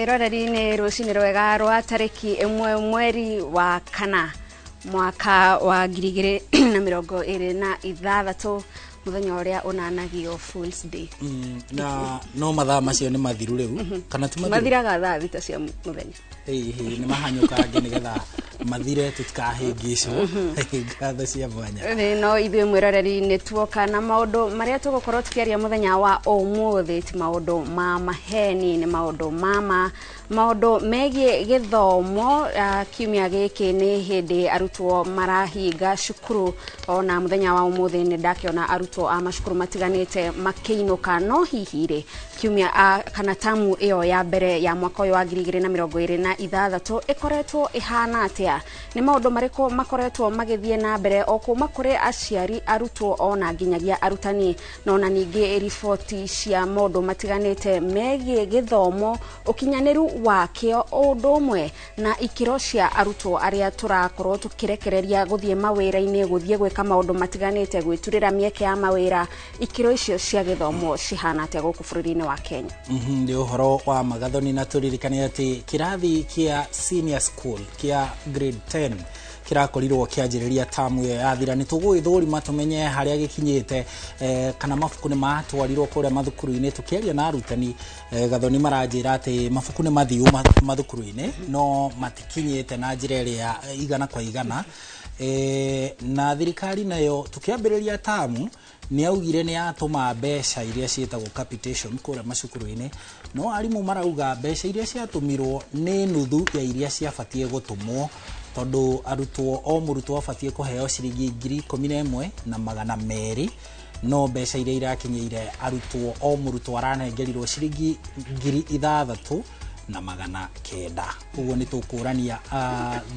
Mwiroreri nĩ rũcinĩ rwega rwa tarĩki 1 mweri wa kana mwaka wa 2026 muthenya ũrĩa ũnanagio Fools Day. Na no mathaa macio nĩ mathiru rĩu kana ti mathiru? Mathiraga thaa 6 cia mũthenya. Ĩĩ, nĩ mahanyũkange nĩgetha mathire tũtikahĩngĩcwo. Ngatho cia mwanya. No ithuĩ mwĩroreri nĩ tuoka na maũndũ marĩa tũgũkorwo tũkĩaria mũthenya wa ũmũthĩ ti maũndũ ma maheni, nĩ maũndũ ma maũndũ megiĩ gĩthomo. Kiumia gĩkĩ nĩ hĩndĩ arutwo marahinga cukuru, ona mũthenya wa ũmũthĩ nĩ ndakĩona arutwo a macukuru matiganĩte makĩinũka. No hihi rĩ, kiumia kana tamu ĩyo ya mbere ya mwaka ũyũ wa 2026 ĩkoretwo ĩhana atĩa? Nĩ maũndũ marĩkũ makoretwo magĩthiĩ na mbere o kuma kũrĩ aciari, arutwo ona nginyagia arutani, no na ningĩ riboti cia maũndũ matiganĩte megiĩ gĩthomo, ũkinyanĩru wakĩo ũndũ ũmwe na ikĩro cia arutwo arĩa tũrakorwo tũkĩrekereria gũthiĩ mawĩra-inĩ, gũthiĩ gwĩka maũndũ matiganĩte, gwĩturĩra mĩeke ya mawĩra. Ikĩro icio cia gĩthomo cihana atĩa gũkũ bũrũri-inĩ wa Kenya? Nĩ ũhoro wa magathoni, na tũririkane atĩ kĩrathi kĩa senior school kĩa grade 10 kĩrakorirwo kĩanjĩrĩria tamu ĩyo yathira. Nĩ tũgũgĩthũrima tũmenye harĩa gĩkinyĩte, kana mabuku nĩ matwarirwo kũrĩa mathukuru-inĩ. Tũkĩaria na arutani, Gathoni maranjĩra atĩ mabuku nĩ mathiu mathukuru-inĩ no matikinyĩte na njĩra ĩrĩa igana kwa igana. Na thirikari nayo tũkĩambĩrĩria tamu nĩ augire nĩ yatũma mbeca iria ciĩtagwo capitation kũrĩa macukuru-inĩ, no arimũ marauga mbeca iria ciatũmirwo nĩ nuthu ya iria ciabatiĩ gũtũmwo, tondũ arutwo o mũrutwo abatiĩ kũheo ciringi 11,200, no mbeca iria irakinyĩire arutwo o mũrutwo aranengerirwo ciringi 6,900. Ũguo nĩ tũkũrania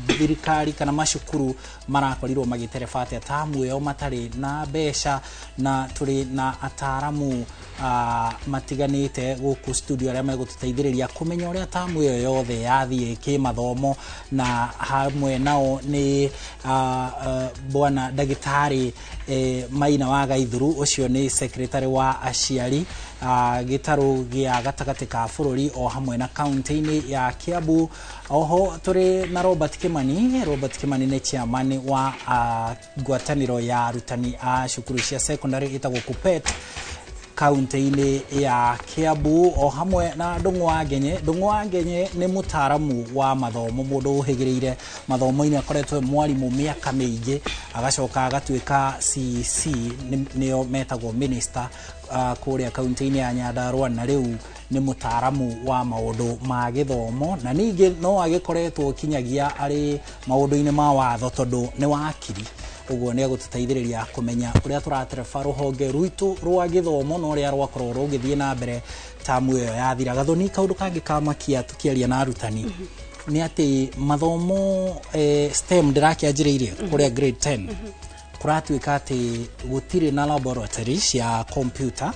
thirikari kana macukuru marakorirwo magĩtereba atĩa tamu ĩyo matarĩ na mbeca, na tũrĩ na ataramu matiganĩte gũkũ studio arĩa megũtũteithĩrĩria kũmenya ũrĩa tamu ĩyo yothe yathiĩ kĩmathomo, na hamwe nao nĩ bwana ndagĩtarĩ Maina wa Gaithuru, ũcio nĩ secretary wa aciari gĩtarũ gĩa gatagatĩ ka bũrũri o hamwe na kaunti-inĩ ya Kiambu. Oho tũrĩ na Robert Kimani. Robert Kimani nĩ chairman wa ngwatanĩro ya arutani a cukuru cia secondary ĩtagwo KUPPET kaunti-inĩ ya Kiambu, o hamwe na Ndung'u wa Ngenye. Ndung'u wa Ngenye nĩ mũtaaramu wa mathomo, mũndũ ũhĩgĩrĩire mathomo-inĩ, akoretwo mwarimũ mĩaka mĩingĩ, agacoka agatuĩka CC, nĩo metagwo minister kũrĩa kaunti-inĩ ya Nyandarua, na rĩu nĩ mũtaaramu wa maũndũ ma gĩthomo, na ningĩ no agĩkoretwo kinyagia arĩ maũndũ-inĩ ma watho tondũ nĩ wakiri. Ũguo nĩ egũtũteithĩrĩria kũmenya ũrĩa tũratereba rũhonge rwitũ rwa gĩthomo na ũrĩa rwakorwo rũgĩthiĩ na mbere tamu ĩyo yathira. Gathoni, kaũndũ kangĩ kamakia tũkĩaria na arutani nĩ atĩ mathomo STEM ndĩrakĩanjĩrĩirie kũrĩa grade 10, kũratuĩka atĩ gũtirĩ na laboratory cia computer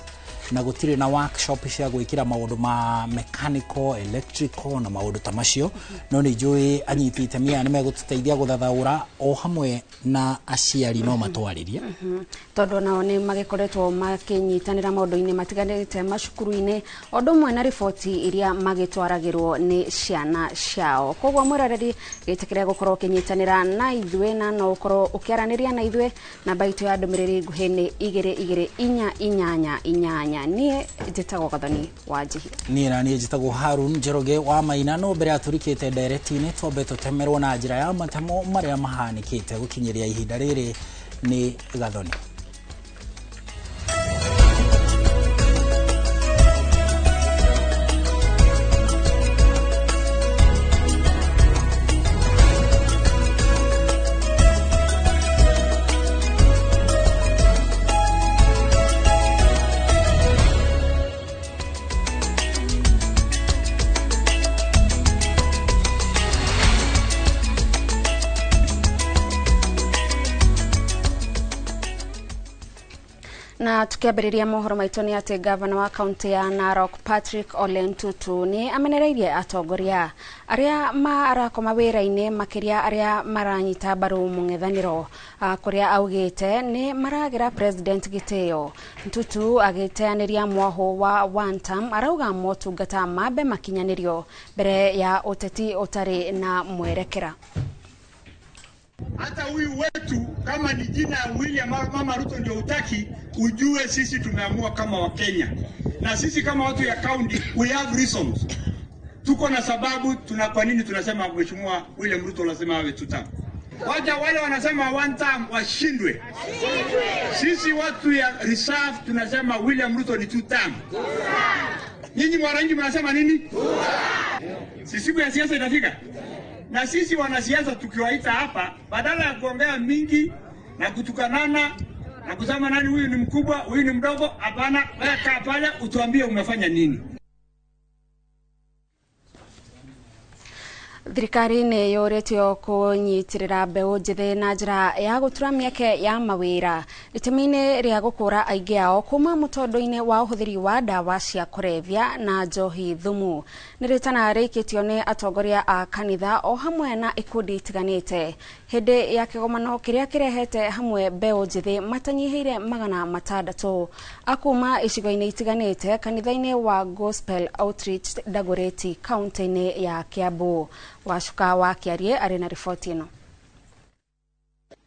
na gũtirĩ na workshop cia gwĩkĩra maũndũ ma mechanical, electrical na maũndũ ta macio. No nĩ njũĩ anyiti itemi aya nĩ megũtũteithia gũthathaũra, o hamwe na aciari no matwarĩrie, tondũ nao nĩ magĩkoretwo makĩnyitanĩra maũndũ-inĩ matiganĩte macukuru-inĩ, o ũndũ ũmwe na riboti iria magĩtwaragĩrwo nĩ ciana ciao. Koguo mwĩroreri, gĩtĩkĩre gũkorwo ũkĩnyitanĩra na ithuĩ, na no ũkorwo ũkĩaranĩria na ithuĩ. Namba itũ ya ndũmĩrĩri nguhĩ nĩ 22488. Niĩ njĩtagwo Gathoni wa Njihia. Niĩ na niĩ njĩtagwo Harun Njoroge wa Maina. No mbere ya tũrikĩte ndereti-inĩ, twambe tũtemerwo na njĩra ya matemo marĩa mahanĩkĩte gũkinyĩria ihinda rĩrĩ nĩ Gathoni. Na tukiambĩrĩria mohoro maitũ nĩ atĩ gavana wa kaunti ya Narok Patrick Ole Ntutu nĩ amenereirie atongoria arĩa marakoma wĩra-inĩ makĩria arĩa maranyita mbaru mũng'ethanĩro kũrĩa augĩte nĩ maragĩra president gĩtĩo. Ntutu agĩteanĩria mwahũ wa one term arauga motungata mambe makinyanĩrio mbere ya ũteti ũtarĩ na mwerekera. Hata huyu wetu kama ni jina ya William Mama Ruto ndio utaki, ujue sisi tumeamua kama Wakenya na sisi kama watu ya county, we have reasons. Tuko na sababu tuna kwa nini tunasema Mheshimiwa William Ruto lazima awe two term. Wacha wale wanasema one term washindwe. Sisi watu ya reserve tunasema William Ruto ni two term. Nyinyi wananchi mnasema nini? Si siku ya siasa itafika? Na sisi wanasiasa tukiwaita hapa, badala ya kuongea mingi na kutukanana na kusema nani huyu ni mkubwa, huyu ni mdogo, hapana, wewe kaa pale utuambie umefanya nini. Thirikari nĩ yũrĩtio kũnyitĩrĩra mbeũ njĩthĩ na njĩra ya gũtura mĩeke ya mawĩra itemi-inĩ rĩa gũkũra aingĩ ao kuma mũtondo-inĩ wa ũhũthĩri wa ndawa cia kũrebia na njohi thumu. Nĩ rĩtana rĩikĩtio nĩ atongoria a kanitha o hamwe na ikundi itiganĩte hĩndĩ ya kĩgomano kĩrĩa kĩrehete hamwe mbeũ njĩthĩ matanyihĩire 600 akuma icigo-inĩ itiganĩte kanitha-inĩ wa Gospel Outreach Dagoretti kaunti-inĩ ya Kiambu. Wacuka wa Kĩarie arĩ na riboti ĩno.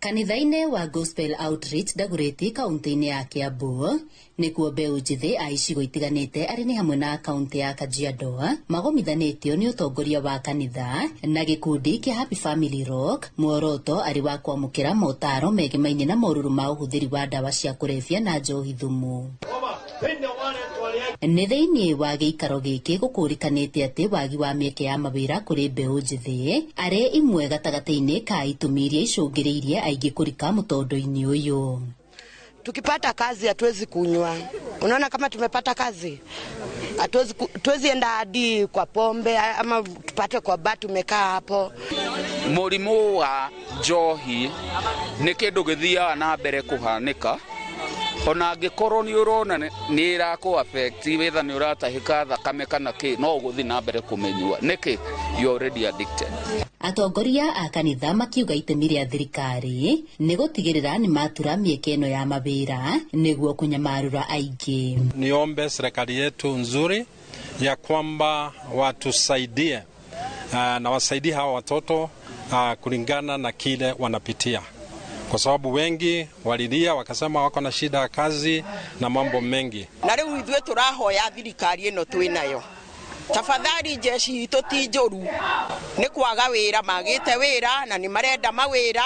Kanitha-inĩ wa Gospel Outreach Dagoretti kaunti-inĩ ya Kiambu nĩkuo mbeũ njĩthĩ a icigo itiganĩte arĩ nĩ hamwe na kaunti ya Kajiado magomithanĩtio nĩ ũtongoria wa kanitha na gĩkundi kĩa Happy Family Rock muoroto arĩ wa kwamũkĩra motaro megemainie na morũrũ ma ũhũthĩri wa ndawa cia kũrebia na njohi thumu. Nĩ thĩinĩ wa gĩikaro gĩkĩ gũkũrĩkanĩte atĩ wagi wa mĩeke ya mawĩra kũrĩ mbeũ njĩthĩ arĩ imwe gatagatĩ-inĩ ka itũmi iria icũngĩrĩirie aingĩ kũrika mũtondo-inĩ ũyũ. Tukipata kazi hatuwezi kunywa. Unaona kama tumepata kazi hatuwezi enda hadi kwa pombe ama tupate kwa bar tumekaa hapo. Mũrimũ wa njohi nĩ kĩndũ gĩthiaga na mbere kũhanĩka ona angĩkorwo nĩ ũrona nĩ ĩrakũ affect whether nĩ ũratahĩka thakame kana kĩ no ũgũthiĩ na mbere kũmĩnyua nĩkĩ you already addicted. Atongoria a kanitha makiuga itemi rĩa thirikari nĩ gũtigĩrĩra nĩ matura mĩeke ĩno ya mawĩra nĩguo kũnyamarũra aingĩ. Niombe serikali yetu nzuri ya kwamba watusaidie na wasaidie hawa watoto kulingana na kile wanapitia, kwa sababu wengi walilia wakasema wako na shida ya kazi na mambo mengi. Na rĩu ithuĩ tũrahoya thirikari ĩno twĩnayo, tafadhali jeshi itũ ti njũru, nĩ kwaga wĩra magĩte wĩra na nĩ marenda mawĩra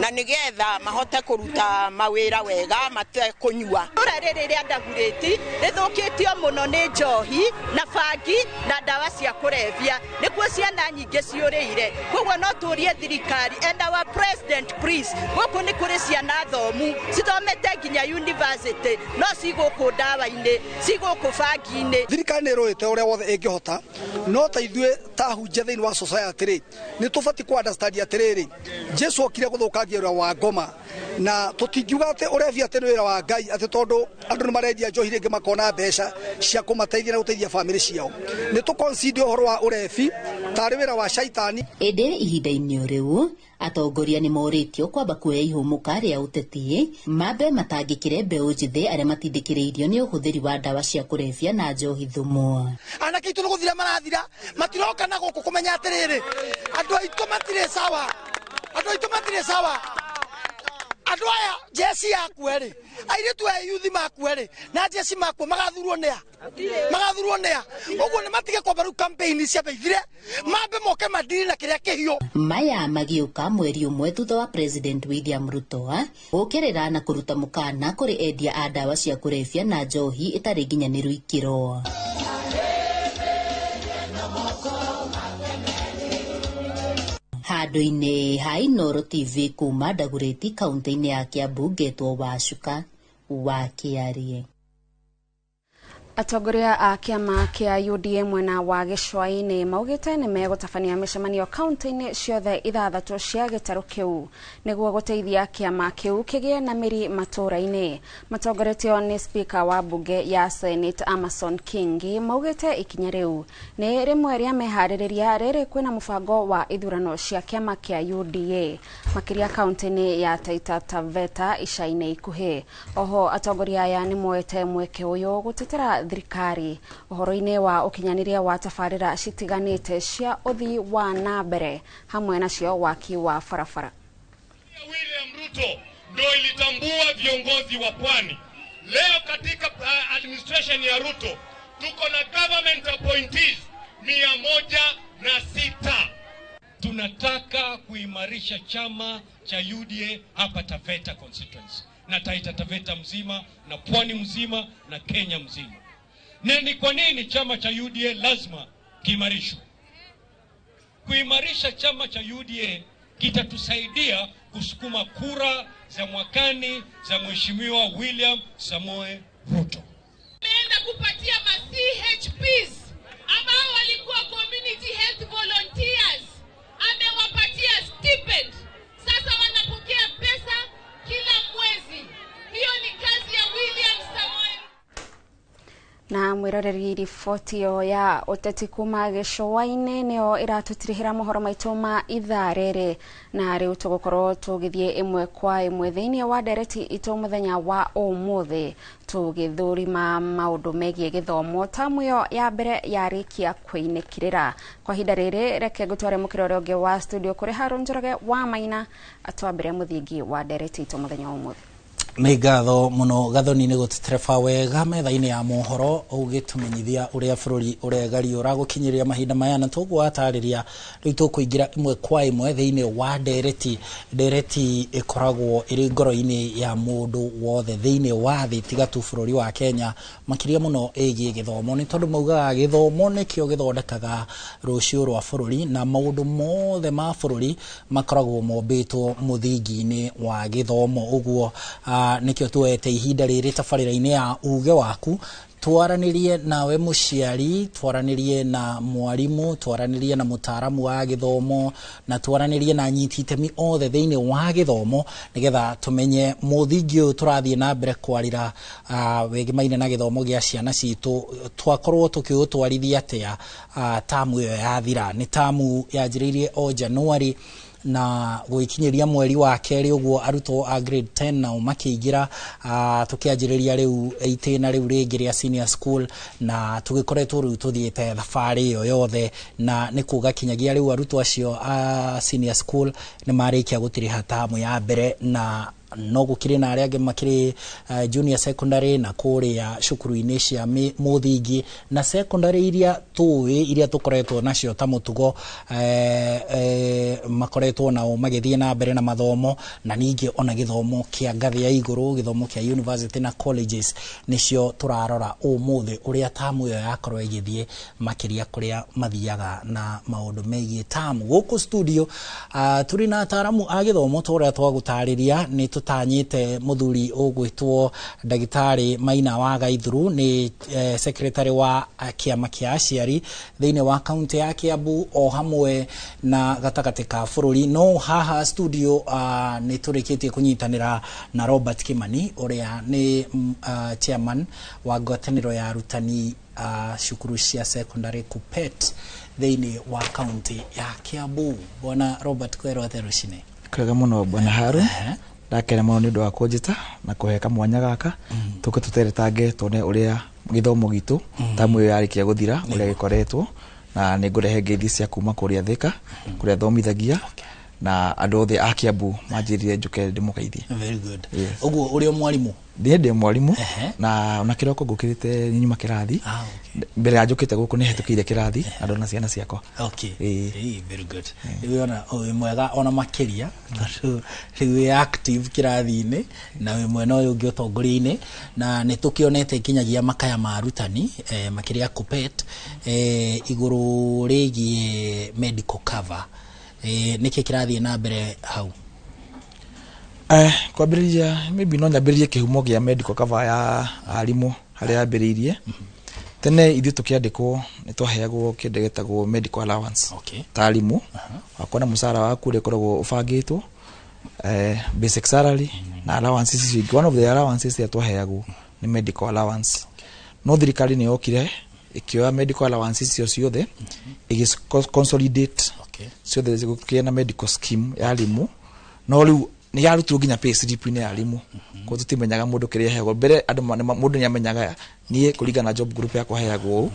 na nĩgetha mahote kũruta mawĩra wega matekũnyua. Itũra rĩrĩ rĩa Dagoretti rĩthũkĩtio mũno nĩ njohi na bangi na ndawa cia kũrebia, nĩkuo ciana nyingĩ ciũrĩire. Koguo no tũrie thirikari and our president please, gũkũ nĩ kũrĩ ciana thomu cithomete nginya university no cigũkũ ndawa-inĩ cigũkũ bangi-inĩ. Thirikari nĩ ĩrũĩte ũrĩa wothe ĩngĩhota, no ta ithuĩ ta ahunjia thĩinĩ wa society rĩ nĩ tũbatiĩ kũ understand atĩrĩrĩ, Jesu okire gũthũkangia wĩra wa ngoma na tũtingiuga atĩ ũrebia atĩ nĩ wĩra wa Ngai atĩ tondũ andũ nĩ marendia njohi rĩngĩ makona mbeca cia kũmateithia na gũteithia bamĩrĩ ciao. Nĩ tũ-concede ũhoro wa ũrebi tarĩ wĩra wa caitani. Ĩndĩ ihinda-inĩ rĩu atongoria nĩ morĩtio kwamba kuoya ihũmũka rĩa ũteti mambe matangĩkĩre mbeũ njĩthĩ arĩa matindĩkĩrĩirio nĩ ũhũthĩri wa ndawa cia kũrebia na njohi thumu. Anake aitũ nĩ gũthira marathira, matiroka na gũkũ kũmenya atĩrĩrĩ, andũ aitũ matirĩ sawa, andũ aitũ matirĩ sawa. Andũ aya jeci yakue rĩ, airĩtu aya yuthi makue rĩ, na jeci makue magathurwo nĩa? Magathurwo nĩa? Ũguo nĩ matige kwamba rĩu campaign ciambe ithire, mambe moke mandiri na kĩrĩa kĩhiũ. Maya magĩũka mweri ũmwe thutha wa President William Ruto gũkĩrĩra na kũruta mũkana kũrĩ endia a ndawa cia kũrebia na njohi ĩtarĩ nginyanĩru ikĩro. Handũ-inĩ ha Inooro TV kuma Dagoretti kaunti-inĩ ya Kiambu ngetwo Wacuka wa Kĩarie. Atongoria a kĩama kĩa UDA mwena wa Gĩcũa-inĩ maugĩte nĩ megũtabania mĩcemanio kaunti-inĩ ciothe 6 cia gĩtarũ kĩu nĩguo gũteithia kĩama kĩu kĩgĩe na mĩri matũũra-inĩ. Matongoretio nĩ Speaker wa mbunge ya Senate Amason Kingi maugĩte ikinya rĩu nĩ rĩmwe rĩa meharĩrĩria rĩrĩ kwĩna mũbango wa ithurano cia kĩama kĩa UDA makĩria kaunti-inĩ ya Taita Taveta ica-inĩ ikuhĩ. Oho atongoria aya nĩ moete mweke ũyũ gũtetera thirikari ũhoro-inĩ wa ũkinyanĩria wa tabarĩra citiganĩte cia ũthii wa na mbere hamwe nacio waki wa barabara. William Ruto ndo ilitambua viongozi wa pwani. Leo katika administration ya Ruto tuko na government appointees 106. Tunataka kuimarisha chama cha UDA hapa Taveta constituency na Taita Taveta mzima na pwani mzima na Kenya mzima. Na ni kwa nini chama cha UDA lazima kiimarishwe? Kuimarisha chama cha UDA kitatusaidia kusukuma kura za mwakani za Mheshimiwa William Samoei Ruto. Ameenda kupatia ma CHPs ambao walikuwa community health volunteers, amewapatia stipend. Sasa wanapokea pesa kila mwezi. Hiyo ni kazi ya William Samoei. Na mwiroreri riboti ĩyo ya ũteti kuma Gĩcũa-inĩ nĩyo ĩratũtirihĩra mohoro maitũ ma ithaa rĩrĩ, na rĩu tũgũkorwo tũgĩthiĩ ĩmwe kwa ĩmwe thĩinĩ wa ndereti itũ mũthenya wa ũmũthĩ tũgĩthũrima maũndũ megiĩ gĩthomo tamu ĩyo ya mbere yarĩkia kwĩinĩkĩrĩra. Kwa ihinda rĩrĩ reke ngũtware mũkĩra ũrĩa ũngĩ wa studio kũrĩ Harũn Njoroge wa Maina atwambĩre mũthingi wa ndereti itũ mũthenya wa ũmũthĩ. Nĩ ngatho mũno Gathoni nĩ gũtũtereba wega metha-inĩ ya mohoro ũgĩtũmenyithia ũrĩa bũrũri ũregariũra gũkinyĩria mahinda maya, na tũgũatarĩria rĩu tũkũingĩra ĩmwe kwa ĩmwe thĩinĩ wa ndereti. Ndereti ĩkoragwo ĩrĩ ngoro-inĩ ya mũndũ wothe thĩinĩ wa thĩ tiga tu bũrũri wa Kenya, makĩria mũno ĩgiĩ gĩthomo, nĩ tondũ maugaga gĩthomo nĩkĩo gĩthondekaga rũciũ rwa bũrũri, na maũndũ mothe ma bũrũri makoragwo mombĩtwo mũthingi-inĩ wa gĩthomo. Ũguo nikio tuete ihinda rĩrĩ tabarĩra-inĩ ya uge waku twaranĩrie nawe mũciari, twaranĩrie na mwarimu, twaranĩrie na mũtaaramu wa gĩthomo, na twaranĩrie na anyiti itemi othe thĩinĩ wa gĩthomo nĩgetha tũmenye mũthingi ũyũ tũrathiĩ na mbere kwarĩra wĩgimaine na gĩthomo gĩa ciana citũ twakorwo tũkĩũtwarithia atĩa tamu ĩyo yathira. Nĩ tamu yanjĩrĩirie o Januari na gũgĩkinyĩria mweri wa kerĩ ũguo arutwo a grade 10 nao makĩingĩra, tũkĩanjĩrĩria rĩu itĩna rĩu rĩngĩ rĩa senior school, na tũgĩkoretwo rĩu tũthiĩte thabarĩ ĩyo yothe, na nĩ kuga kinyagia rĩu arutwo acio a senior school nĩ marĩkia gũtirĩha tamu ya mbere, na no gũkĩrĩ na arĩa angĩ makĩrĩ junior secondary na kũrĩa cukuru-inĩ cia mũthingi na secondary iria tũĩ iria tũkoretwo nacio ta mũtugo, makoretwo nao magĩthiĩ na mbere na mathomo, na ningĩ ona gĩthomo kĩa ngathĩ ya igũrũ, gĩthomo kĩa university na colleges nĩcio tũrarora ũmũthĩ ũrĩa tamu ĩyo yakorwo ĩgĩthiĩ makĩria kũrĩa mathiaga na maũndũ megiĩ tamu. Gũkũ studio tũrĩ na ataaramu a gĩthomo ta ũrĩa twagũtarĩria. Nĩ tũtanyĩte mũthuri ũgwĩtwo ndagĩtarĩ Maina wa Gaithuru, nĩ secretary wa kĩama kĩa aciari thĩinĩ wa kaunti ya Kiambu o hamwe na gatagatĩ ka bũrũri. No haha studio nĩ tũrĩkĩtie kũnyitanĩra na Robert Kimani ũrĩa nĩ chairman wa ngwatanĩro ya arutani cukuru cia secondary KUPPET thĩinĩ wa kaunti ya Kiambu. Bwana Robert, kwĩrwo atĩa rũcinĩ? Kwega mũno bwana Haru, ndakena mũno nĩ ũndũ wa kũnjĩta na kũhe kamwanya gaka tũke tũteretange tuone ũrĩa gĩthomo gitũ tamu ĩyo yarĩkia gũthira ũrĩa gĩkoretwo, na nĩ ngũrehe ngeithi cia kuma kũrĩa Thika kũrĩa thomithagia na andũ othe a Kiambu manjĩrire njũke ndĩmũgeithie. Very good. Ũguo ũrĩ o mwarimũ? Niĩ ndĩ mwarimũ na ona kĩroko ngũkĩrĩte nyuma kĩrathi. Mbere ya njũkĩte gũkũ nĩ hetũkĩire kĩrathi na ndona ciana ciakwa. Okay. Very good. Rĩu ona wĩ mwega ona makĩria tondũ rĩu wĩ active kĩrathi-inĩ na wĩ mwena ũyũ ũngĩ ũtongoria-inĩ, na nĩ tũkĩonete nginyagia makaya ma arutani makĩria KUPPET igũrũ rĩgiĩ medical cover. Nĩkĩ kĩrathiĩ na mbere hau? Kwambĩrĩria maybe no nyambĩrĩrie kĩhumo kĩa medical cover ya arimũ harĩa yambĩrĩirie. Tene ithuĩ tũkĩandĩkwo nĩ twaheagwo kĩndũ gĩtagwo medical allowance. Ta arimũ wakona mũcara waku ũrĩa ũkoragwo ũbangĩtwo, basic salary na allowances icio ingĩ. One of the allowances iria twaheagwo nĩ medical allowance. No thirikari nĩ yokire ĩkĩoya medical allowances icio ciothe, ĩgĩ consolidate ciothe, gũkĩgĩa na medical scheme ya arimũ. No rĩu nĩ yarutirwo nginya pay slip-inĩ ya arimũ, koguo tũtimenyaga mũndũ kĩrĩa aheagwo. Mbere andũ mũndũ nĩ amenyaga niĩ kũringana na job group yakwa heagwo ũũ.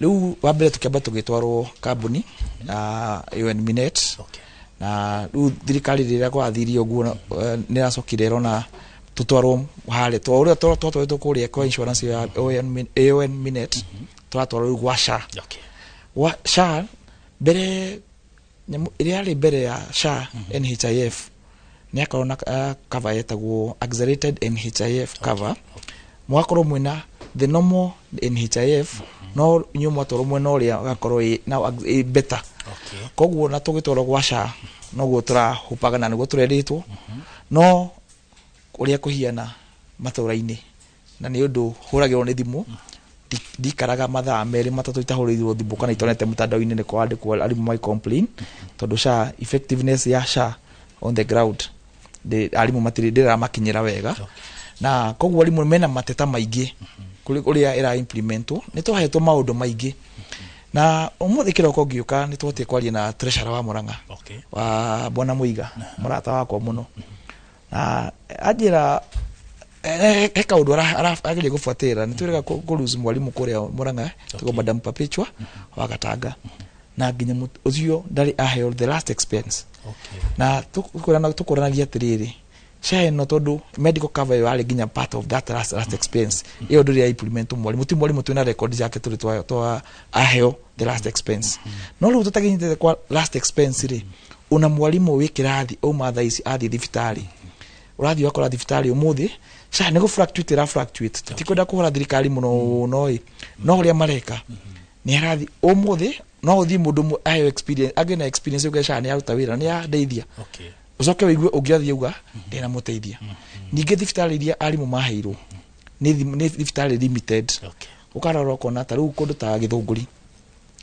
Rĩu wa mbere tũkĩamba tũgĩtwarwo kambuni ya AON Minet, na rĩu thirikari rĩrĩa gwathirie ũguo, nĩ ĩracokire ĩrona tũtwarwo harĩa to ũrĩa twatwarĩtwo kũrĩa kwa insurance ya AON Minet, tũratwarwo rĩu gwa SHA. Gwa SHA mbere, nyamũ ĩrĩa yarĩ mbere ya SHA, NHIF, nĩ yakorwo na cover yetagwo accelerated NHIF cover. Mũgakorwo mwĩna the normal NHIF, no inyuĩ mwatwarwo mwena ũrĩa ũgakorwo ĩ now ĩ better. Koguo na tũgĩtwarwo gwa SHA noguo tũrahũpaga na nĩguo tũrerĩtwo, no ũrĩa kũhiana matũra-inĩ na nĩ ũndũ hũragĩrwo nĩ thimũ, ndikaraga mathaa 2 3 itahũrĩirwo thimũ kana itonete mũtandao-inĩ nĩ kwandĩkwo arimũ mai complain, tondũ SHA, effectiveness ya SHA on the ground, arimũ matirĩ ndĩramakinyĩra wega. Na koguo arimũ mena mateta maingĩ kũrĩ ũrĩa ĩra implementwo. Nĩ twahetwo maũndũ maingĩ, na ũmũthĩ kĩroko ngĩũka nĩ twahotire kwaria na treasurer wa Murang'a, wa Bwana Muiga, mũrata wakwa mũno, na anjĩra he kaũndũ ageria gũbuatĩrĩra. Nĩ twĩrĩga kũ lose mwarimũ kũrĩa Murang'a tagwo Madam Perpetua wa Gatanga, na nginya ũcio ndarĩ aheo the last expense. Na tũkũranagia atĩrĩrĩ, SHA ĩno, tondũ medical cover ĩyo yarĩ nginya part of that last expense ĩyo, ndũrĩ ya implement mwarimũ, ti mwarimũ twĩna record yake tũrĩ twa aheo the last expense. No rĩu tũtakinyĩte kwa last expense rĩ, una mwarimũ wĩ kĩrathi auma thaa ici athiĩ thibitarĩ, ũrathiĩ ũgakora thibitarĩ ũmũthĩ SHA nĩ gũ fluctuate, ĩra fluctuate. Tũtikwenda kũhũra thirikari mũno, no ĩ no ũrĩa mareka nĩ arathi ũmũthĩ no ũthiĩ mũndũ ũmwe aheo experience, agĩe na experience, uge SHA nĩ yaruta wĩra, nĩ yandeithia. Ũcoke wĩigue ũngĩ athiĩ auga ndĩnamũteithia. Ningĩ thibitarĩ iria arimũ maheirwo nĩ thibitarĩ limited. Ũkarora ũkona ta rĩu kũndũ ta Gĩthũngũri,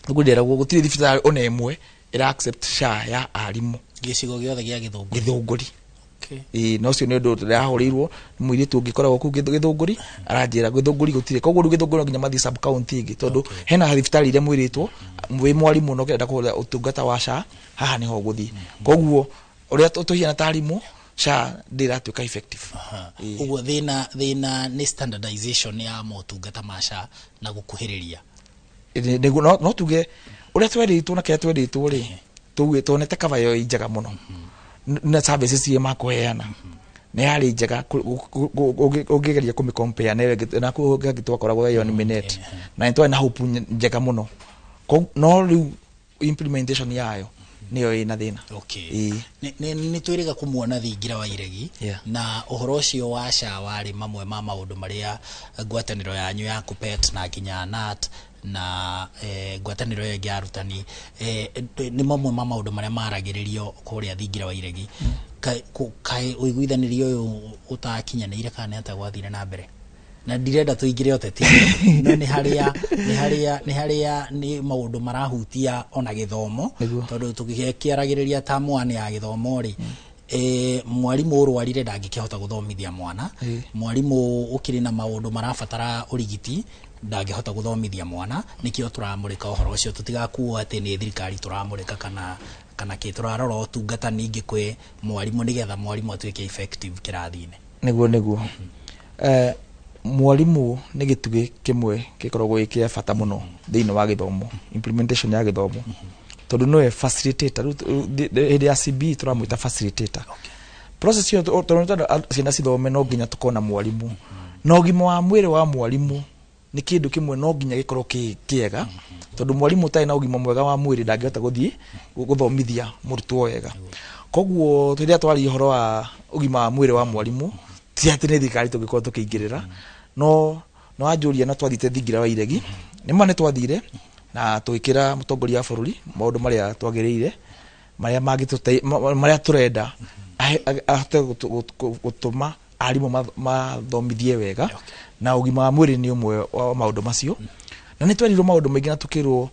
Gĩthũngũri nderagwo gũtirĩ thibitarĩ ona ĩmwe ĩra accept SHA ya arimũ. Gĩcigo gĩothe gĩa Gĩthũngũri? Gĩthũngũri. Ĩĩ, na ũcio nĩ ũndũ ndĩrahũrĩirwo nĩ mũirĩtu ũngĩ ũkoragwo kũu Gĩthũngũri, aranjĩra Gĩthũngũri gũtirĩ. Koguo rĩu Gĩthũngũri no nginya mathiĩ sub county ĩngĩ, tondũ hena thibitarĩ iria mwĩrĩtwo wĩ mwarimũ na ũkĩenda kũhũthĩra ũtungata wa SHA, haha nĩho ũgũthiĩ. Koguo ũrĩa tũhiana ta arimũ, SHA ndĩratuĩka effective. Ĩĩ. Ũguo thĩna nĩ standardization ya motungata ma SHA na gũkuhĩrĩria. Nĩguo, no tuge ũrĩa twerĩtwo na kĩrĩa twerĩtwo rĩ, tuge tuonete cover ĩyo ĩ njega mũno na services iria makũheana nĩ yarĩ njega ũngĩgeria kũmĩ compare na ĩyo ĩngĩ, na kũu ĩngĩ twakoragwo ĩyo nĩ Minet, na nĩ twarĩ na hope njega mũno. No rĩu implementation yayo nĩyo ĩna thĩna. Ĩĩ. Nĩ twĩrĩga kũmuona thingira wa iregi. Na ũhoro ũcio wa SHA warĩ mamwe ma maũndũ marĩa ngwatanĩro yanyu ya KUPPET na nginya KNUT na ngwatanĩro ĩyo ĩngĩ ya arutani, nĩ mamwe ma maũndũ marĩa maragĩrĩrio kũrĩa thingira wa iregi. Kaĩ ũiguithanĩrio ũyũ ũtakinyanĩire kana nĩ atĩa gwathire na mbere? Na ndirenda tũingĩre ũteti, no nĩ harĩa nĩ maũndũ marahutia ona gĩthomo. Tondũ tũgĩkĩaragĩrĩria ta mwana ya gĩthomo rĩ, mwarimũ ũrwarire ndangĩkĩhota gũthomithia mwana. Mwarimũ ũkĩrĩ na maũndũ marabatara ũrigiti ndangĩhota gũthomithia mwana. Nĩkĩo tũramũrĩka ũhoro ũcio, tũtigakuo atĩ nĩ thirikari tũramũrĩka kana kĩ, tũrarora ũtungata ningĩ kwĩ mwarimũ nĩgetha mwarimũ atuĩke effective kĩrathi-inĩ. Nĩguo, mwarimũ nĩ gĩtugĩ kĩmwe gĩkoragwo gĩ kĩa bata mũno thĩinĩ wa gĩthomo, implementation ya gĩthomo, tondũ nĩwe facilitator. Rĩu hĩndĩ ya CBE tũramwĩta facilitator. Process ĩyo, tondũ nĩ ciana cithome no nginya tũkorwo na mwarimũ, na ũgima wa mwĩrĩ wa mwarimũ nĩ kĩndũ kĩmwe no nginya gĩkorwo kĩ kĩega, tondũ mwarimũ ũtarĩ na ũgima mwega wa mwĩrĩ ndangĩhota gũthiĩ gũthomithia mũrutwo wega. Koguo rĩrĩa twaria ũhoro wa ũgima wa mwĩrĩ wa mwarimũ, ti atĩ nĩ thirikari tũngĩkorwo tũkĩingĩrĩra. No no wanjũria, no twathiĩte thingira wa iregi, nĩ ma nĩ twathire na tũgĩkĩra mũtongoria wa bũrũri maũndũ marĩa twagĩrĩire, marĩa marĩa tũrenda ahote gũtũma arimũ mathomithie wega, na ũgima wa mwĩrĩ nĩ ũmwe wa maũndũ macio. Na nĩ twerirwo maũndũ maingĩ na tũkĩrwo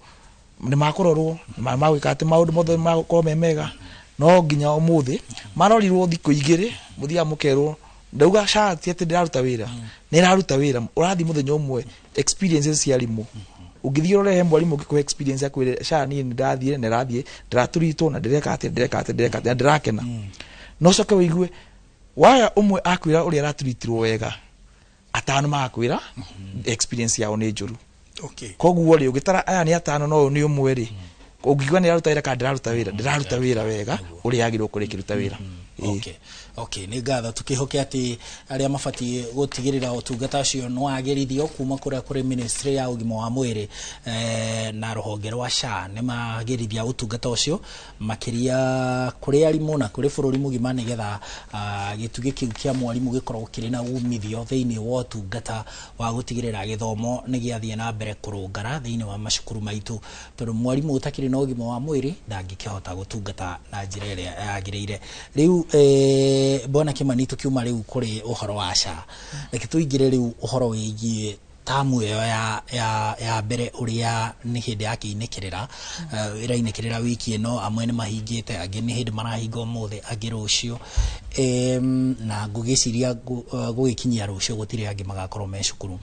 nĩ makũrorwo nĩ magwĩka atĩ maũndũ mothe magũkorwo me mega, no nginya ũmũthĩ marorirwo thikũ 2 mũthiaga mũkerwo ndauga SHA ti atĩ ndĩraruta wĩra, nĩ ĩraruta wĩra. Ũrathiĩ mũthenya ũmwe experiences cia arimũ, ũngĩthiĩ ũrore he mwarimũ ũngĩkũhe experience ya kwĩre SHA niĩ nĩ ndathire na ĩrathiĩ ndĩratũritwo na ndĩreka atĩa ndĩreka atĩa ndĩreka atĩa na ndĩrakena, no ũcoke wĩigue waya ũmwe akwĩra ũrĩa aratũritirwo wega, 5 magakwĩra experience yao nĩ njũru. Koguo rĩ ũgĩtara aya nĩ 5 no ũyũ nĩ ũmwe rĩ, ũngiuga nĩ ĩraruta wĩra kana ndĩraruta wĩra, ndĩraruta wĩra wega ũrĩa yagĩrĩirwo gũkorwo ĩkĩruta wĩra. Okay, nĩ ngatho. Tũkĩhoke atĩ arĩa mabatiĩ gũtigĩrĩra ũtungata ũcio nĩ wagĩrithio kuma kũrĩa kũrĩ ministry ya ũgima wa mwĩrĩ na rũhonge rwa SHA nĩ magĩrithia ũtungata ũcio makĩria kũrĩ arimũ na kũrĩ bũrũri mũgima, nĩgetha gĩtugĩ kĩu kĩa mwarimũ gĩkorwo kĩrĩ na umithio thĩinĩ wa ũtungata wa gũtigĩrĩra gĩthomo nĩ gĩathiĩ na mbere kũrũngara thĩinĩ wa macukuru maitũ, tondũ mwarimũ ũtakĩrĩ na ũgima wa mwĩrĩ ndangĩkĩhota gũtungata na njĩra ĩrĩa yagĩrĩire. Rĩu Bwana Kimani, tukiuma rĩu kũrĩ ũhoro wa SHA, reke tũingĩre rĩu ũhoro wĩgiĩ tamu ĩyo ya mbere ũrĩa nĩ hĩndĩ ya kĩinĩkĩrĩra, ĩrainĩkĩrĩra wiki ĩno, amwe nĩ mahingĩte, angĩ nĩ hĩndĩ marahinga ũmũthĩ, angĩ rũciũ, na ngũgĩciria gũgĩkinyia rũciũ gũtirĩ angĩ magakorwo me cukuru.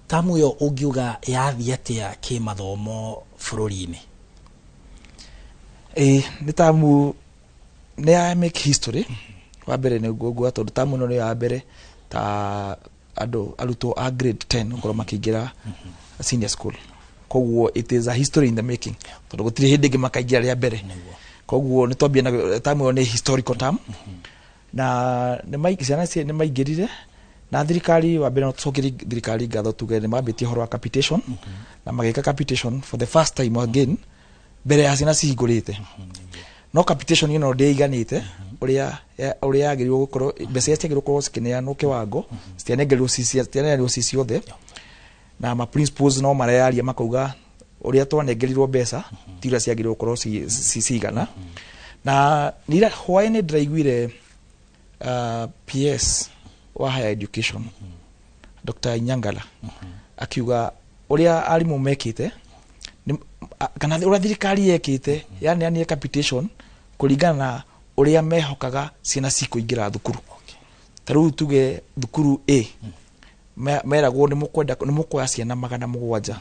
Tamu ĩyo ũngiuga yathiĩ atĩa kĩmathomo bũrũri-inĩ? Nĩ tamu nĩ ya make history. Wa mbere nĩ nguo tondũ tamu ĩno nĩyo ya mbere ta andũ arutwo a grade 10 gũkorwo makĩingĩra senior school, koguo it is a history in the making tondũ gũtirĩ hĩndĩ ĩngĩ makaingĩra rĩa mbere. Koguo nĩ twambia na tamu ĩyo nĩ historical term, na ciana nĩ maingĩrire na thirikari. Wa mbere no tũcokerie thirikari ngatho tuge nĩ mambĩtie ũhoro wa capitation, na magĩka capitation for the first time again mbere ya ciana cihingũrĩte. No capitation ĩno ndĩiganĩte ũrĩa yagĩrĩirwo gũkorwo, mbeca iria ciagĩrĩirwo gũkorwo cikĩneanwo kĩwango citianengerirwo ci ciothe, na ma principals no mareyaria makauga ũrĩa twanengerirwo mbeca ti ũrĩa ciagĩrĩirwo gũkorwo cigana. Na nira hwaĩ-inĩ ndĩraiguire PS wa higher education Dr. Inyangala akiuga ũrĩa arimũ mekĩte kana ũrĩa thirikari yekĩte yaneanire capitation kũringana na ũrĩa mehokaga ciana cikũingĩra thukuru. Ta rĩu tuge thukuru A meragwo nĩ mũkwenda nĩ mũkuoya ciana 700,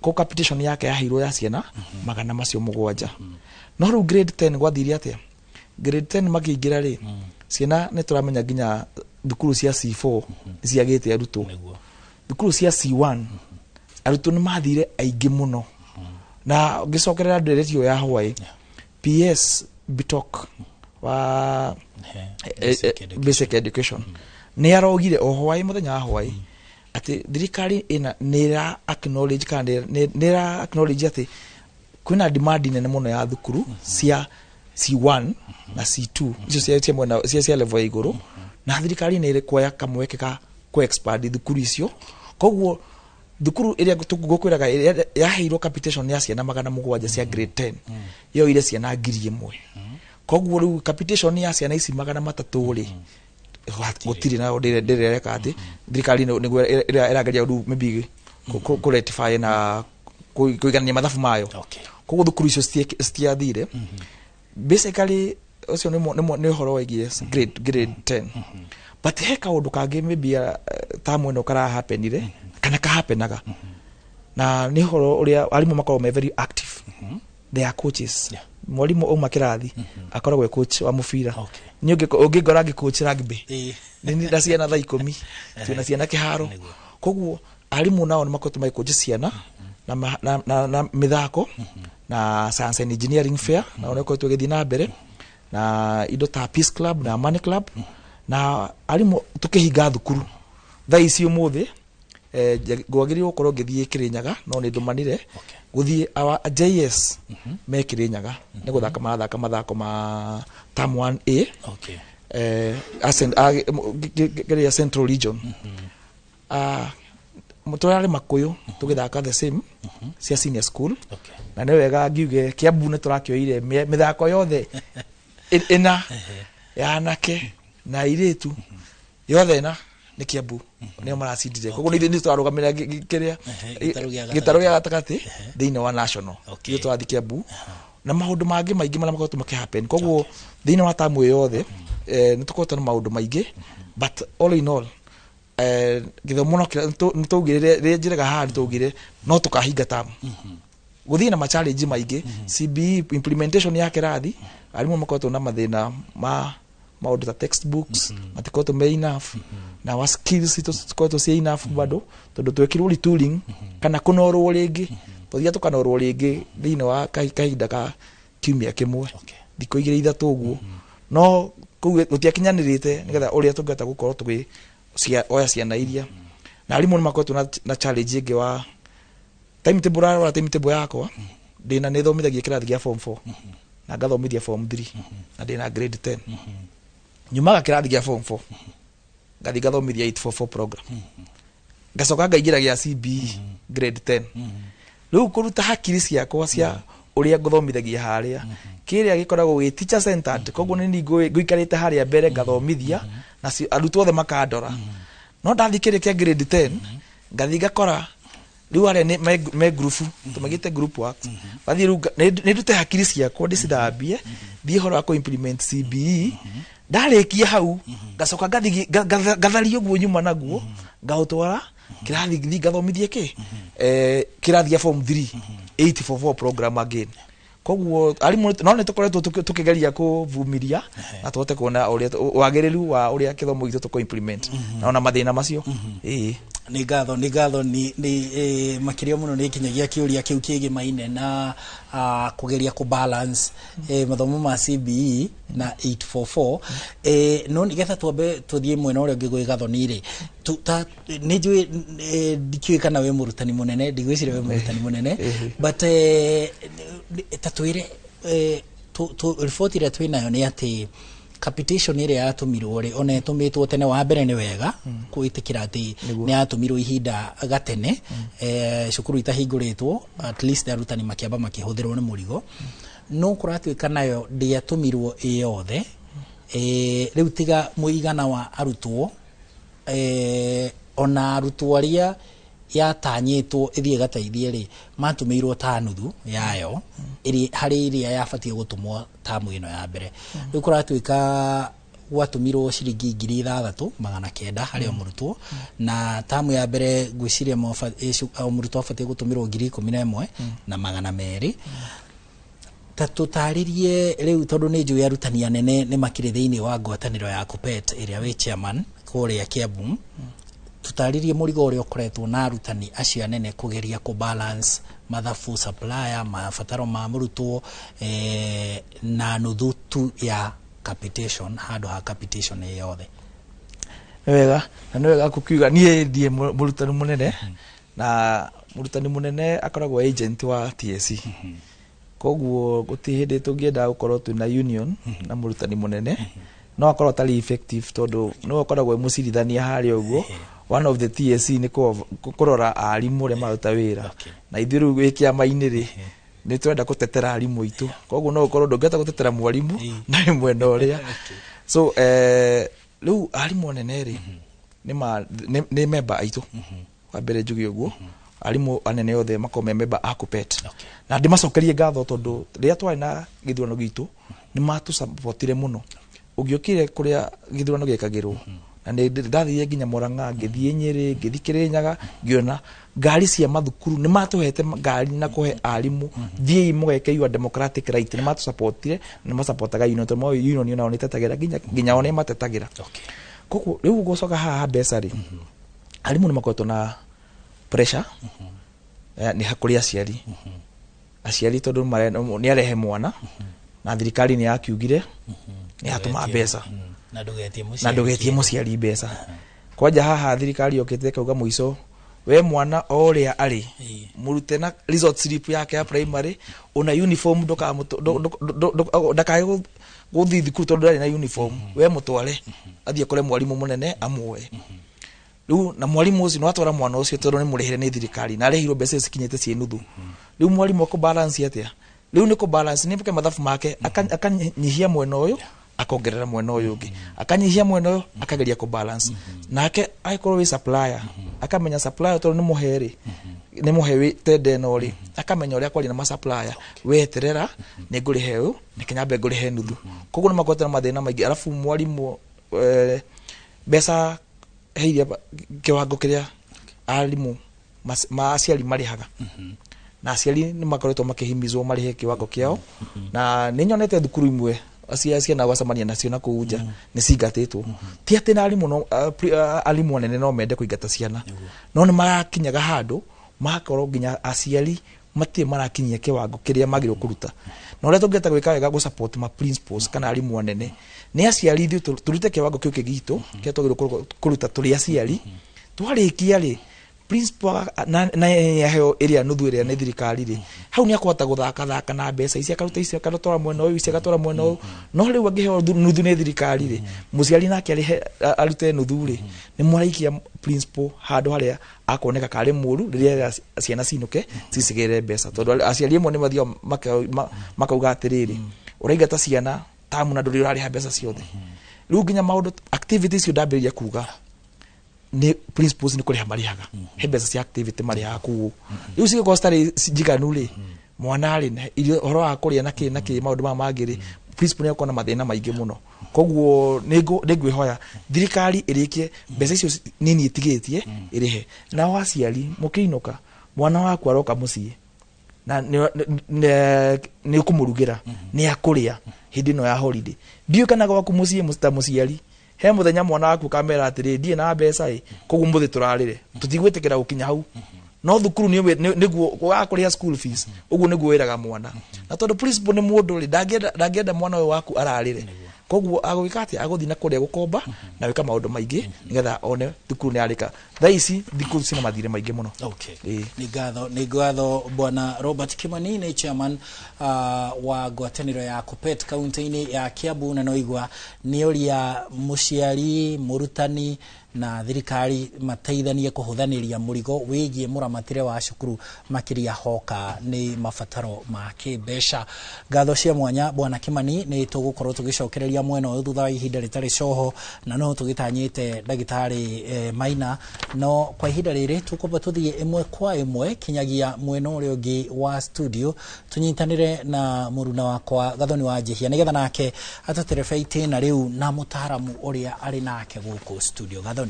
koguo capitation yake yaheirwo ya ciana 700. No rĩu grade 10 gwathire atĩa? Grade 10 makĩingĩra rĩ, ciana nĩ tũramenya nginya thukuru cia C4 ciagĩte arutwo, thukuru cia C1 arutwo nĩ mathire aingĩ mũno. Na ngĩcokerera ndeereti ĩyo ya hwaĩ, PS Bitok wa basic education nĩ arogire o hwaĩ mũthenya wa hwaĩ atĩ thirikari ĩna nĩ ĩra acknowledge kana nĩ ĩra acknowledge atĩ kwĩna demand nene mũno ya thukuru cia C1 na C2, icio cia mwena cia level ya igũrũ, na thirikari nĩ ĩkuoya kamweke ka kũ expand thukuru icio. Koguo thukuru ĩrĩa ngũkwĩraga yaheirwo capitation ya ciana 700 cia grade 10 yoire ciana 1000. Koguo rĩu capitation ya ciana ici 300 rĩ gũtirĩ, na ndĩrereka atĩ thirikari nĩguo ĩrageria rĩu maybe kũ rectify na kũiganania mathabu mayo. Koguo thukuru icio citiathire. Basically ũcio nĩ ũhoro wĩgiĩ grade 10. But he kaũndũ kangĩ maybe tamu ĩno karahapenire kana kahapenaga, na nĩ ũhoro ũrĩa arimũ makoragwo me very active. They are coaches. Mwarimũ auma kĩrathi akoragwo e coach wa mũbira. Niĩ ũngĩngora ngĩ coach rugby nĩ na ciana thaa 10 twĩna ciana kĩharo. Koguo arimũ nao nĩ makoretwo magĩcoach ciana na mĩthako na science and engineering fair, na nĩ ũkoretwo ũgĩthiĩ na mbere na indo ta Peace Club na Money Club. Na arimũ tũkĩhinga thukuru thaa ici ũmũthĩ, ngwagĩrĩirwo gũkorwo ngĩthiĩ Kĩrĩnyaga, no nĩ ndũmanire gũthiĩ our JS me Kĩrĩnyaga nĩ gũthaka marathaka mathako ma term 1A, kĩrĩa Central Region. Tũrarĩ Makũyũ tũgĩthaka the same cia senior school, na nĩ wega ngiuge Kiambu nĩ tũrakĩoire mĩthako yothe ĩna ya anake na airĩtu yothe ĩna Nĩ Kiambu nĩo maracindire, koguo nĩ ithuĩ tũrarũgamĩrĩra kĩrĩa gĩtarũ gĩa gatagatĩ thĩinĩ wa national. Ithuĩ tũrathiĩ Kiambu na maũndũ mangĩ maingĩ marĩa makoretwo makĩhappen. Koguo thĩinĩ wa tamu ĩyo yothe nĩ tũkoretwo na maũndũ maingĩ, but all in all gĩthomo no nĩ twaugire rĩrĩa njĩraga haha, nĩ twaugire no tũkahinga tamu gũthiĩ na ma-challenge maingĩ. CBE implementation ya kĩrathi, arimũ makoretwo na mathĩna ma maũndũ ta textbooks matikoretwo me enough, na wa skills citũ cikoretwo ciĩ enough bado, tondũ twekirwo retooling kana kũnorwo rĩngĩ, tũthiaga tũkanorwo rĩngĩ thĩinĩ wa kahinda ka kiumia kĩmwe, thikũ 2 3 ũguo, no kũu gũtiakinyanĩrĩte nĩgetha ũrĩa tũngĩhota gũkorwo tũgĩ oya ciana iria. Na arimũ nĩ makoretwo na challenge ĩngĩ wa timetable. Ũrarora timetable yakwa, ndĩna nĩ thomithagia kĩrathi gĩa form 4 na ngathomithia form 3 na ndĩna grade 10. Nyumaga kĩrathi gĩa form 4, ngathiĩ ngathomithia 844 program, ngacoka ngaingĩra gĩa CBE grade 10. Rĩu kũruta hakiri ciakwa cia ũrĩa ngũthomithagia harĩa kĩrĩa gĩkoragwo gĩ teacher centered, koguo nĩ niĩ ngũikarĩte harĩa mbere ngathomithia na arutwo othe makandora. No ndathiĩ kĩrĩa kĩa grade 10, ngathiĩ ngakora rĩu arĩa nĩ me group tũmagĩte group work, bathiĩ rĩu nĩ ndute hakiri ciakwa ndĩcithambie, thiĩ ũhoro wa kũ-implement CBE. Ndarĩkia hau, ngacoka ngathiĩ ngatharia ũguo nyuma naguo, ngaũtwara kĩrathi, thiĩ ngathomithie kĩ kĩrathi gĩa form 3 844 program again. Koguo arimũ no nĩ tũkoretwo tũkĩgeria kũvumiria na tũhote kuona ũrĩa wagĩrĩru wa ũrĩa kĩthomo gitũ tũkũ implement na ona mathĩna macio, ĩĩ. Nĩ ngatho, nĩ ngatho nĩ makĩria mũno nĩ kinyagia kĩũria kĩu kĩgĩmaine na kũgeria kũ balance mathomo ma CBE na 844. No nĩgetha twambe tũthiĩ mwena ũrĩa ũngĩ gwĩ Gathoni rĩ, nĩ njũĩ ndikĩũĩ kana wĩ mũrutani mũnene, ndigwĩciria wĩ mũrutani mũnene, but ta twĩre riboti ĩrĩa twĩnayo nĩ atĩ capitation ĩrĩa yatũmirwo rĩ, ona ĩtũmĩtwo tene. Wa mbere nĩ wega gwĩtĩkĩra atĩ nĩ yatũmirwo ihinda gatene, cukuru itahingũrĩtwo, at least arutani makĩamba makĩhũthĩrwo nĩ mũrigo, no kũratuĩka nayo ndĩatũmirwo ĩ yothe. Rĩu tiga mũigana wa arutwo, ona arutwo arĩa yatanyĩtwo ĩthiĩ ĩgateithie rĩ, matũmĩirwo ta nuthu yayo ĩrĩ harĩ ĩrĩa yabatiĩ gũtũmwo tamu ĩno ya mbere. Rĩu kũratuĩka gwatũmirwo ciringi 6,900 harĩ o mũrutwo, na tamu ya mbere ngwĩciria o mũrutwo abatiĩ gũtũmĩrwo 11,200. Ta tũtarĩrie rĩu, tondũ nĩ njũĩ arutani anene nĩ makĩrĩ thĩinĩ wa ngwatanĩro ya KUPPET ĩrĩa wĩ chairman kũrĩa Kiambu, tũtarĩrie mũrigo ũrĩa ũkoretwo na arutani acio anene kũgeria kũ balance mathabu, supplier, mabataro ma mũrutwo, na nuthu tu ya capitation handũ ha capitation ĩ yothe. Nĩ wega, na nĩ wega kũkiuga niĩ ndiĩ mũrutani mũnene, na mũrutani mũnene akoragwo agent wa TSC, koguo gũtirĩ hĩndĩ tũngĩenda gũkorwo twĩna union na mũrutani mũnene no akorwo atarĩ effective, tondũ nĩwe ũkoragwo e mũcirithania harĩa ũguo, one of the TSC nĩ kũrora arimũ ũrĩa maruta wĩra. Na ithuĩ rĩu wĩ kĩama-inĩ rĩ, nĩ twenda gũtetera arimũ aitũ, koguo no ũkorwo ndũngĩhota gũtetera mwarimũ na wĩ mwena ũrĩa. So rĩu arimũ anene rĩ, nĩ member aitũ. Wa mbere njuge ũguo, arimũ anene othe makorwo me member a KUPPET, na ndĩmacokerie ngatho tondũ rĩrĩa twarĩ na gĩthurano gitũ nĩ matũsupportire mũno. Ũngĩokire kũrĩa gĩthurano gĩekagĩrwo, na nĩ ndathire nginya Murang'a, ngĩthiĩ Nyĩrĩ, ngĩthiĩ Kĩrĩnyaga, ngĩona ngari cia mathukuru, nĩ matũhete ngari na kũhe arimũ, thiĩi mũgeke your democratic right. Nĩ matũsupportire na nĩ masupportaga union, tondũ moĩ union onao nĩ ĩtetagĩra nginya o nĩ matetagĩra. Koguo rĩu gũcoka haha mbeca rĩ, arimũ nĩ makoretwo na pressure nĩ kũrĩ aciari, tondũ nĩ arehe mwana na thirikari nĩ yakiugire nĩ yatũma mbeca na ndũgetie mũciari na ndũgetie mũciari mbeca. Kwanja haha thirikari yokĩte ĩkauga mũico we mwana o ũrĩa arĩ mũrute na result slip yake ya primary, ona uniform, ndakae gũthiĩ thukuru tondũ ndarĩ na uniform, we mũtware athiĩ akore mwarimũ mũnene amuoe. Rĩu na mwarimũ ũcio no atwara mwana ũcio tondũ nĩ mũrĩhĩre nĩ thirikari na arĩhirwo mbeca icio cikinyĩte ciĩ nuthu. Rĩu mwarimũ akũ balance atĩa? Rĩu nĩ kũ balance nĩ mathabu make, akanyihia mwena ũyũ. Akongerera mwena ũyũ ũngĩ, akanyihia mwena ũyũ, akageria kũ balance. Nake angĩkorwo wĩ supplier, akamenya supplier tondũ nĩ mũhe rĩ, nĩ mũhe wĩ tender ĩno rĩ, akamenya ũrĩa kwaria na ma supplier, weterera nĩ ngũrĩhe ũyũ, reke nyambe ngũrĩhe nuthu. Koguo nĩ makoretwo na mathĩna maingĩ. Arabu mwarimũ, mbeca he iria kĩwango kĩrĩa arimũ ma aciari marĩhaga, na aciari nĩ makoretwo makĩhimizwo marĩhe kĩwango kĩao. Na nĩ nyonete thukuru imwe ciana gwacemania nacio na kũu nja nĩ cingatĩtwo. Ti atĩ na arimũ no arimũ anene no mende kũingata ciana, no nĩ marakinyaga handũ magakorwo nginya aciari matirĩ marakinyia kĩwango kĩrĩa magĩrĩirwo kũruta. Na ũrĩa tũngĩhota gwĩka wega gũ support ma principals kana arimũ anene nĩ aciari ithuĩ tũrute kĩwango kĩu gitũ kĩrĩa twagĩrĩirwo kũruta tũrĩ aciari. Twarĩkia rĩ, principal na aheo ĩrĩa nuthu ĩrĩa nĩ thirikari rĩ, hau nĩ akũhota gũthaka thaka na mbeca ici, akaruta ici agatwara mwena ũyũ, ici agatwara mwena ũyũ. No rĩu angĩheo nuthu nĩ thirikari rĩ, mũciari nake arĩhe arute nuthu rĩ, nĩ mũraikia principal handũ harĩa akuoneka karĩ mũru rĩrĩa ciana cinũke cicigĩre mbeca, tondũ aciari amwe nĩ mathiaga makauga atĩrĩrĩ, ũraingata ciana tamu na ndũrĩ ũrarĩha mbeca ciothe. Rĩu nginya maũndũ activities icio ndambĩrĩria kuga nĩ principals nĩ kũrĩha marĩhaga, he mbeca cia activity marĩhaga kũu. Rĩu cigĩkorwo citarĩ njiganu rĩ, mwana rĩ na irio, ũhoro wa kũrĩa na kĩ na kĩ, maũndũ maya mangĩ rĩ, principal nĩ akorwo na mathĩna maingĩ mũno. Koguo nĩ ngwĩhoya thirikari ĩrĩkie mbeca icio nini ĩtigĩtie ĩrĩhe. Nao aciari mũkĩinũka, mwana waku aroka mũciĩ na nĩ ũkũmũrugĩra, nĩ akũrĩa hĩndĩ ĩno ya holiday. Ndiũĩ kana gwaku mũciĩ ta mũciari he mũthenya mwana waku kamera atĩrĩ, "Ndirĩ na mbeca ĩ, koguo mũthĩ tũrarĩre." Tũtigwĩtĩkĩra gũkinya hau. No thukuru nĩguo waga kũrĩha school fees, ũguo nĩguo wĩraga mwana. Na tondũ principal nĩ mũndũ rĩ, ndangĩenda mwana ũyũ waku ararĩre, koguo agwĩka atĩa? Agũthiĩ na kũrĩa gũkomba na gwĩka maũndũ maingĩ nĩgetha one thukuru nĩ yarĩka. Thaa ici thukuru cina mathirĩ maingĩ mũno. Okay. Ĩĩ. Nĩ ngatho bwana Robert Kimani, nĩ chairman wa ngwatanĩro ya Kuppet kaunti-inĩ ya Kiambu. Na noigua nĩ ũria mũciari, mũrutani na thirikari mateithanie kũhũthanĩria mũrigo wĩgiĩ mũramatĩre wa cukuru, makĩria hoka nĩ mabataro ma kĩmbeca. Ngatho cia mwanya, bwana Kimani. Nĩ tũgũkorwo tũgĩcokereria mwena ũyũ thutha wa ihinda rĩtarĩ coho, na no tũgĩtanyĩte ndagĩtarĩ Maina, no kwa ihinda rĩrĩ tũkwamba tũthiĩ ĩmwe kwa ĩmwe kinyagia mwena ũrĩa ũngĩ wa studio, tũnyitanĩre na mũruna wakwa Gathoni wa Njihia, nĩgetha nake atũterebe itĩna rĩu na mũtaaramu ũrĩa arĩ nake gũkũ studio. Gathoni.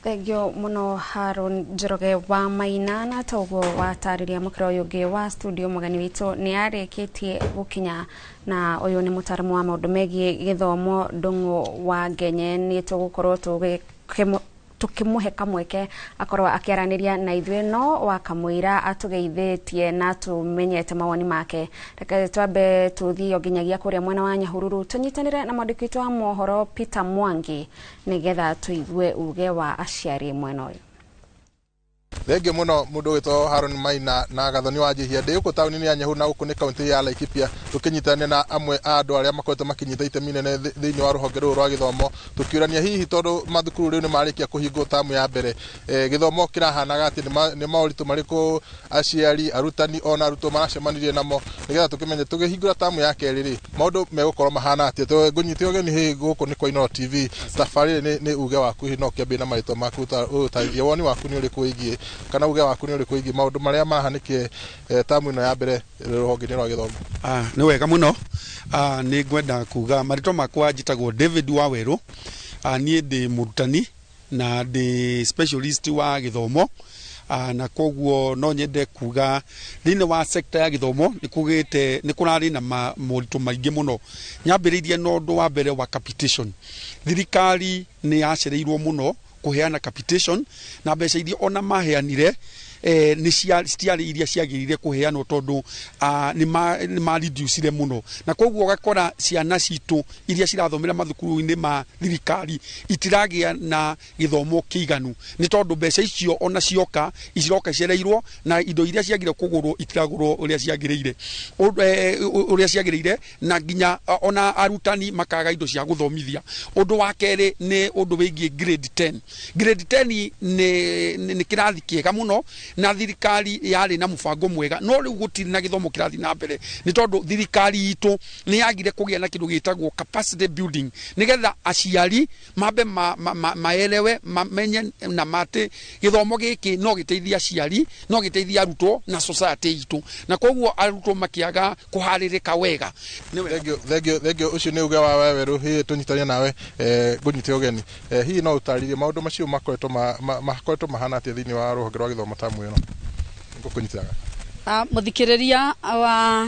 Thengio muno, Haron Njoroge wa Maina. Na toguo watarĩria mũkĩra ũyũ ũngĩ wa studio, mũgeni witũ nĩ arĩkĩtie gũkinya, na ũyũ nĩ mũtaaramu wa maũndũ megiĩ gĩthomo, Ndũng'ũ wa Ngenye. Nĩ tũgũkorwo tũkĩmũhe kamweke akorwo akĩaranĩria na ithuĩ, no wakamũira atũgeithĩtie na tũmenyete mawoni make. Reke twambe tũthiĩ o nginyagia kũrĩa mwena wa Nyahururu, tũnyitanĩre na mwandĩki witũ wa mohoro Peter Mwangi, nĩgetha tũigue uge wa aciari mwena ũyũ. Thengiũ mũno, mũndũ wĩtwo Haron Maina na Gathoni wa Njihia. Ndĩ gũkũ taũni-inĩ ya Nyahururu, na gũkũ nĩ kaunti ya Laikipia, tũkĩnyitanĩra na amwe a andũ arĩa makoretwo makĩnyita itemi nene thĩinĩ wa rũhonge rũrũ rwa gĩthomo, tũkĩũrania hihi tondũ mathukuru rĩu nĩ marĩkia kũhingwo tamu ya mbere, gĩthomo kĩrahanaga atĩ, nĩ moritũ marĩkũ aciari, arutani ona arutwo maracemanirie namo, nĩgetha tũkĩmenye tũgĩhingũra tamu ya kerĩ rĩ, maũndũ megũkorwo mahana atĩa. Ngũnyite ũgeni hihi gũkũ nĩ kwa Inooro TV. Tabarĩra nĩ uge waku, hihi no ũkĩambie na marĩtwa maku, ũtarĩrie woni waku nĩ ũrĩkũ wĩgiĩ, kana uge waku nĩ ũrĩkũ wĩgiĩ maũndũ marĩa mahanĩkire tamu ĩno ya mbere rũhonge-inĩ rwa gĩthomo? Ah, nĩ wega mũno. Nĩ ngwenda kuga marĩtwa makwa njĩtagwo David Wawerũ. Niĩ ndĩ mũrutani na ndĩ specialist wa gĩthomo. Na koguo no nyende kuga thĩinĩ wa sector ya gĩthomo nĩ kũgĩte nĩ kũrarĩ na moritũ maingĩ mũno. Nyambĩrĩirie na ũndũ wa mbere wa capitation. Thirikari nĩ yacereirwo mũno kũheana capitation, na mbeca iria ona maheanire nĩ citiarĩ iria ciagĩrĩire kũheanwo, tondũ nĩ ma reducire mũno, na koguo ũgakora ciana citũ iria cirathomera mathukuru-inĩ ma thirikari itiragĩa na gĩthomo kĩiganu, nĩ tondũ mbeca icio ona cioka ciroka icereirwo, na indo iria ciagĩrĩire kũgũrwo itiragũrwo ũrĩa ciagĩrĩire, na nginya ona arutani makaga indo cia gũthomithia. Ũndũ wa kerĩ nĩ ũndũ wĩgiĩ grade 10. Grade 10 nĩ kĩrathi kĩega mũno. Na thirikari yarĩ na mũbango mwega, no rĩu gũtirĩ na gĩthomo kĩrathiĩ na mbere nĩ tondũ thirikari itũ nĩ yagire kũgĩa na kĩndũ gĩtagwo capacity building, nĩgetha aciari mambe maelewe, mamenye na matĩ gĩthomo gĩkĩ no gĩteithie aciari, no gĩteithie arutwo na society itũ, na koguo arutwo makĩaga kũharĩrĩka wega. Thengio, thengio, thengio. Ũcio nĩ uge wa Wawerũ. Hihi tũnyitania nawe, ngũnyite ũgeni, hihi no ũtarĩrie maũndũ macio makoretwo mahana atĩa thĩinĩ wa rũhonge rwa gĩthomo tamu ĩno? Ngũkũnyitĩraga. Mũthikĩrĩria wa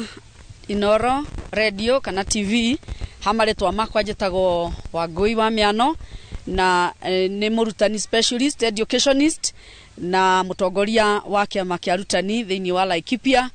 Inoro Radio kana TV, ha marĩtwa makwa njĩtagwo Wangũi wa Mĩano, na nĩ mũrutani, specialist educationist, na mũtongoria wa kĩama kĩa arutani thĩinĩ wa Laikipia.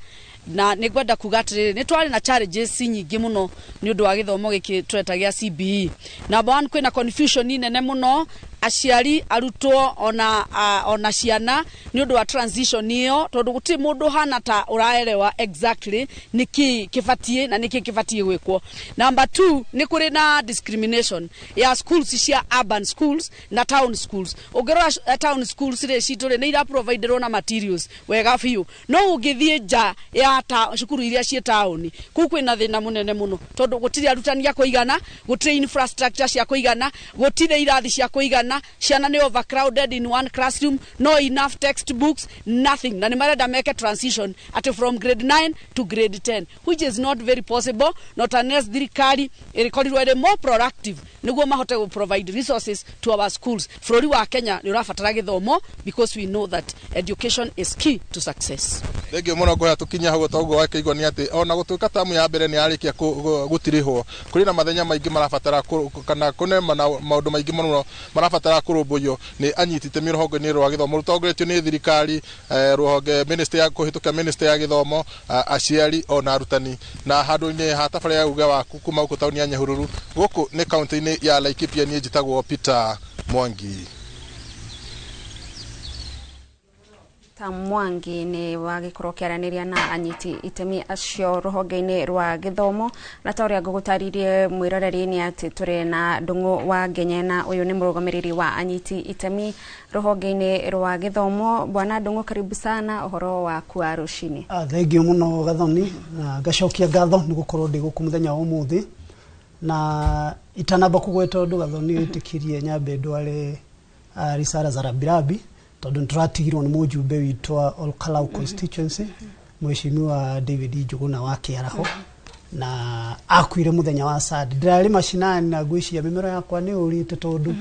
Na nĩ ngwenda kuga atĩrĩrĩ, nĩ twarĩ na challenges nyingĩ mũno nĩ ũndũ wa gĩthomo gĩkĩ tũreta gĩa CBE. Number one, kwĩna confusion nene mũno, aciari, arutwo, ona ciana, nĩ ũndũ wa transition ĩyo, tondũ gũtirĩ mũndũ hana ta ũraelewa exactly nĩkĩ kĩbatiĩ na nĩkĩ kĩbatiĩ gwĩkwo. Number two, nĩ kũrĩ na discrimination ya schools cia urban schools na town schools. Ũngĩrora town schools rĩ citũ rĩ, nĩ iraproviderwo na materials wega biũ, no ũngĩthiĩ nja ya cukuru iria ciĩ taũni, kũu kwĩna thĩna mũnene mũno, tondũ gũtirĩ arutani a kũigana, gũtirĩ infrastructure cia kũigana, gũtirĩ irathi cia kũigana, ciana nĩ overcrowded in one classroom, no enough textbooks, nothing. Na nĩ marenda meke transition atĩ from grade 9 to grade 10, which is not very possible, not unless thirikari ĩrĩkorirwo ĩrĩ more proactive nĩguo mahote gũ provide resources to our schools. Bũrũri wa Kenya nĩ ũrabatara gĩthomo, because we know that education is key to success. Thengio mũno. Ngũya tũkinya hau, toguo wakĩigua nĩ atĩ ona gũtuĩka tamu ya mbere nĩ yarĩkia gũtirihwo, kũrĩ na mathenya maingĩ marabatara kana kũne maũndũ maingĩ mũno marabatara kũrũmbũiyo nĩ anyiti itemi rũhonge-inĩ rwa gĩthomo rũtongoretio nĩ thirikari, rũhonge ministry ya kũhĩtũka ministry ya gĩthomo, aciari ona arutani. Na handũ-inĩ ha tabarĩra ya uge waku kuma gũkũ taũni ya Nyahururu, gũkũ nĩ kaunti-inĩ ya Laikipia, niĩ njĩtagwo Peter Mwangi. Ta Mwangi nĩ wagĩkorwo ũkĩaranĩria na anyiti itemi acio rũhonge-inĩ rwa gĩthomo. Na ta ũrĩa ngũgũtarĩrie, mwĩroreri, nĩ atĩ tũrĩ na Ndung'u wa Ngenyena. Ũyũ nĩ mũrũgamĩrĩri wa anyiti itemi rũhonge-inĩ rwa gĩthomo. Bwana Ndung'u, karibu sana. Ũhoro waku wa rũcinĩ? Thengio mũno, Gathoni, na ngacokia ngatho nĩ gũkorwo ndĩ gũkũ mũthenya wa ũmũthĩ. Na itanamba kũgweta ũndũ, Gathoni, wĩtĩkĩrie nyambe ndware risara za rambirambi, tondũ nĩtũratigirwo nĩ mũjumbe witũ wa Olkalau constituency, Mheshimiwa David Njuguna wa Kĩaraho, na akuire mũthenya wa Sunday. Ndĩrarĩ macinani na ngwĩciria mĩmero yakwa nĩ ũrĩte, tondũ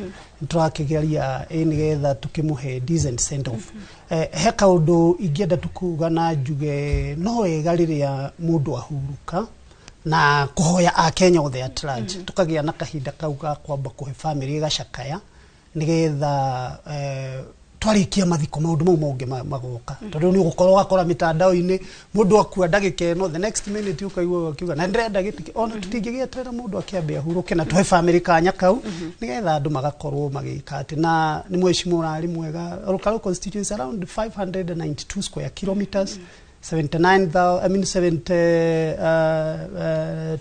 nĩtũrakĩgeria nĩgetha tũkĩmũhe decent send off. He kaũndũ ingĩenda tukuga na njuge, no wega rĩrĩa mũndũ ahurũka na kũhoya akenya othe at large tũkagĩa na kahinda kau ga kwamba kũhe family gacakaya, nĩgetha twarĩkia mathiko maũndũ mau mongĩ magoka, tondũ nĩ ũgũkorwo ũgakora mĩtandao-inĩ mũndũ akua ndagĩka ĩno, the next minute ũkaigua akiuga na ndĩrenda gĩtĩ. Ona tũtingĩgĩeterera mũndũ akĩambe ahurũke na tũhe family kanya kau, nĩgetha andũ magakorwo magĩka atĩ na nĩ mheshimiwa ũrarĩ mwega. Olkalau constituency, around 592 square kilometers, 79, I mean 70,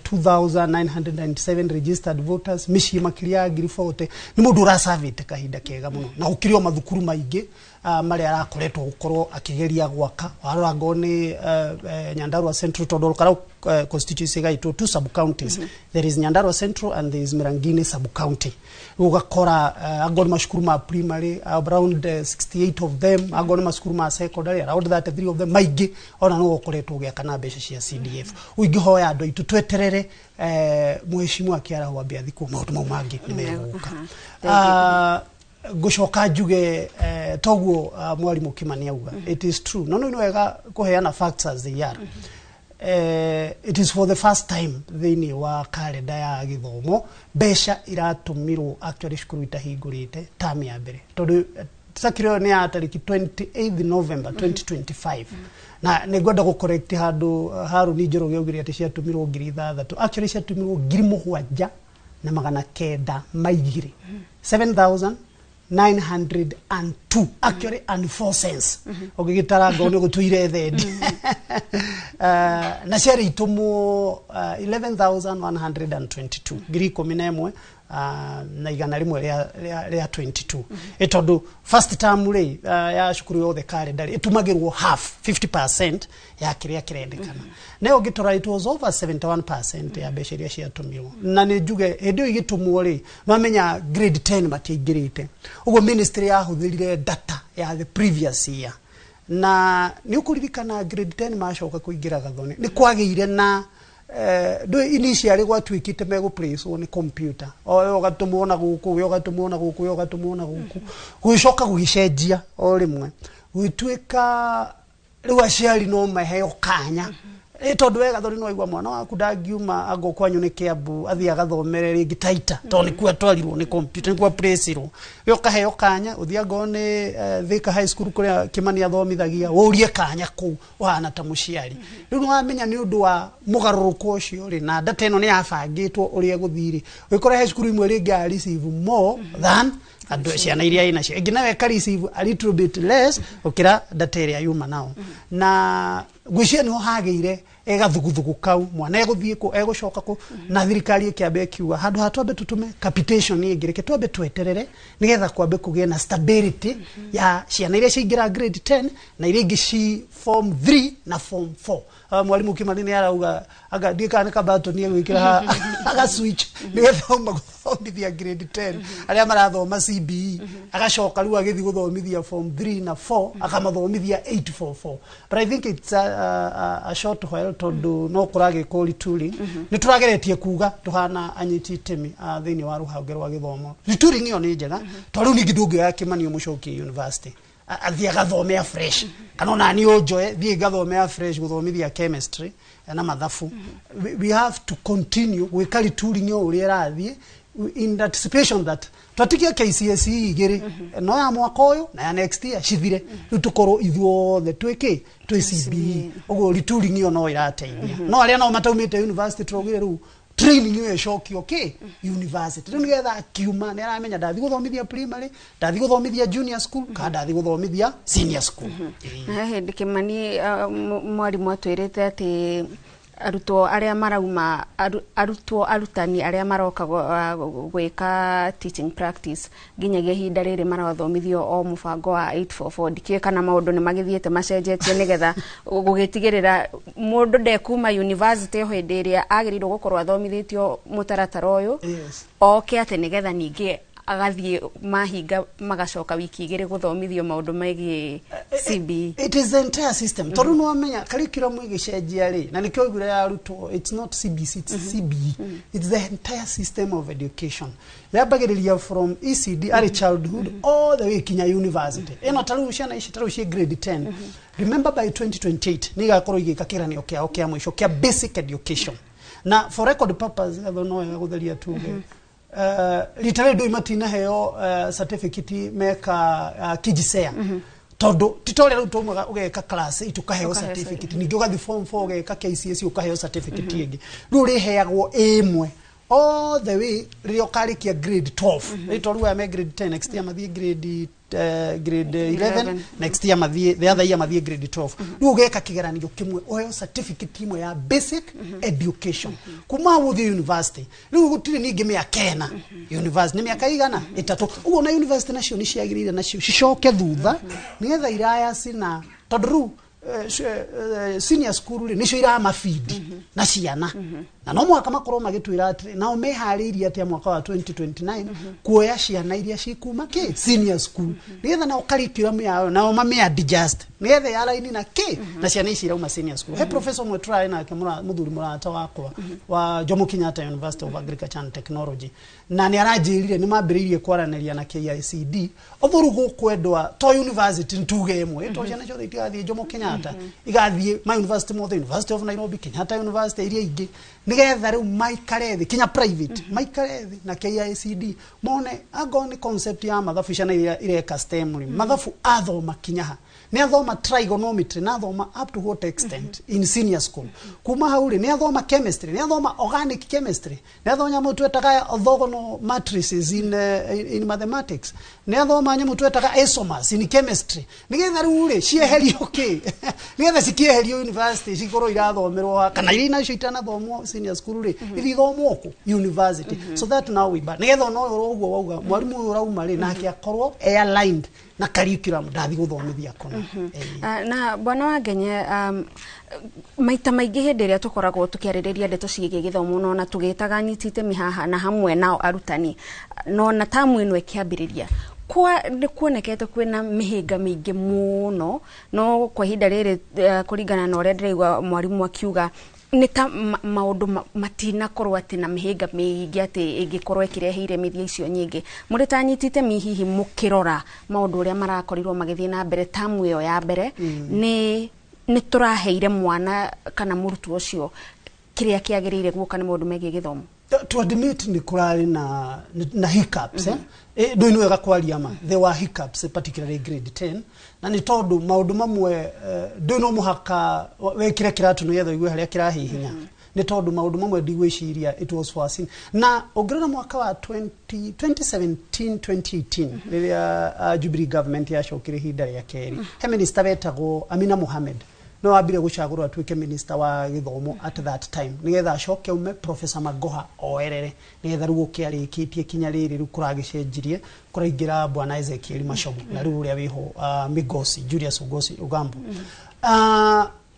2997 registered voters, mĩciĩ makĩria ya 40,000. Nĩ mũndũ ũracavĩte kahinda kega mũno, na gũkĩrĩ o mathukuru maingĩ marĩa arakoretwo gũkorwo akĩgeria gwaka. Warora ngoo nĩ Nyandarua Central, tondũ Olkalau constituency ĩgaĩtwo two sub counties. There is Nyandarua Central and there is Mirangini sub county. Rĩu ũgakora angorwo nĩ macukuru ma primary, around 68 of them, angorwo nĩ macukuru ma secondary, around 33 of them. Maingĩ ona no ũkoretwo ũgĩaka na mbeca cia CDF. Rĩu ingĩhoya andũ aitũ tweterere mheshimiwa akĩarahwo ambe athikwo, maũndũ mau mangĩ nĩ megũka. Ngũcoka njuge toguo mwarimũ Kimani auga, it is true, no no nĩ wega kũheana facts as they are. It is for the first time thĩinĩ wa kalenda ya gĩthomo mbeca iratũmirwo actually cukuru itahingũrĩte term ya mbere, tondũ circular ĩyo nĩ ya tarĩki 28 November 2025. Na nĩ ngwenda gũ correct handũ Harũni Njoroge augire atĩ ciatũmirwo 6,000. Actually ciatũmirwo 7,902, 7902 actually and 4 cents. Ũngĩgĩtara ngoo nĩ gũtũire thendi. Na ciarĩ itũmwo 11122, 11,000. na 100 rĩa 22. Ĩ tondũ first term rĩ, ya cukuru yothe calendar ĩtumagĩrwo half, 50% ya kĩrĩa kĩrendekana. Nayo ũngĩtora, it was over 71% ya mbeca iria ciatũmirwo. Na nĩ njuge hĩndĩ ĩyo igĩtũmwo rĩ, mamenya grade 10 matiaingĩrĩte, ũguo ministry yahũthĩrire data ya the previous year. Na nĩ ũkũririkana grade 10 macoka kũingĩra, Gathoni, nĩ kwagĩire na ndũ initially gwatuĩkĩte megũplacewo nĩ computer, o we ũgatũmwo na gũkũ, we ũgatũmwo na gũkũ, we ũgatũmwo na gũkũ. Gũgĩcoka gũgĩcenjia o rĩmwe, gũgĩtuĩka rĩu aciari no maheo kanya, ĩ tondũ we Gathoni no waigua mwana waku ndangiuma ango kwanyu nĩ Kiambu athiĩ agathomere rĩngĩ Taita, tondũ nĩkuo atwarirwo nĩ computer, nĩkuo aplaceirwo. We ũkaheo kanya ũthiĩ angorwo nĩ Thika High School kũrĩa Kimani athomithagia, ũrie kanya kũu ũhana ta mũciari. Rĩu nĩwamenya nĩ ũndũ wa mũgarũrũko ũcio rĩ, na data ĩno nĩ yabangĩtwo ũrĩa ĩgũthiĩ rĩ, ũgĩkora he cukuru imwe rĩngĩ a receive more than andũ ciana iria ĩ nacio, ĩngĩ nayo ĩka receive a little bit less gũkĩra data ĩrĩa yuma nao. Na ngwĩciria nĩho hagĩire ĩgathuguthugu kau, mwana egũthiĩ kũ, egũcoka kũ. Na thirikari ĩkĩamba ĩkiuga handũ ha twambe tũtũme capitation ĩngĩ, reke twambe tweterere nĩgetha kwambe kũgĩe na stability ya ciana iria ciaingĩra grade 10 na iria ingĩ ci form 3 na form 4. Mwarimu Kimani nĩ arauga anga ndiĩ kana nĩ kabatoni egwĩkĩra haha aga switch nĩgetha auma gũthomithia grade 10 arĩa marathoma CBE, agacoka rĩu agĩthiĩ gũthomithia form 3 na 4, akamathomithia 844. But I think it's a short while, tondũ no kũragĩkwo retooling. Nĩ tũrageretie kuga tũhana anyiti itemi thĩinĩ wa rũhonge rwa gĩthomo, retooling ĩyo nĩ njega, tondũ rĩu ningĩ ndũngĩoya Kimani ũmũcokie university athiĩ agathome afresh, kana ona niĩ ũnjoe thiĩ ngathome afresh gũthomithia chemistry na mathabu. We have to continue gwĩka retooling o ũrĩa ĩrathiĩ in anticipation that twatigia KCSE igĩrĩ, no ya mwaka ũyũ na ya next year cithire, rĩu tũkorwo ithuothe twĩkĩ, twĩ CBE. Ũguo retooling ĩyo no ĩrateithia. No arĩa nao mataumĩte university, tũraugire rĩu training ĩyo ĩcokio kĩ university, rĩu nĩgetha akiuma nĩ aramenya ndathiĩ gũthomithia primary, ndathiĩ gũthomithia junior school, kana ndathiĩ gũthomithia senior school. Na he hĩndĩ Kimani, mwarimũ atwĩrĩte atĩ arutwo arĩa marauma arutwo arutani arĩa maroka gwĩka teaching practice nginyagia ihinda rĩrĩ marathomithio o mũbango wa 844. Ndikĩũĩ kana maũndũ nĩ magĩthiĩte macenjetie nĩgetha gũgĩtigĩrĩra mũndũ ndekuma university hĩndĩ ĩrĩa agĩrĩirwo gũkorwo athomithĩtio mũtaratara ũyũ, oke atĩ nĩgetha ningĩ agathiĩ mahinga magacoka wiki 2 gũthomithio maũndũ megiĩ CBE. It is the entire system, tondũ nĩ wamenya curriculum ĩgĩcenjia rĩ, na nĩkĩo oigire ya arutwo, it's not CBC, it's CBE. It's the entire system of education, yambagĩrĩria from ECD, early childhood, all the way kinya university. Ĩno ta rĩu ciana ici ta rĩu ciĩ grade 10, remember by 2028 nĩ igakorwo igĩka kĩgeranio kĩao kĩa mũico kĩa basic education. Na for record purpose, gatho, no wega gũtheria tuge rita rĩrĩ ndũi matinaheo certificate meka KJSEA, tondũ ti ta ũrĩa rĩu taumaga ũgeka class 8 ũkaheo ũkaheo certificate, ningĩ ũgathiĩ form 4 ũgeka KCSE ũkaheo certificate ĩngĩ. Rĩu ũrĩheagwo ĩmwe all the way rĩrĩa ũkarĩkia grade 12. Rĩu to rĩu aya me grade 10, next year mathiĩ grade 11, 11. Next year mathiĩ, the other year mathiĩ grade 12. Rĩu ũgeka kĩgeranio kĩmwe ũheo certificate imwe ya basic education kuma hau ũthiĩ university. Rĩu gũtirĩ ningĩ mĩaka 4 university, nĩ mĩaka igana 3. Ũguo na university nacio nĩ ciagĩrĩire nacio cicoke thutha nĩgetha irayaci na tondũ rĩu senior school rĩ nĩcio iramabindi na ciana, na no mũhaka makorwo magĩtwĩra atĩrĩ nao meharĩirie atĩa mwaka wa 2029 kuoya ciana iria cikuma kĩ senior school, nĩgetha nao curriculum yao nao mame adjust nĩgetha ya raini na kĩ na ciana ici irauma senior school. He professor ũmwe tũrarĩ nake, mũthuri mũrata wakwa wa Jomo Kenyatta University of Agriculture and Technology, na nĩ aranjĩrire nĩ mambĩrĩirie kwaranĩria na KICD ũthuru gũkwendwa to university ntuge ĩmwe, to ciana ciothe itigathiĩ Jomo Kenyatta, igathiĩ ma university mothe, University of Nairobi, Kenyatta University, iria ingĩ, nĩgetha rĩu maikare thĩ, kinya private maikare thĩ na KICD mone angorwo nĩ concept ya mathabu, ciana iria ireka STEM rĩ, mathabu athoma kinya ha, nĩ athoma trigonometry na athoma up to what extent in senior school. Kuma hau rĩ, nĩ athoma chemistry, nĩ athoma organic chemistry, nĩ athoma nyamũ twetaga orthogonal matrices in mathematics, nĩ athoma nyamũ twetaga isomers in chemistry, nĩgetha rĩu rĩ cieherio kĩ, nĩgetha cikĩeherio university cikorwo irathomerwo kana iria nacio itanathomwo senior. Junior school rĩ, ithiĩ ithomwo kũ university, so that now we, but nĩgetha ona ũyũ ũguo wauga mwarimũ ũyũ ũrauma rĩ, nake akorwo aligned na curriculum, ndathi gũthomithia kũna. Na bwana Wangenye, maita maingĩ hĩndĩ ĩrĩa tũkoragwo tũkĩarĩrĩria ndeto ciĩgiĩ gĩthomo, no na tũgĩtaga anyiti itemi haha na hamwe nao arutani, no na tamu ĩno ĩkĩambĩrĩria, kwa nĩ kuonekete kwĩna mĩhĩnga mĩingĩ mũno, no kwa ihinda rĩrĩ, kũringana na ũrĩa ndĩraigua mwarimũ akiuga, nĩ ta maũndũ matinakorwo atĩ na mĩhĩnga mĩingĩ atĩ ĩngĩkorwo ĩkĩrehe iremithia icio nyingĩ. Mũrĩ ta anyiti itemi, hihi mũkĩrora maũndũ ũrĩa marakorirwo magĩthiĩ na mbere tamu ĩyo ya mbere, nĩ tũraheire mwana kana mũrutwo ũcio kĩrĩa kĩagĩrĩire guoka nĩ maũndũ megiĩ gĩthomo? To admit nĩ kũrarĩ na hiccups, eh? Ndũĩ nĩ wega kwaria ma, there were hiccups, particularly grade 10, na nĩ tondũ maũndũ mamwe, ndũĩ no mũhaka wekĩre kĩratũ nĩgetha ũigue harĩa kĩrahihinya, nĩ tondũ maũndũ mamwe ndigwĩciria it was foreseen. Na ũngĩrora mwaka wa 20, 2017 2018, rĩrĩa Jubilee government yacokire ihinda rĩa kerĩ, he minister wetagwo Amina Mohamed no wambire gũcagũrwo atuĩke minister wa gĩthomo at that time, nĩgetha acoke aume, Professor Magoha oerere, nĩgetha rĩu ũke arĩkĩtie kinya rĩrĩ rĩu kũragĩcenjirie, kũraingĩra bwana Ezekiel Machogu na rĩu ũrĩa wĩho, Migosi Julius Ogosi Ogambo.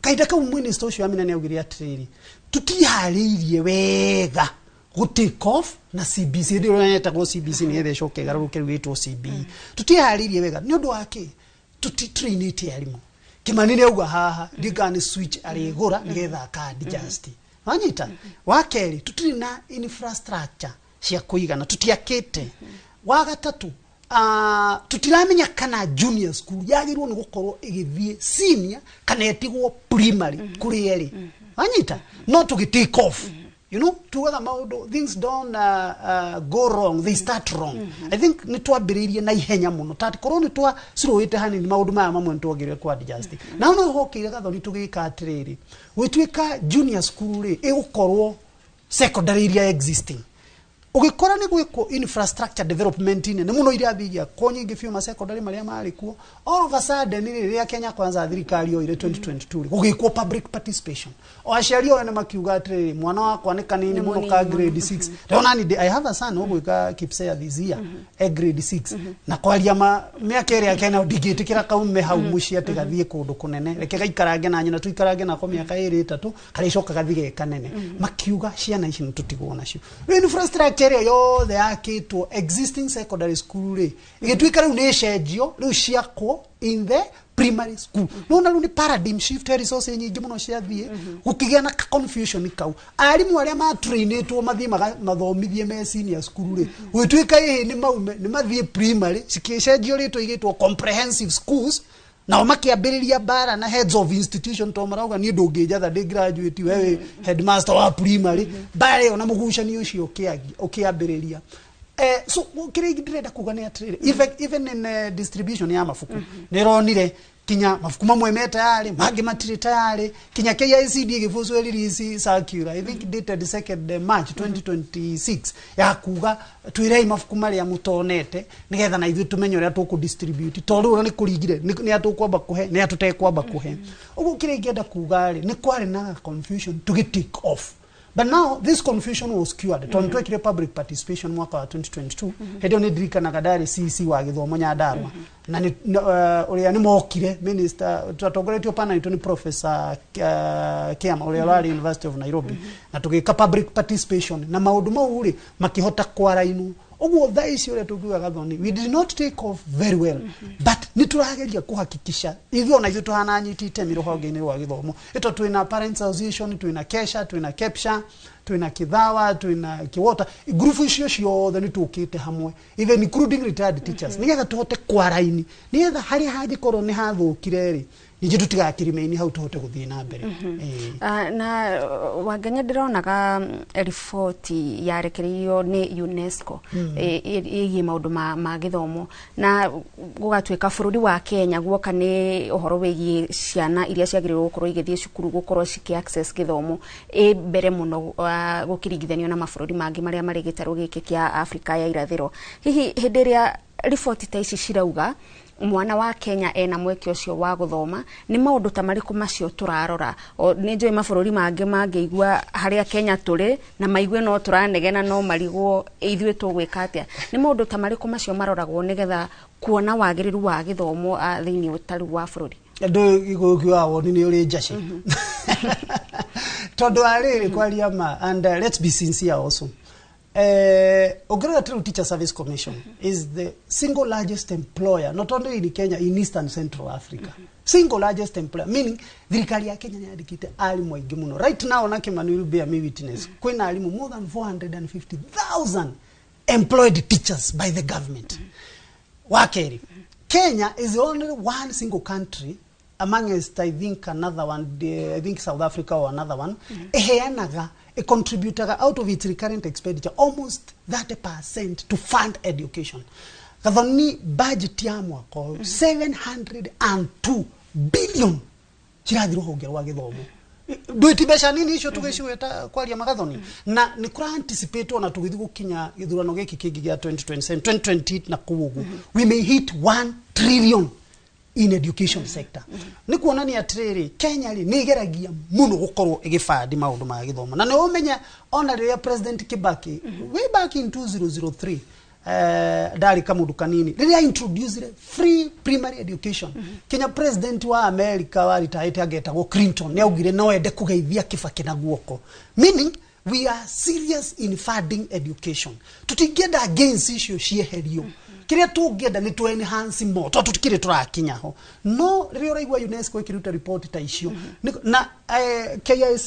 Kahinda kau minister ũcio Amina nĩ augire atĩrĩrĩ, tutiharĩirie wega gũ take off na CBC. Hĩndĩ ĩyo yetagwo CBC, nĩgetha ĩcoke ĩgarũrũke rĩu ĩtwo CBE. Tutiharĩirie wega nĩ ũndũ wa kĩ? Tutitrainĩte arimũ. Kimani nĩ auga haha ndingana nĩ switch arĩgũra nĩgetha aka adjust, wanyita. Wa kerĩ, tũtirĩ na infrastructure cia kũigana, tũtiakĩte. Wa gatatũ, tũtiramenya kana junior school yagĩrĩirwo nĩ gũkorwo ĩgĩthiĩ senior kana ĩtigwo primary kũrĩ erĩ, wanyita. No tũgĩ take off, tugaga maũndũ, things don't go wrong, they start wrong. I think nĩ twambĩrĩirie na ihenya mũno, tati korwo nĩ twacirũĩte hanini maũndũ maya mamwe nĩ twagĩrĩire ku adjust. Na no hokĩire Gathoni tũgĩka atĩrĩrĩ, gwĩtuĩka junior school rĩ, ĩgũkorwo secondary iria existing, ũgĩkora nĩ gwĩkwo infrastructure development nene mũno, irathi igĩakwo nyingĩ biũ ma secondary marĩa marĩ kuo. All of a sudden rĩ, rĩrĩa Kenya Kwanza thirikari yoire 2022 rĩ, gũgĩkwo public participation, o aciari othe nĩ makiuga atĩrĩrĩ, mwana wakwa nĩ kanini Nĩ mũno ka mũnini mũno. Grade 6. Ndĩrona ni I have a son ũgwĩka KPSEA this year, e grade 6, na kwaria ma mĩaka ĩrĩa kena ndingĩtĩkĩra kaume hau mũciĩ atĩ gathiĩ kũndũ kũnene, reke gaikarange na nyina, tuikarange nako mĩaka ĩrĩ ĩtatũ, karĩcoka gathi ge kanene. Makiuga ciana ici nĩ tũtigwo nacio. Rĩu infrastructure ĩrĩa yothe yakĩtwo existing secondary school rĩ, ĩgĩtuĩka rĩu nĩ ĩcenjio, rĩu ciakwo in the primary school. Nona rĩu nĩ paradigm shift, he resource nyingĩ mũno ciathiĩ, gũkĩgĩa na confusion kau. Arimũ arĩa matrainĩtwo mathiĩ mathomithie me senior school rĩ, gũgĩtuĩka ĩhĩ nĩ maume, nĩ mathiĩ primary, cikĩcenjio rĩtwa igĩtwo comprehensive schools. Nao makĩambĩrĩria mbara na heads of institution, to marauga niĩ ndũngĩnjatha ndĩ graduate, we wĩ headmaster wa primary. Mbara ĩyo na mũgucanio ũcio ũkĩambĩrĩria. So kĩrĩa ndĩrenda kuga nĩ atĩrĩrĩ, even in distribution ya mabuku, nĩ ĩronire kinya mabuku mamwe me tayarĩ, mangĩ matirĩ tayarĩ. Kinya KICD ĩgĩbũcwo release circular, I think dated 2nd March 2026, ya kuga twĩrei mabuku marĩa mũtonete, nĩgetha na ithuĩ tũmenye ũrĩa tũkũ distribute, tondũ rĩu nĩ kũringire nĩ atũkwamba kũhe, nĩ atũtekwamba kũhe. Ũguo kĩrĩa ingĩenda kuga rĩ, nĩ kwarĩ na confusion tũgĩ take off. But now this confusion was cured tondũ twekire public participation mwaka wa 2022. Hĩndĩ ĩyo nĩ ndirikanaga ndarĩ CC wa gĩthomo Nyandarua, na nĩ ũrĩa nĩ mokire minister, twatongoretio pana itũ nĩ Professor Kiama ũrĩa ũrarĩ University of Nairobi, na tũgĩka public participation na maũndũ mau rĩ makĩhota kwarainwo. Ũguo thaa ici ũrĩa tũngiuga, Gathoni, we did not take off very well, but nĩ tũrageria kũhakikisha ithuĩ ona ithuĩ tũhana anyiti itemi rũhonge-inĩ rwa gĩthomo ĩto twĩna parents association, twĩna KESHA, twĩna KEPSHA, twĩna Kithawa, twĩna Kiwota, ngurubu icio ciothe nĩ tũkĩte hamwe, even including retired teachers, nĩgetha tũhote kwaraini, nĩgetha harĩa hangĩkorwo nĩ hathũkire rĩ, ningĩ tũtigakĩrĩme-inĩ hau, tũhote gũthiĩ na mbere. Na Wangenya, ndĩronaga riboti yarekereirio nĩ UNESCO ĩgiĩ maũndũ ma gĩthomo, na gũgatuĩka bũrũri wa Kenya guoka nĩ ũhoro wĩgiĩ ciana iria ciagĩrĩirwo gũkorwo igĩthiĩ cukuru, gũkorwo cikĩ access gĩthomo, ĩ mbere mũno gũkĩringithanio na mabũrũri mangĩ marĩa marĩ gĩtarũ gĩkĩ kĩa Afrika ya irathĩro. Hihi hĩndĩ ĩrĩa riboti ta ici cirauga Mwana wa Kenya ena mweke ũcio wa gũthoma. Nĩ maũndũ ta marĩkũ macio tũrarora? Nĩ njũĩ mabũrũri mangĩ mangĩigua harĩa Kenya tũrĩ na maigue no tũranegena, no marigwo ithuĩ tũgwĩka atĩa. Nĩ maũndũ ta marĩkũ macio maroragwo nĩgetha kuona wagĩrĩru wa gĩthomo thĩinĩ ũtaru wa bũrũri? Ndå igåkiwa woni nä å rä njaci tondå wa rä rä kwaria ma, and let's be sincere also. Ũngĩrora ta rĩu, Teacher Service Commission is the single largest employer not only in Kenya, in Eastern Central Africa. Single largest employer, meaning thirikari ya Kenya nĩ yandĩkĩte arimũ aingĩ mũno. Right now, na Kimani will bear me witness, kwĩna arimũ more than 450,000 employed teachers by the government. Wa kerĩ, Kenya is the only one single country amongst, I think, another one, I think South Africa or another one, eheanaga, contributaga out of its recurrent expenditure almost 30% to fund education. Gathoni, budget ya mwaka ũyũ, 702 billion cirathiĩ rũhonge rwa gĩthomo. Ndũĩ ti mbeca nini icio tũgĩciweta kwaria magathoni, na nĩ kũra anticipate ona tũgĩthiĩ gũkinya gĩthurano gĩkĩ kĩngĩ gĩa 2027, 2028 na kũu ũguo, we may hit 1 trillion in education sector. Nĩ kuonania atĩrĩrĩ, Kenya rĩ nĩ ĩgeragia mũno gũkorwo ĩgĩbandi maũndũ ma gĩthomo, na nĩ ũmenya ona rĩrĩa President Kibaki way back in 2003, ndarĩ kamũndũ kanini rĩrĩa introduced free primary education, Kenya president wa America waritaĩte angetagwo Clinton nĩ augire no ende kũgeithia Kibaki na guoko, meaning we are serious in funding education. Tutingĩenda gains icio cieherio. Kĩrĩa tũngĩenda nĩ tũ enhance more tondũ tũtikĩrĩ tũrakinya ho. No rĩrĩa ũraigua UNESCO ĩkĩruta report ta icio na KIS,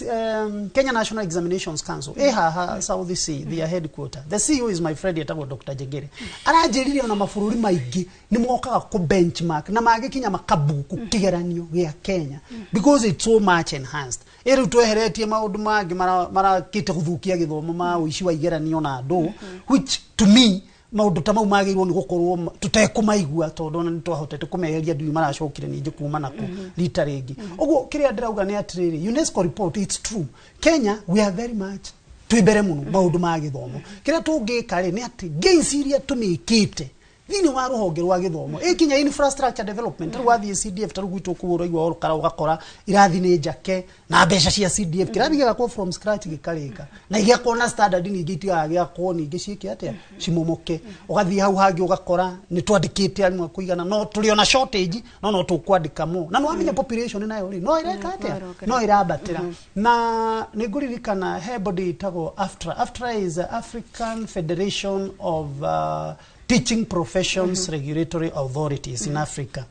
Kenya National Examinations Council ĩ haha South C, their headquarter, the CEO is my friend etagwo Dr. Jegere, aranjĩrire ona mabũrũri maingĩ nĩ mokaga kũ benchmark na magĩkinya makabuku kĩgeranio gĩa Kenya because it's so much enhanced. Ĩ rĩu tweheretie maũndũ mangĩ marakĩte gũthũkia gĩthomo, ma ũici wa igeranio na andũ, which to me maũndũ ta mau magĩrĩirwo nĩ gũkorwo tũtekũmaigua tondũ ona nĩ twahotete kũmeheria, ndui maracokire ningĩ kuma nako rita rĩngĩ. Ũguo kĩrĩa ndĩrauga nĩ atĩrĩrĩ, UNESCO report, it's true, Kenya we are very much twĩ mbere mũno maũndũ ma gĩthomo. Kĩrĩa tũngĩka rĩ nĩ atĩ gains iria tũmĩkĩte thĩinĩ wa rũhonge rwa gĩthomo, ĩkinya infrastructure development, rĩu wathiĩ CDF, ta rĩu gwitũ kũu ũraigua ũkara ũgakora irathi nĩ njake na mbeca cia CDF, kĩrathi gĩgakwo from scratch gĩkarĩka na igĩakwo na standard, ningĩ itigaga gĩakwo ningĩ ciĩke atĩa, cimomoke. Ũgathiĩ hau hangĩ ũgakora nĩ twandĩkĩte arimũ a kũigana, no tũrĩ ona shortage, no tũkwandĩka mo, na nĩ wamenya population nayo rĩ no ĩreka atĩa, no ĩrambatĩra. Na nĩ ngũririkana he body ĩtagwo AFTRA. AFTRA is African Federation of Teaching Professions Regulatory Authorities in Africa.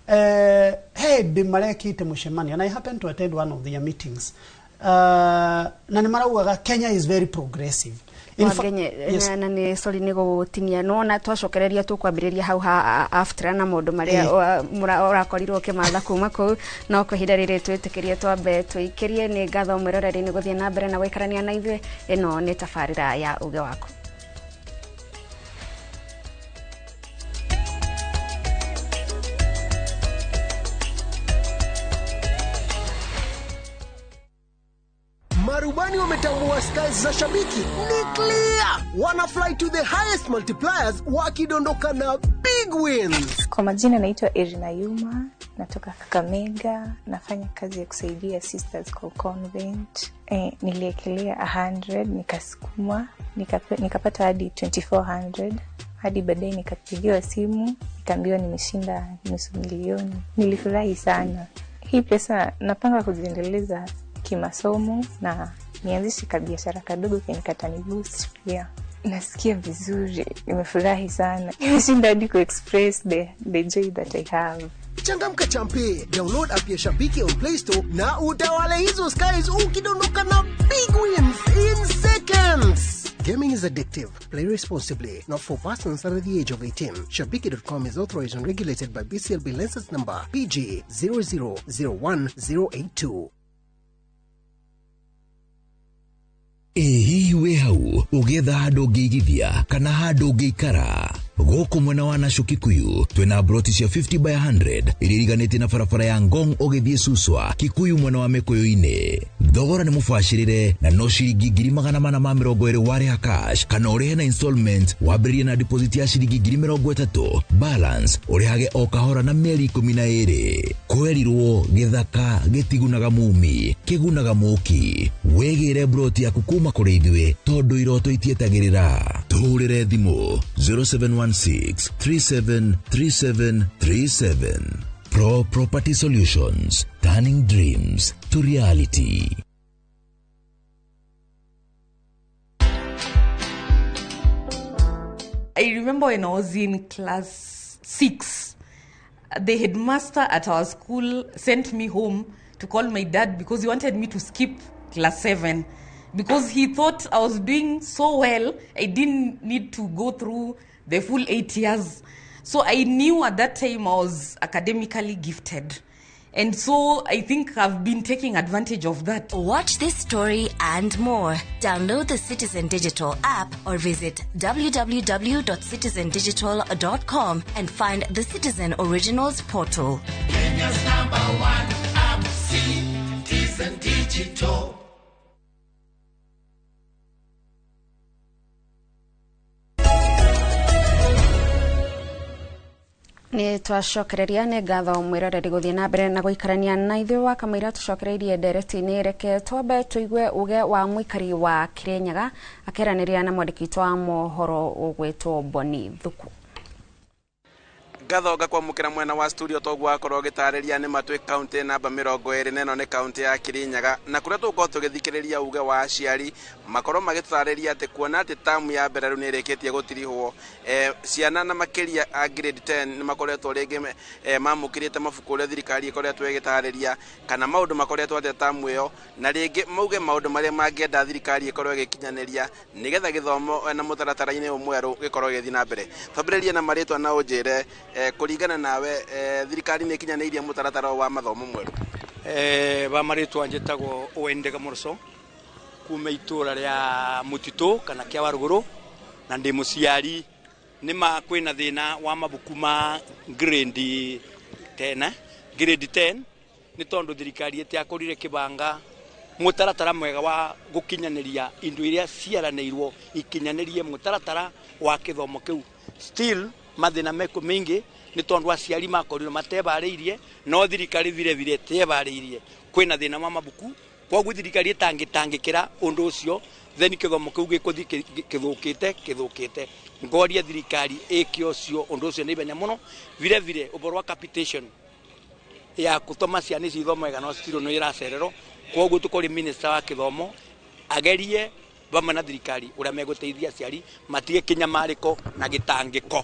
He hĩndĩ marekĩte mũcemanio and I happened to attend one of their meetings, na nĩ maraugaga Kenya is very progressive. In Wangenye. Yes. Na nĩ sorry nĩ gũgũtinia, nona twacokereria tũkwambĩrĩria hau ha AFTRA na maũndũ marĩa ũrakorirwo ũkĩmatha kuma kũu, no kwa ihinda rĩrĩ twĩtĩkĩrie twambe tũikĩrie. Nĩ ngatho mwĩroreri nĩ gũthiĩ na mbere na gũikarania na ithuĩ. Ĩno nĩ tabarĩra ya Uge Waku. Marubani wametambua skies za shabiki ni clear, wana fly to the highest multipliers wakidondoka na big wins. Kwa majina naitwa Irina Yuma, natoka Kakamega, nafanya kazi ya kusaidia sisters kwa convent. Niliekelea 100 nikasukuma, nikapata hadi 2400, hadi baadaye nikapigiwa simu nikaambiwa nimeshinda 500,000. Nilifurahi sana. Hii pesa napanga kuziendeleza kimasomo na nianzishe kabiashara kadogo kenye kataniboost pia. Nasikia vizuri, nimefurahi sana. Nimeshinda hadi ku-express the joy that I have. Changamka champe, download app ya Shabiki on Play Store na utawale hizo skies ukidondoka na big wins in seconds. Gaming is addictive. Play responsibly. Not for persons under the age of 18. Shabiki.com is authorized and regulated by BCLB license number PG 0001082. Ĩ hihi wĩ hau ũgĩetha handũ ũngĩigithia kana handũ ũngĩikara? Gũkũ mwena wa Nasho Kikuyu twĩna broti cia 50 by 100 iria iriganĩtie na barabara ya Ngong ũgĩthiĩ Suswa Kikuyu mwena wa Mĩkũyũ-inĩ. Thogora nĩ mũbacĩrĩre na no ciringi 420,000 warĩha cash kana ũrĩhe na installment wambĩrĩrie na deposit ya ciringi 30,000, balance ũrĩhage o kahora na mĩeri 12. Kwerirwo gĩthaka gĩtigunaga mumi kĩgunaga mũki. Wĩgĩre broti yaku kuma kũrĩ ithuĩ tondũ iroto itietagĩrĩra. Tũhũrĩre thimũ 0716 373737. Pro Property Solutions, turning dreams to reality. I remember when I was in class 6, the headmaster at our school sent me home to call my dad because he wanted me to skip class 7 because he thought I was doing so well, I didn't need to go through the full 8 years. So I knew at that time I was academically gifted. And so I think I've been taking advantage of that. Watch this story and more. Download the Citizen Digital app or visit www.citizendigital.com and find the Citizen Originals portal. Kenya's number one app, Citizen Digital. Nĩ twacokereria nĩ ngatho mwĩroreri gũthiĩ na mbere na gũikarania na ithuĩ wa kamũira tũcokereirie ndereti-inĩ. Reke twambe tũigue uge wa mũikari wa Kirinyaga akeranĩria na mwandĩki witũ wa mohoro ũgwĩtwo Boni Thuku. Ngatho ngakwamũkĩra mwena wa studio toguo wakorwo ũgĩtarĩria nĩ matwĩ kaunti namba 24 nĩ kaunti ya Kirinyaga, na kũrĩa tũgũkorwo tũgĩthikĩrĩria uge wa aciari makorwo magĩtũtarĩria atĩ kuona atĩ tamu ya mbere rĩu nĩ ĩrĩkĩtie gũtirihwo, ciana na makĩria a grade 10 nĩ makoretwo rĩngĩ mamũkĩrĩte mabuku ũrĩa thirikari ĩkoretwo ĩgĩtarĩria kana maũndũ makoretwo atĩa tamu ĩyo, na rĩngĩ mauge maũndũ marĩa mangĩenda thirikari ĩkorwo ĩgĩkinyanĩria nĩgetha gĩthomo na mũtaratara-inĩ ũyũ mwerũ gĩkorwo gĩgĩthiĩ na mbere. Twambĩrĩrie na marĩtwa na ũnjĩre kũringana nawe thirikari nĩ ĩkinyanĩirie mũtaratara wa mathomo mwerũ. Ba marĩtwa njĩtagwo Owen Gamorso kuma itũra rĩa Mũtitũ kana kĩa Warũgũrũ, na ndĩ mũciari. Nĩ ma kwĩna thĩna wa mabuku ma grade 10 grade 10 nĩ tondũ thirikari ĩtiakorire kĩbanga mũtaratara mwega wa gũkinyanĩria indo iria ciaranĩirwo ikinyanĩrie mũtaratara wa kĩthomo kĩu. Still mathĩna meko maingi nĩ tondũ aciari makorirwo matebarĩirie, no thirikari vile ĩtebarĩirie. Kwĩna thĩna wa mabuku, koguo thirikari ĩtangĩtangĩkĩra ũndũ ũcio, then kĩthomo kĩu gĩkũthiĩ kĩthũkĩte. Ngoria thirikari ĩke ũcio ũndũ ũcio nĩ ihenya mũno. Vile ũhoro wa capitation ya gũtũma ciana ici ithome wega no still nĩ ĩracererwo, koguo tũkũria minister wa kĩthomo agerie vamwe na thirikari ũrĩa megũteithia aciari matige kĩnyamarĩko na gĩtangĩko.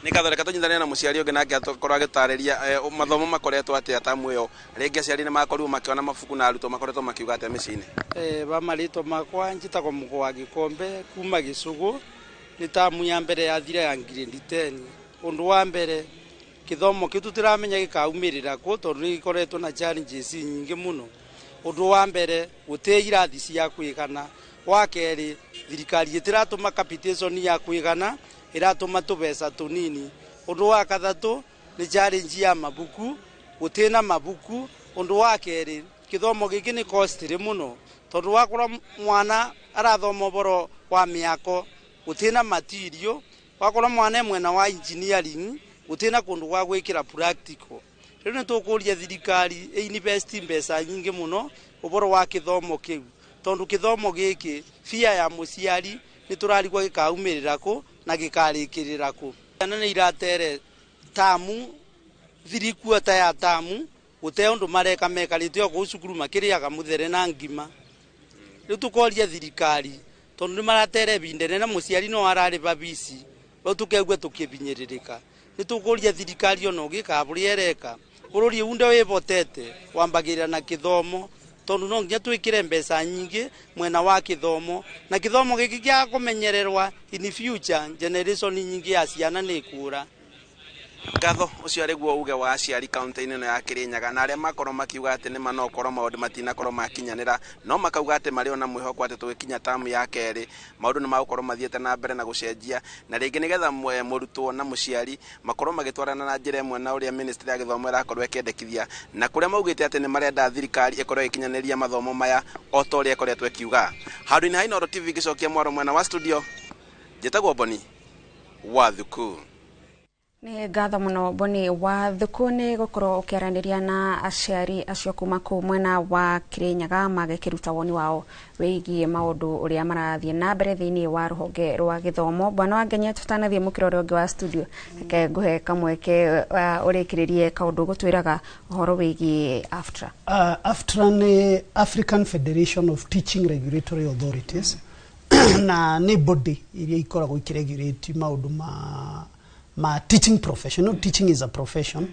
Nĩ ngatho, reke tũnyitanĩre na mũciari ũngĩ nake akorwo agĩtarĩria mathomo makoretwo atĩa tamu ĩyo, rĩngĩ aciari nĩ makorirwo makĩona mabuku na arutwo makoretwo makiuga atĩa mĩciĩ-inĩ. Ba marĩtwa makwa njĩtagwo Mũgo wa Gĩkombe kuma Gĩcũgũ. Nĩ tamu ya mbere yathira ya grade 10. Ũndũ wa mbere kĩthomo kĩu tũtiramenya gĩkaumĩrĩra kũ tondũ nĩ gĩkoretwo na challenges nyingĩ mũno. Ũndũ wa mbere gũtĩ irathi cia kwĩgana. Wa kerĩ thirikari ĩtiratũma capitation ya kwĩgana, ĩratũma tũbeca tũnini. Ũndũ wa kathatũ nĩ challenge ya mabuku, gũtĩ na mabuku. Ũndũ wa kerĩ kĩthomo gĩkĩ nĩ costly mũno tondũ wakorwo mwana arathoma ũhoro wa mĩako gũtĩ na material, wakorwo mwana e mwena wa engineering gũtĩ na kũndũ gwa gwĩkĩra practical. Rĩu nĩ tũkũria thirikari ĩ-invest mbeca nyingĩ mũno ũhoro wa kĩthomo kĩu, tondũ kĩthomo gĩkĩ bia ya mũciari nĩ tũrarigwo gĩkaumĩrĩra kũ na gĩkarĩkĩrĩra kũ. Ciana nĩ iratere tamu 3/4 ya tamu gũte ũndũ mareka mekarĩte o kũu cukuru makĩrĩaga mũthere na ngima. Rĩu tũkoria thirikari tondũ nĩ maratere ibinda inene na mũciari no ararĩba bici, rĩu tũkeigua tũkĩbinyĩrĩrĩka. Nĩ tũkũria thirikari ona ũgĩka ũrĩa ĩreka, bũrũri ũnde wĩhotete wambagĩrĩra na kĩthomo, tondũ no nginya twĩkĩre mbeca nyingĩ mwena wa kĩthomo, na kĩthomo gĩkĩ gĩa kũmenyererwa in future generation nyingĩ ya ciana nĩ ikũra. Ngatho ũcio arĩ guo uge wa aciari kaunti-inĩ ĩno ya Kirinyaga, na arĩa makorwo makiuga atĩ nĩma no korwo maũndũ matinakorwo makinyanĩra, no makauga atĩ marĩ ona mwĩhoko atĩ tũgĩkinya tamu ya kerĩ maũndũ nĩ magũkorwo mathiĩte na mbere na gũcenjia, na rĩngĩ nĩgetha mũrutwo na mũciari makorwo magĩtwarana na njĩra ĩmwe na ũrĩa ministry ya gĩthomo ĩrakorwo ĩkĩendekithia, na kũrĩa maugĩte atĩ nĩ marenda thirikari ĩkorwo ĩgĩkinyanĩria mathomo maya o ta ũrĩa ĩkoretwo ĩkiuga. Handũ-inĩ ha Inooro TV ngĩcokia mwaro mwena wa studio, njĩtagwo Boni wa Thuku. Nĩ ngatho mũno Boni wa Thuku nĩ gũkorwo ũkĩaranĩria na aciari acio kuma kũu mwena wa Kirinyaga magĩkĩruta woni wao wĩgiĩ maũndũ ũrĩa marathiĩ na mbere thĩinĩ wa rũhonge rwa gĩthomo. Bwana wa Ngenya, tũtanathiĩ mũkĩra ũrĩa ũngĩ wa studio, reke ngũhe kamweke ũrĩkĩrĩrie kaũndũ gũtwĩraga ũhoro wĩgiĩ AFTRA. AFTRA nĩ African Federation of Teaching Regulatory Authorities na nĩ body iria ikoragwo ikĩregulate maũndũ ma teaching profession. No, teaching is a profession,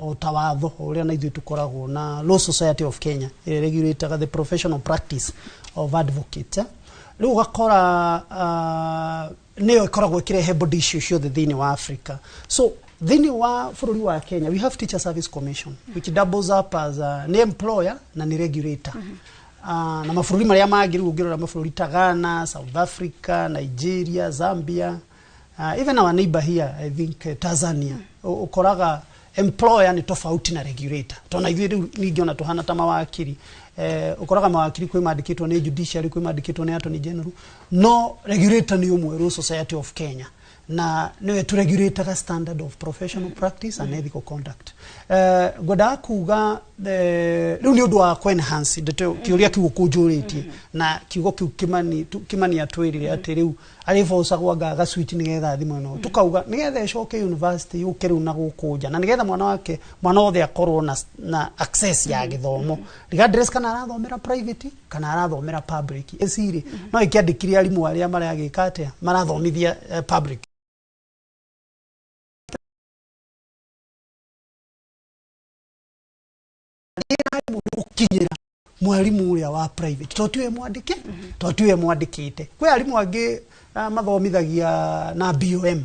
o ta watho ũrĩa na ithuĩ tũkoragwo na Law Society of Kenya ĩrĩa regulateaga the professional practice of advocate. Rĩu ũgakora nĩyo ĩkoragwo ĩkĩrehe body icio ciothe thĩinĩ wa Africa. So thĩinĩ wa bũrũri wa Kenya we have Teacher Service Commission, which doubles up as nĩ employer na nĩ regulator. Na mabũrũri marĩa mangĩ rĩu ũngĩrora mabũrũri ta Ghana, South Africa, Nigeria, Zambia, even our neighbor here, I think Tanzania, ũkoraga employer ni tofauti na regulator. Tona ithuĩ rĩu ningĩ ona tũhana ta mawakiri, ũkoraga mawakiri kwĩ mandĩkĩtwo nĩ judiciary, kwĩ mandĩkĩtwo nĩ attorney general, no regulator nĩ ũmwe, Law Society of Kenya, na nĩwe tũregulataga standard of professional practice and ethical conduct. Ngwendaga kuga rĩu nĩ ũndũ wa kũ-enhance ndeto kĩũria kĩu ũkũnjũrĩtie, na kiugo kĩu Kimani Kimani atwĩrire atĩ rĩu arĩbocagwo anga ga switch nĩgetha thimũ ĩno tukauga nĩgetha ĩcoke university yũke rĩu na gũkũ nja, na nĩgetha mwana wake mwana wothe akorwo na access ya gĩthomo regardless kana arathomera private kana arathomera public. Ecirĩ no ĩkĩandĩkire arimũ arĩa maragĩka atĩa marathomithia public. Gũkinyĩra mwarimu ũrĩa wa private to tiwe mwandĩke, to tiwe mwandĩkĩte. Kwĩ arimũ angĩ mathomithagia na BOM,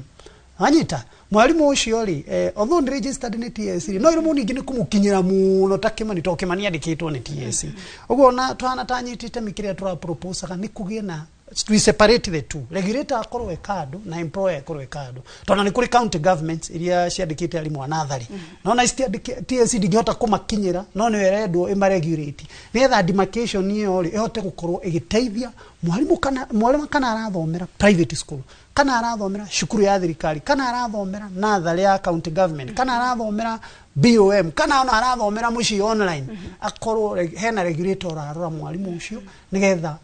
wanyita mwarimu ũcio rĩ, although nĩ registered nĩ TSC rĩ, no irũmũ ningĩ nĩ kũmũkinyĩra mũno ta Kimani, to Kimani andĩkĩtwo nĩ TSC. Ũguo ona tũhana ta anyitĩte kĩrĩa tũraproposaga nĩ kũgĩe na we separate the two, regulator akorwo e kando na employer akorwo e kando, tondũ nĩ kũrĩ county governments iria ciandĩkĩte arimũ a natharĩ, no na citiandĩke TSC ndingĩhota kũmakinyĩra, no nĩyo ĩrendwo ĩmaregulate nĩgetha demarcation ĩyo rĩ ĩhote gũkorwo ĩgĩteithia mwarimũ, kana mwarimũ kana arathomera private school, kana arathomera cukuru ya thirikari, kana arathomera natharĩ ya county government, kana arathomera BOM, kana ona arathomera mũciĩ online, akorwo hena regulator ũrarora mwarimũ ũcio nĩgetha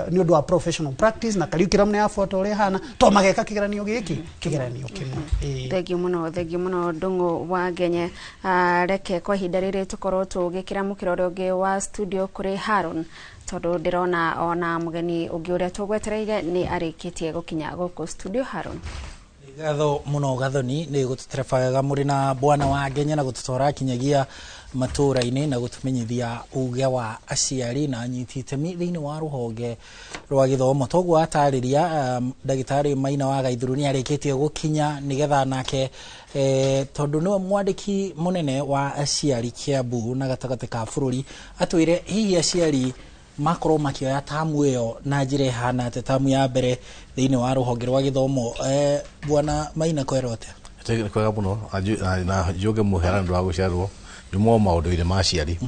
nĩ ũndũ wa professional practice na curriculum nĩ yabuata ũrĩa ĩhana, to mageka kĩgeranio gĩkĩ kĩgeranio kĩmwe. Ĩĩ. Thengio mũno, thengio mũno Ndung'u wa Ngenye. Reke kwa ihinda rĩrĩ tũkorwo tũgĩkĩra mũkĩra ũrĩa ũngĩ wa studio kũrĩ Haron, tondũ ndĩrona ona mũgeni ũngĩ ũrĩa tũgwetereire nĩ arĩkĩtie gũkinya gũkũ studio. Haron. Ngatho mũno Gathoni nĩ gũtũtereba wega mũrĩ na bwana wa Ngenya na gũtũtwara kinyagia matũra-inĩ na gũtũmenyithia uge wa aciari na anyiti itemi thĩinĩ wa rũhonge rwa gĩthomo. Toguo atarĩria ndagĩtarĩ Maina wa Gaithuru nĩ arĩkĩtie gũkinya nĩgetha nake tondũ nĩwe mwandĩki mũnene wa aciari Kiambu na gatagatĩ ka bũrũri atwĩre hihi aciari makorwo makĩoya tamu ĩyo na njĩra ĩhana atĩa, tamu ya mbere thĩinĩ wa rũhonge rwa gĩthomo. Bwana Maina, kwĩrwo atĩa? Nĩ kwega mũno na njuge mũhera nĩ ũndũ wa gũciarwo nĩ maũndũ-inĩ ma aciari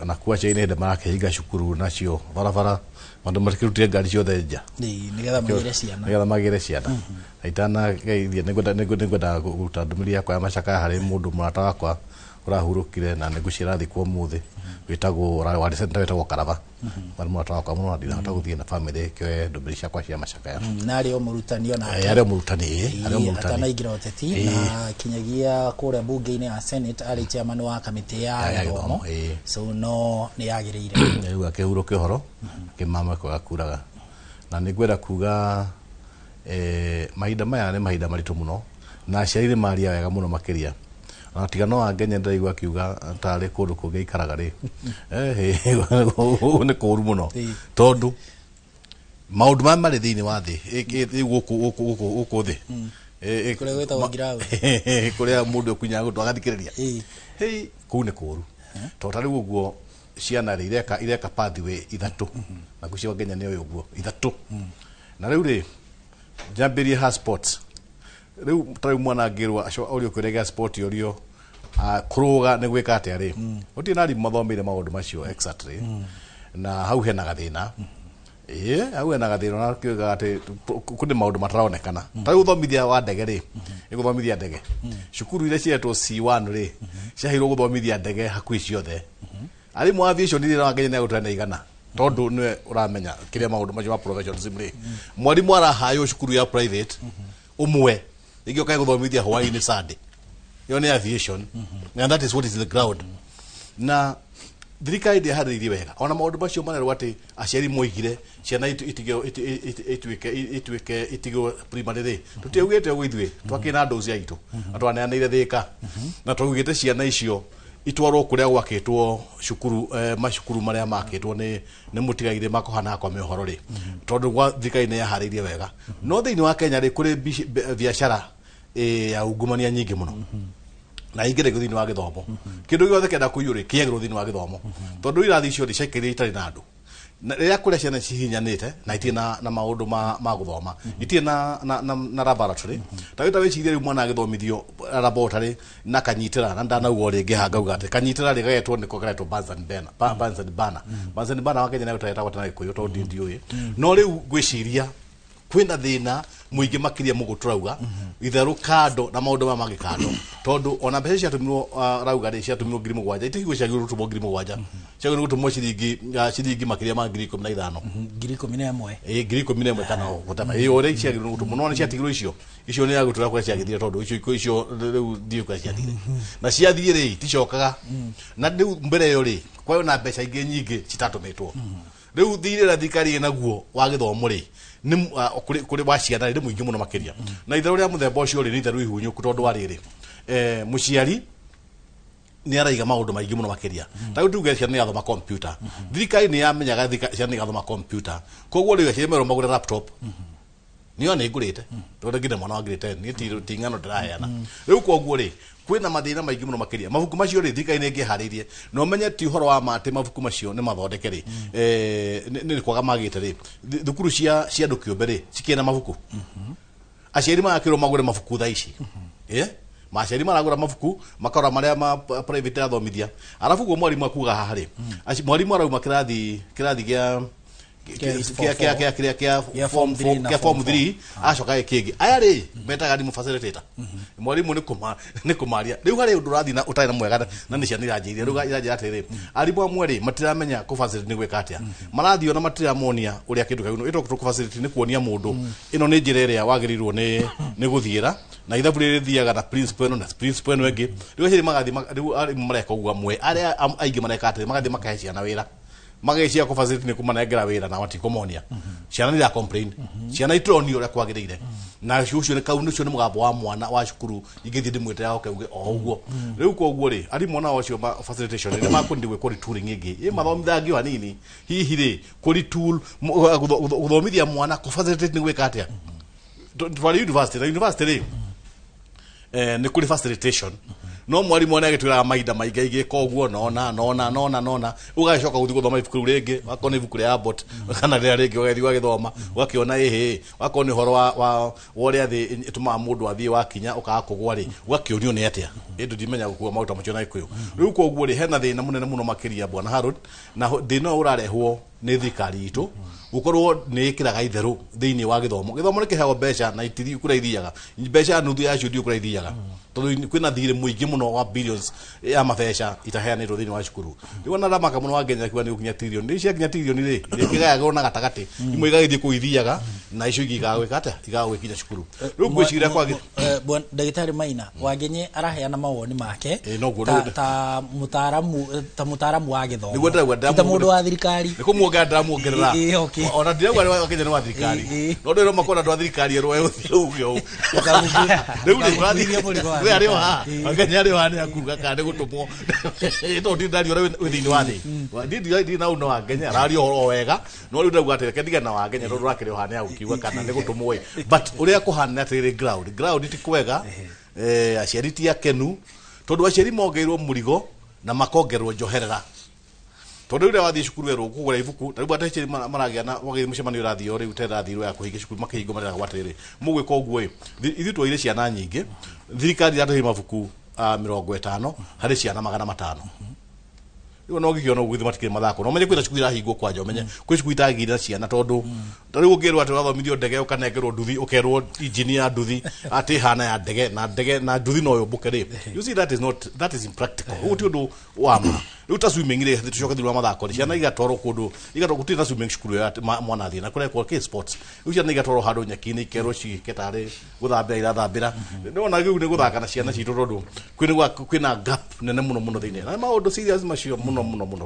na kuo aciari nĩ hĩndĩ marakĩhinga cukuru nacio barabara andũ matikĩrutire ngari ciothe nja. Ĩĩ, nĩgetha magĩre ciana. Nĩgetha magĩre ciana. Na itanageithia nĩngwenda kũruta ndũmĩrĩri yakwa ya macakaya harĩ mũndũ mũrata wakwa ũrahurũkire na nĩngũciara thikũ ũmũthĩ, wĩtagwo warĩ senator wĩtagwo Karaba, warĩ mũrata wakwa mũno na ndinahota gũthiĩ na bamĩrĩ kĩoe ndũmĩrĩri ciakwa cia macakaya. Na arĩ o mũrutani onake. Arĩ o mũrutani, ĩĩ, arĩ o mũrutani. Atanaingĩra ũteti na kinyagia kũrĩa bunge-inĩ ya Senate arĩ chairman wa kamĩtĩ ya Ya gĩthomo. gĩthomo, ĩĩ. So no nĩ yagĩrĩire. Rĩu akĩhurũke ũhoro kĩmama kwaga kuraga, na nĩngwenda kuga mahinda maya nĩ mahinda maritũ mũno na aciari nĩ maria wega mũno makĩria, ona tiga no Wangenya ndĩraigua akiuga tarĩ kũndũ kũngĩ aikaraga rĩ, nĩ kũũru mũno, tondũ maũndũ maya marĩ thĩinĩ wa thĩ rĩu gũkũ gũkũ gũkũ gũkũ thĩ Kũrĩa gwĩtagwo ground. Kũrĩa mũndũ ekunyaga gũtũ agathikĩrĩria. Hei, kũu nĩ kũũru, tondũ ta rĩu ũguo ciana rĩ ireka pathway ithatũ, na ngwĩciria Kenya nĩ ũyũ ũguo ithatũ. Na rĩu rĩ njambĩrie ha sports. Rĩu ta rĩu mwana angĩrwo orio kĩũria gĩa sport, orio kũrũga nĩ gwĩka atĩa rĩ, gũtirĩ na arimũ mathomeire maũndũ macio exactly, na hau hena gathĩna. Ĩĩ, hau hena gathĩna, na kiuga atĩ kũrĩ maũndũ mataraonekana. Ta rĩu ũthomithia wa ndege rĩ, ĩgũthomithia ndege, cukuru iria cietwo C1 rĩ, ciaheirwo gũthomithia ndege hakuhĩ ciothe. Arimũ a aviation rĩ, wa Kenya nĩ agũtwara na 100, tondũ nĩwe ũramenya kĩrĩa maũndũ macio ma professionalism rĩ. Mwarimũ arahaywo cukuru ya private ũmwe rĩngĩ ũkae gũthomithia hwaĩ-inĩ Sunday, ĩyo nĩ aviation, and that is what is in the ground. Na thirikari ndĩharĩrĩirie wega ona maũndũ macio marerwo atĩ aciari moigire ciana itigwo ituĩke itigwo primary rĩ, tũtiaugĩte ũguo. Ithuĩ twakĩ na ndũ cia itũ na twaneanĩire thĩka na twaugĩte ciana icio itwarwo kũrĩa gwakĩtwo cukuru, macukuru marĩa makĩtwo nĩ mũtigairĩ makũhana kwa mĩhoro rĩ, tondũ gwa thirikari nĩ yaharĩirie wega. No thĩinĩ wa Kenya rĩ, kũrĩ biacara ya ungumania nyingĩ mũno na ingĩ thĩinĩ wa gĩthomo. Kĩndũ gĩothe kĩenda kũiywo rĩ, kĩagĩrwo thĩinĩ wa gĩthomo, tondũ irathi icio rĩ ciaikaire itarĩ na andũ. Na rĩrĩa kũrĩa ciana cihihinyanĩte na itirĩ na maũndũ ma gũthoma, itirĩ na laboratory, ta rĩu ta wĩcirie rĩu mwana agĩthomithio laboratory na kanyitĩra, na ndanauga o rĩngĩ haha ngauga atĩ kanyitĩra rĩ gagetwo nĩko karetwo Bunsen burner, Bunsen burner. Bunsen burner wa Kenya nĩ gũtaretagwo tena Gĩkũyũ, tondũ ndiũĩ. No rĩu ngwĩciria kwĩna thĩna mũingĩ makĩria mũguo tũrauga itherũ kando na maũndũ maya mangĩ kando, tondũ ona mbeca ciatũmirwo, rauga rĩ, ciatũmirwo 7,000, itigwo ciagĩrĩirwo gũtũmwo 7,000, ciagĩrĩirwo gũtũmwo ciringi makĩria ma 15,000. 11,000. Ĩ, 11,000 kana whatever, ĩ, ũrĩa ciagĩrĩirwo gũtũmwo. No nĩ ciatigirwo icio nĩ yagũtũra kũrĩa ciagĩthire, tondũ icio rĩu ndiũĩ kũrĩa ciathire, na ciathiĩ rĩ iticokaga. Na rĩu mbere ĩyo rĩ, kwayo na mbeca ingĩ nyingĩ citatũmĩtwo. Rĩu thirĩ ũrĩa thirikari ĩnaguo wa gĩthomo rĩ, nĩ kũrĩ wa ciana rĩ, nĩ mũingĩ mũno makĩria, na itherũ rĩa mũthemba ũcio rĩ, nĩ itherũ ihunyũku, tondũ wa rĩrĩ, mũciari nĩ araiga maũndũ maingĩ mũno makĩria. Ta rĩu tuge ciana nĩ irathoma computer, thirikari nĩ yamenyaga ciana nĩ irathoma computer, koguo rĩu aciari merwo magũre laptop. Niyo nĩ ngũrĩte, tondũ nginya mwana wa grade 10 niĩ ti ng'ano ndĩraheana. Rĩu koguo rĩ, kwĩna mathĩna maingĩ mũno makĩria. Mabuku macio rĩ, thirikari nĩ ĩngĩharĩirie na ũmenye ti ũhoro wa ma atĩ mabuku macio nĩ mathondeke rĩ, nĩ kwaga magĩte rĩ. Thukuru cia andũ kĩũmbe rĩ, cikĩrĩ na mabuku, aciari magakĩrwo magũre mabuku thaa ici. Maciari maragũra mabuku, makarora marĩa ma private athomithia, arabu guo mwarimu akuga haha rĩ, mwarimu arauma kĩrathi gĩa Kĩa kĩa Gĩa form form three na kĩa form form 3, acoka kĩngĩ aya rĩ metaga arimũ facilitator. Mwarimu nĩ kũmaria. Rĩu harĩ ũndũ ũrathiĩ na ũtarĩ na mwega, na nĩ ciana iranjĩire rĩu iranjĩra atĩrĩ, arimũ amwe rĩ matiramenya kũ facilitate nĩ gwĩka atĩa, marathiĩ ona matiramonia ũrĩa kĩndũ kĩu ĩtwo kũ facilitate, nĩ kuonia mũndũ ĩno nĩ njĩra ĩrĩa wagĩrĩirwo nĩ gũthiĩra, na ithabu rĩrĩ rĩthiaga na principle ĩno na principle ĩno ĩngĩ. Rĩu aciari magathiĩ rĩu arimũ mareka ũguo amwe, arĩa aingĩ mareka atĩrĩ, magathiĩ makahe ciana wĩra, mageciria kũ facilitate nĩ kũmanengera wĩra, na matikũmonia. Ciana nĩ ira complain, ciana itironio ũrĩa kwagĩrĩire, na ũcio nĩ kau ũcio nĩ mũgambo wa mwana wa cukuru ingĩthiĩ ndĩmwĩte oke uge o ũguo. Rĩu koguo rĩ, arimũ nao acio ma facilitation nĩ makũndi gwĩkwo retooling ĩngĩ ĩ mathomithangio hanini hihi rĩ kũ retool gũthomithia mwana kũ facilitate nĩ gwĩka atĩa. Twarĩ university, na university rĩ, nĩ kũrĩ facilitation, no mwarimũ nĩ agĩtwĩraga mahinda maingĩ igĩka ũguo nona nona nona nona, ũgagĩcoka gũthiĩ gũthoma ibuku rĩu rĩngĩ, wakorwo nĩ ibuku rĩa Abbott kana rĩrĩa rĩngĩ, ũgathiĩ ũgagĩthoma ũgakĩona ĩhĩ, wakorwo nĩ ũhoro wa ũrĩa thĩ ĩtũmaga mũndũ athiĩ wakinya ũkaga kũgwa rĩ, ũgakĩũrio nĩ atĩa ĩndũ ndimenya gũkua maũndũ macio na Gĩkũyũ. Rĩu koguo rĩ, hena thĩna mũnene mũno makĩria, bwana Harold, na thĩna ũyũ ũrarehwo nĩ thirikari itũ gũkorwo nĩ ĩkĩraga itherũ thĩinĩ wa gĩthomo. Gĩthomo nĩ kĩheagwo mbeca na itithiĩ kũrĩa ithiaga, mbeca nuthu yacio ndiũ kũrĩa ithiaga, tondũ kwĩna thirĩ mũingĩ mũno wa billions ya mabeca itaheanĩtwo thĩinĩ wa cukuru. Rĩu ona ndamaka mũno wa Kenya kiuga nĩ gũkinya tirioni, rĩu ciakinya tirioni rĩ, rĩkĩgayagwo na gatagatĩ, imwe igagĩthiĩ kũu ithiaga na icio ingĩ ikaga gwĩka atĩa, ikaga gwĩkinya cukuru. Rĩu ngwĩciria kwagĩ Bwana ndagĩtarĩ Maina Wangenye araheana mawoni make noguo ta mũtaaramu wa gĩthomo. Nĩguo ndĩrauga. Ti ta mũndũ wa thirikari. Nĩ kũmuongerera. kuongerera ndĩramuongerera. Ona ndirauga wa Kenya nĩ wa thirikari, no ndĩrona makona andũ a thirikari erwo ũthiĩ uge ũũ rĩu rĩ ũrathiĩ arĩ o haha Wakenya arĩ o haha nĩ akuga kana nĩ gũtũmwo, tondũ ndirĩ ndaria ũrĩa wĩ thĩinĩ wa thĩ. Ndirĩ na ũno wa Kenya araria ũhoro o wega, no rĩu ndauga atĩ reke ndigane na wa Kenya tondũ ũrakĩrĩ o haha nĩ agũkiuga kana nĩ gũtũmwo ĩ. But ũrĩa kũhana atĩrĩrĩ, ground ti kwega, aciari ti akenu tondũ aciari mongereirwo mũrigo na makongererwo njoherera, tondũ rĩrĩa wathiĩ cukuru werwo kũgũra ibuku ta rĩu aciari maragĩa na wagĩthiĩ mũcemanio ũrathiĩ o rĩu terathirwo ya kũhingia cukuru makĩhingwo mareragwo atĩrĩrĩ, mũgwĩka ũguo ĩ, ithuĩ twoire ciana nyingĩ, thirikari iratũhe mabuku 50 harĩ ciana 500. Rĩu no ngĩkĩona ũguo githĩ matikĩrĩ mathako, no ũmenye kwĩna cukuru irahingwo kwanja, ũmenye kwĩ cukuru itagĩire na ciana, tondũ ta rĩu ũngĩrwo atĩ ũrathomithio ndege ũkanengerwo nduthi, ũkerwo injini ya nduthi atĩ ĩhana ya ndege na ndege na nduthi no yũmbũke rĩ, you see, that is not, that is impractical. Ũguo ti ũndũ wa ma. Rĩu ta swimming rĩ, tũcoke thĩinĩ wa mathako rĩ, ciana igatwarwo kũndũ, igatwarwo gũtirĩ na swimming cukuru ĩyo atĩ mwana athiĩ na kũrekwo kĩ sports. Rĩu ciana igatwarwo handũ nyeki-inĩ, ikerwo ciĩke tarĩ gũthambĩra irathambĩra. Nĩwona rĩu nĩ gũthaka na ciana citũ, tondũ kwĩna gap nene mũno mũno thĩinĩ na maũndũ serious macio mũno mũno mũno,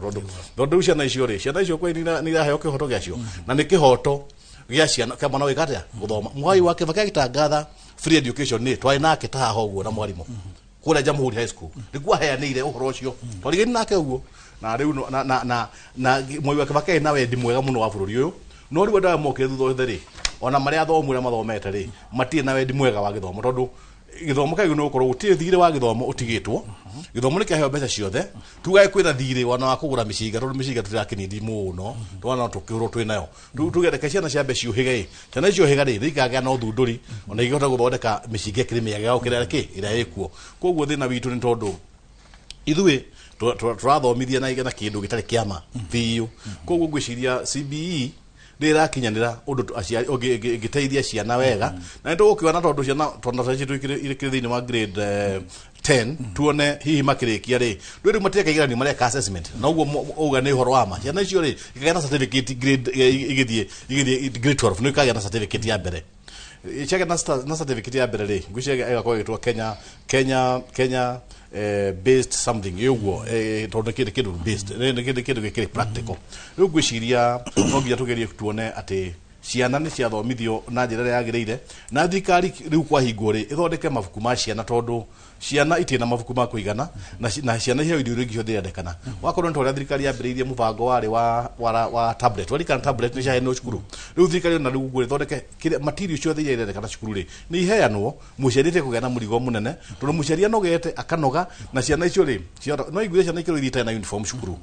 tondũ rĩu ciana icio rĩ, ciana icio kweli nĩ iraheo kĩhoto gĩacio, na nĩ kĩhoto gĩa ciana kĩa mwana gwĩka atĩa, gũthoma. Mwai wa Kibaki agĩtangatha free education nĩ twarĩ nake ta haha ũguo na mwarimũ kũrĩa Jamhuri High School nĩguo aheanĩire ũhoro ũcio, twarigĩri nake ũguo na rĩu na Mwai wa Kibaki na wendi mwega mũno wa bũrũri ũyũ, no rĩu andũ aya mokire thutha ũcio rĩ, ona marĩa athomu arĩa mathomete rĩ, matirĩ na wendi mwega wa gĩthomo, tondũ gĩthomo kĩagĩrĩirwo nĩ gũkorwo gũtirĩ thirĩ wa gĩthomo ũtigĩtwo. Gĩthomo nĩ kĩaheo mbeca ciothe, tugage kwĩna thirĩ ona wa kũgũra mĩcinga, tondũ mĩcinga tũtirakĩnindi mũno, twana no tũkĩgũrwo twĩ nayo. Rĩu tuge reke ciana ciambe ciũhĩge ĩ, ciana ciohĩga rĩ, nĩ ikagĩa na ũthundũri ona ingĩhota gũthondeka mĩcinga ĩkĩrĩ mĩega gũkĩra kĩ ĩrĩa ĩkuo. Koguo thĩna witũ nĩ tondũ ithuĩ tũrathomithia na kĩndũ gĩtarĩ kĩama biũ. Koguo ngwĩciria CBE nĩ ĩrakinyanĩra ũndũ aciari ĩngĩteithia ciana wega, na nĩ tũgũkĩona tondũ ciana tondũ thaa ici irĩ thĩinĩ wa grade 10, tuone hihi makĩrĩkia rĩ, rĩu matireka igeranio, mareka assessment, na ũguo uga nĩ ũhoro wa ma. Ciana icio rĩ ikagĩa na certificate grade igĩthiĩ grade 12, nĩ ikagĩa na certificate ya mbere. Ciagĩa na certificate ya mbere rĩ, ngwĩciria ĩgakorwo ĩgĩtwo Kenya based something ũguo, tondũ nĩ kĩndũ based, nĩ kĩndũ gĩkĩrĩ practical. Rĩu ngwĩciria no nginya tũgerie tuone atĩ ciana nĩ ciathomithio na njĩra ĩrĩa yagĩrĩire, na thirikari rĩu kwahingwo rĩ, ĩthondeke mabuku ma ciana, tondũ ciana itirĩ na mabuku ma kũigana, na ciana iheo indo iria ingĩ ciothe irendekana. Wakorwo nĩ ta ũrĩa thirikari yambĩrĩirie mũbango warĩ wa tablet, warikana tablet nĩ ciaheanirwo cukuru. Rĩu thirikari ona rĩu ũguo ĩthondeke kĩrĩa material ciothe iria irendekana cukuru rĩ, nĩ iheanwo, mũciari atige kũgĩa na mũrigo mũnene, tondũ mũciari anogete akanoga, na ciana icio rĩ, no iguire ciana ikĩrwo ithiĩ itarĩ na uniform cukuru.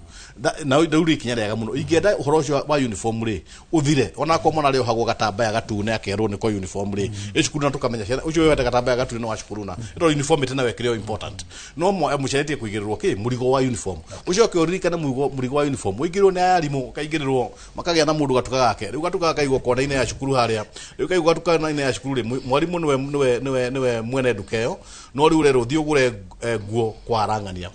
Na rĩu rĩ ikinya rĩega mũno. Ingĩenda ũhoro ũcio wa uniform rĩ ũthire, ona akorwo mwana arĩohagwo gatambaya gatune akerwo nĩko uniform rĩ ĩ cukuru, na tũkamenya ciana ũcio wĩohete gatambaya gatune nĩ wa cukuru, na ĩno uniform ĩtĩ nayo ĩkĩrĩ o important, no mũciari atige kũigĩrĩrwo kĩ mũrigo wa uniform. Ũcoke ũririkane mũrigo wa uniform ũingĩrĩrwo nĩ arimũ, ũkaingĩrĩrwo makagĩa na mũndũ gatuka gake, rĩu gatuka gakaigwo kona-inĩ ya cukuru harĩa, rĩu kaigwo gatuka kona-inĩ ya cukuru rĩ, mwarimũ nĩwe mwene nduka ĩyo, no rĩu ũrerwo ũthiĩ ũgũre nguo kwa arang'ania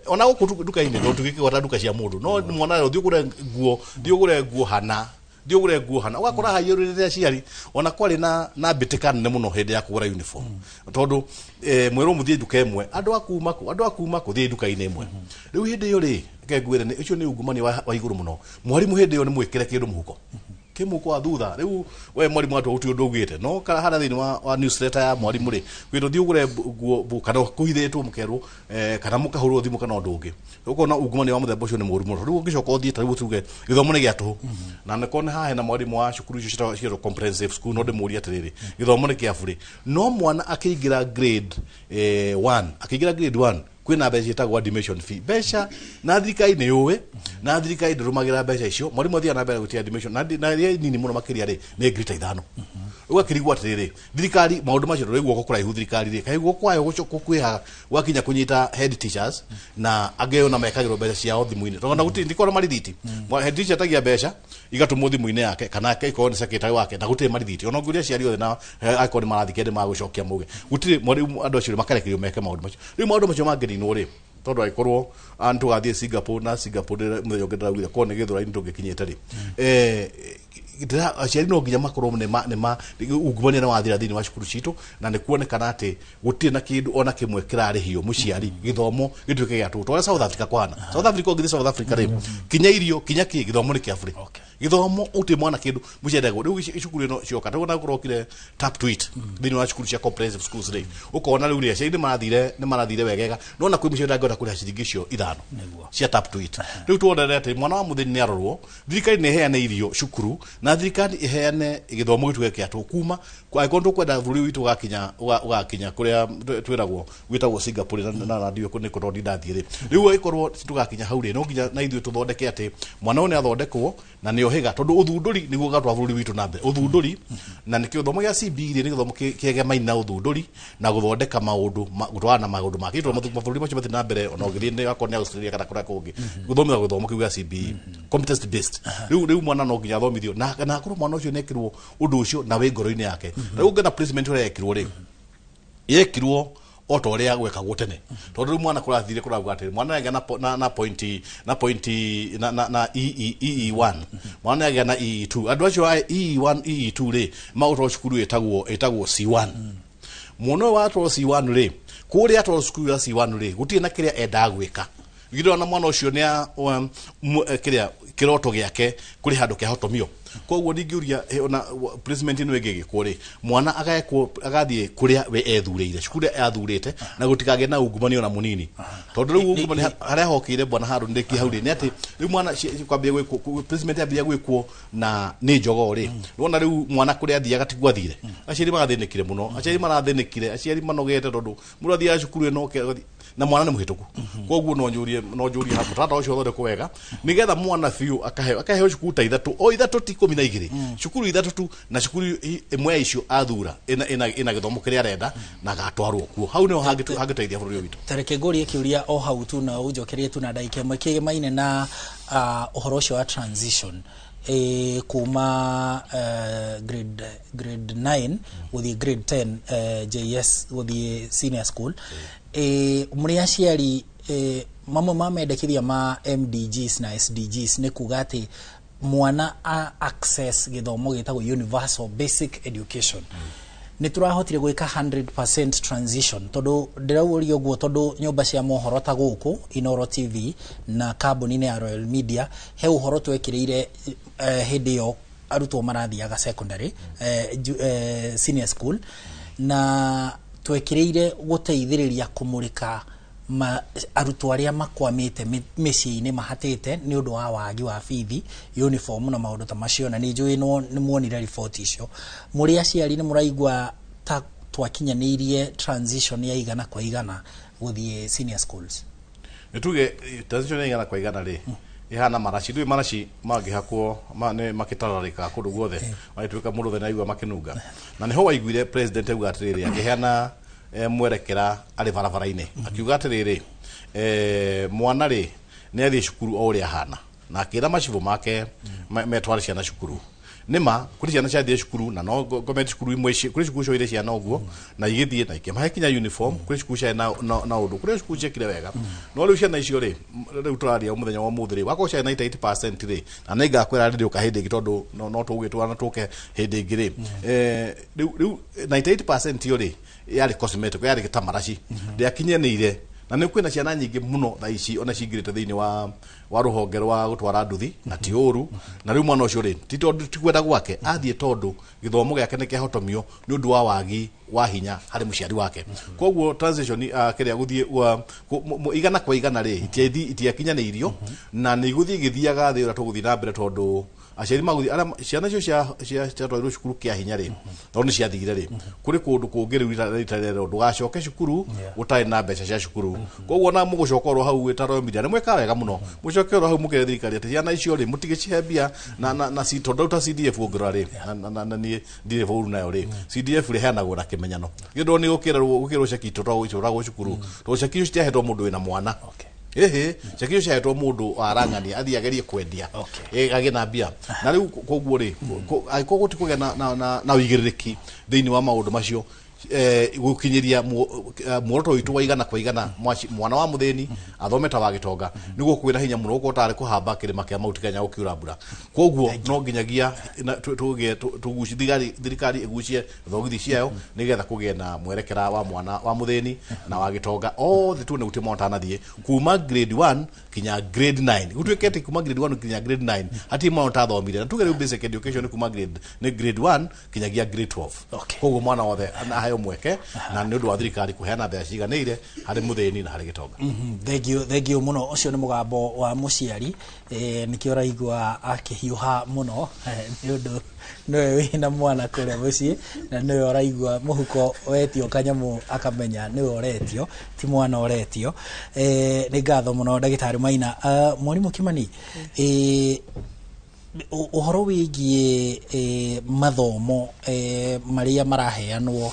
ona gũkũ nduka-inĩ, tondũ tũgĩkĩgwata nduka cia mũndũ, no mwana arerwo thiĩ ũgũre nguo, thiĩ ũgũre nguo hana, thiĩ ũgũre nguo hana, ũgakora haiyũrĩrĩte aciari. Ona kwarĩ na mbĩtĩka nene mũno hĩndĩ ya kũgũra uniform, tondũ mwĩrwo mũthiĩ nduka ĩmwe, andũ a kuma kũ, andũ a kuma kũ, thiĩ nduka-inĩ ĩmwe. Rĩu hĩndĩ ĩyo rĩ, reke ngwĩre nĩ ũcio nĩ ungumania wa igũrũ mũno. Mwarimũ hĩndĩ ĩyo nĩ mwĩkĩre kĩndũ mũhuko, kĩmũhuko wa thutha, rĩu we mwarimũ watua gũtirĩ ũndũ augĩte, no kana harĩa thĩinĩ wa newsletter ya mwarimũ rĩ, kwĩrwo thiĩ ũgũre nguo kana kũhithĩtwo mũkerwo, kana mũkahũrwo thimũ kana ũndũ ũngĩ. Ũkona ungumania wa mũthemba ũcio nĩ mũũru mũno. Rĩu ũngĩcoka ũthiĩ ta rĩu tuge gĩthomo nĩ gĩa tũhũ, na nĩkorwo nĩ haha hena mwarimũ wa cukuru icio ciĩtagwo comprehensive school, no ndĩmũrie atĩrĩrĩ, gĩthomo nĩ kĩa burĩ, no mwana akĩingĩra grade 1, akĩingĩra grade 1 kwĩna mbeca ciĩtagwo admission fee, mbeca na thirikari nĩ yũĩ, na thirikari ndĩrũmagĩrĩra mbeca icio. Mwarimũ athiaga na mbere gwĩtia admission na iria nini mũno makĩria rĩ nĩ ngiri ta 5. Ũgakĩrigwo atĩrĩrĩ, thirikari maũndũ macio ndũrĩ guoko kũraihu thirikari rĩ, kaĩ guoko kwayo gũkwĩhaga gwakinya kũnyita head teachers na angĩ ona mekagĩrwo mbeca ciao thimũ-inĩ, tondũ ona gũtirĩ ndikorwo marithiti. Head teacher atagia mbeca igatũmwo thimũ-inĩ yake kana ikorwo nĩ secretary wake, na gũtirĩ marithiti. Ona ũngĩũria aciari othe na angĩkorwo nĩ marathiĩ kende magũcokia mauge gũtirĩ mwarimũ, andũ acio makarekererio meke maũndũ macio. Rĩu maũndũ macio mangĩninwo rĩ, tondũ angĩkorwo tũgathiĩ Singapore, na Singapore mũthenya ũngĩ ndĩraugire korwo nĩ Gĩthũrai tũngĩkinyĩte rĩ, Aciari no nginya makorwo nĩ ungumania nĩ wathira thĩinĩ wa cukuru citũ, na nĩ kuonekana atĩ gũtirĩ na kĩndũ ona kĩmwe kĩrarĩhio mũciari gĩthomo gĩtuĩke gĩa tũhũ. Torĩa South Africa kũhana, South Africa, ũngĩthiĩ South Africa rĩ, kinya irio kinya kĩ, gĩthomo nĩ kĩa bure. Gĩthomo ũtirĩ mwana kĩndũ mũciari ndagwo. Rĩu cukuru ĩno cioka rĩu, na kũrokire tap to it thĩinĩ wa cukuru cia comprehensive schools rĩ, ũkona rĩu rĩ, aciari nĩ marathire wegega, no na kwĩ mũciari ndangĩhota kũrĩha ciringi icio 5 cia tap to it. Rĩu tuonere atĩ mwana wa mũthĩni nĩ arorwo, thirikari nĩ ĩheane irio cukuru, na thirikari ĩheane gĩthomo gĩtuĩke kĩa tũhũ kuma angĩkorwo tũkwenda bũrũri witũ ũgakinya kũrĩa twĩragwo gwĩtagwo Singapore, na ndiũĩ nĩ kũ tondũ ndathiĩ rĩ. Rĩu angĩkorwo tũgakinya hau rĩ, no nginya na ithuĩ tũthondeke atĩ mwana ũyũ nĩ athondekwo na nĩ ohĩga, tondũ ũthundũri nĩguo ũgatwara bũrũri witũ na mbere, ũthundũri. Na nĩkĩo gĩthomo gĩa CBE rĩ, nĩ gĩthomo kĩegemaine na ũthundũri na gũthondeka maũndũ gũtwarana na maũndũ ma kĩtũ. Mabũrũri macio matirĩ na mbere, ona ũgĩthiĩ nĩ akorwo nĩ Australia kana kũrĩa kũngĩ, gũthomithia gĩthomo kĩu gĩa CBE, competence based. Rĩu mwana no nginya athomithio na akorwo mwana ũcio nĩ ekĩrwo ũndũ ũcio na wĩ ngoro-inĩ yake. Rĩu ũngĩona placement ũrĩa yekirwo rĩ, yekirwo o ta ũrĩa gwekagwo tene, tondũ rĩu mwana kũrathire kũrauga atĩ mwana nĩagĩa na point na point na EE EE1, mwana nĩagĩa na EE2. Andũ acio a EE1 EE2 rĩ, magũtwarwo cukuru ĩtagwo C1. Mwana ũyũ watwarwo C1 rĩ, kũrĩa atwarwo cukuru ya C1 rĩ, gũtirĩ na kĩrĩa endaga gwĩka. Githĩ na mwana ũcio nĩ kĩrĩa kĩroto gĩake kũrĩ handũ kĩahotomio. Koguo ndingĩũria ona placement ĩno ĩngĩ ĩgĩkwo rĩ, mwana agekwo agathiĩ kũrĩa we ethurĩire, cukuru ĩrĩa athurĩte, na gũtikagĩe na ungumania ona mũnini, tondũ rĩu ungumania harĩa hokĩire, bwana Harũni, ndĩkie hau rĩ, nĩ atĩ rĩu mwana kwambia gwĩkwo placement yambia gwĩkwo na nĩ njogoo rĩ, wona rĩu mwana kũrĩa athiaga tiguo athire. Aciari magathĩnĩkire mũno, aciari marathĩnĩkire, aciari manogete, tondũ mũndũ athiaga cukuru ĩno na mwana nĩ mũhĩtũku. Koguo no njũrie hapo tata ũcio ũthondekwo wega, nĩgetha mwana biũ akaheo cukuru ta ithatũ, o ithatũ, ti 12, cukuru ithatũ tu, na cukuru ĩmwe ya icio athura ĩna gĩthomo kĩrĩa arenda na agatwarwo kuo. Hau nĩho hangĩteithia bũrũri ũyũ witũ. Tareke ngũrie kĩũria o hau tu na ũnjokerie tu na ndagĩka 1 kĩgemaine na ũhoro ũcio wa transition kuma grade 9 gũthiĩ grade 10, JS gũthiĩ senior school. Mũrĩ aciari, mamwe ma mendekithia ma MDGs na SDGs nĩ kuga atĩ mwana a access gĩthomo gĩtagwo universal basic education. Nĩ tũrahotire gwĩka 100% transition? Tondũ ndĩrauria ũguo tondũ nyũmba cia mohoro ta gũkũ Inoro TV na kambuni-inĩ ya Royal Media he ũhoro twekĩrĩire hĩndĩ ĩyo arutwo marathiaga secondary, senior school, na twekĩrĩire gũteithĩrĩria kũmũrĩka arutwo arĩa makwamĩte mĩciĩ-inĩ mahatĩte nĩ ũndũ wa wagi wa bithi, uniform na maũndũ ta macio, na nĩ njũĩ no nĩ muonire riboti icio. Mũrĩ aciari, nĩ mũraigua ta twakinyanĩirie transition ya 100% gũthiĩ senior schools? Nĩ tuge transition ya 100% rĩ, ihana maraci. Ndũĩ maraci mangĩhakwo nĩ makĩtararĩka kũndũ guothe, magĩtuĩka mũndũ othe nĩaigua makĩnunga. Na nĩho waiguire president auga atĩrĩrĩ, akĩheana mwerekera arĩ barabara-inĩ, akiuga atĩrĩrĩ, mwana rĩ, nĩ athiĩ cukuru o ũrĩa ahana, na akĩra macibũ make metware ciana cukuru. Nĩma kũrĩ ciana ciathiĩ cukuru na no ngomete cukuru imwe kũrĩ cukuru cioire ciana ũguo na igĩthiĩ na ikĩmahe kinya uniform. Kũrĩ cukuru ciarĩ na ũndũ, kũrĩ cukuru ciekire wega. No rĩu ciana icio rĩ, rĩu tũraria mũthenya wa ũmũthĩ rĩ, wakorwo ciarĩ 98% rĩ, na nĩ ngakwĩra rĩrĩ ũka hĩndĩ ĩngĩ, tondũ no tũgĩtwarana tũke hĩndĩ ĩngĩ rĩ, rĩu 98% ĩyo rĩ, yarĩ cosmetic, yarĩ ta maraci, ndĩakinyanĩire. Na nĩ kwĩna ciana nyingĩ mũno thaa ici ona cingĩrĩte thĩinĩ wa rũhonge rwa gũtwara nduthi, na ti ũru. Na rĩu mwana ũcio rĩ, ti tondũ ti kwenda gwake athiĩ, tondũ gĩthomo gĩake nĩ kĩahotomio nĩ ũndũ wa wagi wa hinya harĩ mũciari wake. Koguo transition kĩrĩa gũthiĩ 100% rĩ, itiakinyanĩirio, na nĩ igũthiĩ igĩthiaga thĩ ũrĩa tũgũthiĩ na mbere, tondũ aciari magũthiĩ arĩa ciana icio ciatwarirwo cukuru kĩa hinya rĩ, tondũ nĩ ciathire rĩ, kũrĩ kũndũ kũngĩ rĩu rita rĩrĩ ndũgacoke cukuru ũtarĩ na mbeca cia cukuru. Koguo na mũgũcoka oro hau wĩta Royal Media nĩ mwĩkaga wega mũno, mũcoke oro hau mũkĩre thirikari atĩ ciana icio rĩ, mũtigĩcihe mbia na tondũ ta CDF ũngĩrora rĩ, na niĩ ndirĩ bũru nayo rĩ, CDF rĩheanagwo na kĩmenyano gĩndũ nĩ gũkĩrwo ceki tũragwo cukuru, tondũ ceki icio citiahetwo mũndũ wĩna mwana. Ĩhĩ, ceki icio ciahetwo mũndũ arang'ania athiĩ agerie kwendia agĩe na mbia. Na rĩu koguo rĩ, angĩkorwo gũtikũgĩa na ũigĩrĩrĩki thĩinĩ wa maũndũ macio. Gukinyiria muoroto witu wa igana kwa igana, mwana wa muthini athome ta wa gitonga, niguo kwina hinya muno gukorwo tari kuhamba kirima kia Mount Kenya gukiura mbura. Koguo no nginyagia tugie tuguci thirikari igucie thogithi ciayo nigetha kugie na mwerekera wa mwana wa muthini na wa gitonga othe tuone guti mwana utanathie kuma grade 1 kinya grade 9, gutuike ati kuma grade 1 kinya grade 9 hati mwana utathomire, na tuge riu basic education ni kuma grade ni grade 1 kinyagia grade 12. Koguo mwana wothe aheo mweke, na nĩ ũndũ wa thirikari kũheana mbeca ciganĩire harĩ mũthĩni na harĩ gĩtonga. Thank you, thank you muno. Ũcio nĩ mũgambo wa mũciari, nĩkĩo ũraigua akĩhiũha mũno, nĩ ũndũ nĩwe wĩna mwana kũrĩa mũciĩ na nĩwe ũraigua mũhuko wetio kanyamũ akamenya nĩwe ũretio, ti mwana ũretio. Nĩ ngatho mũno, ndagĩtarĩ Maina. Mwarimũ Kimani, ũhoro wĩgiĩ mathomo marĩa maraheanwo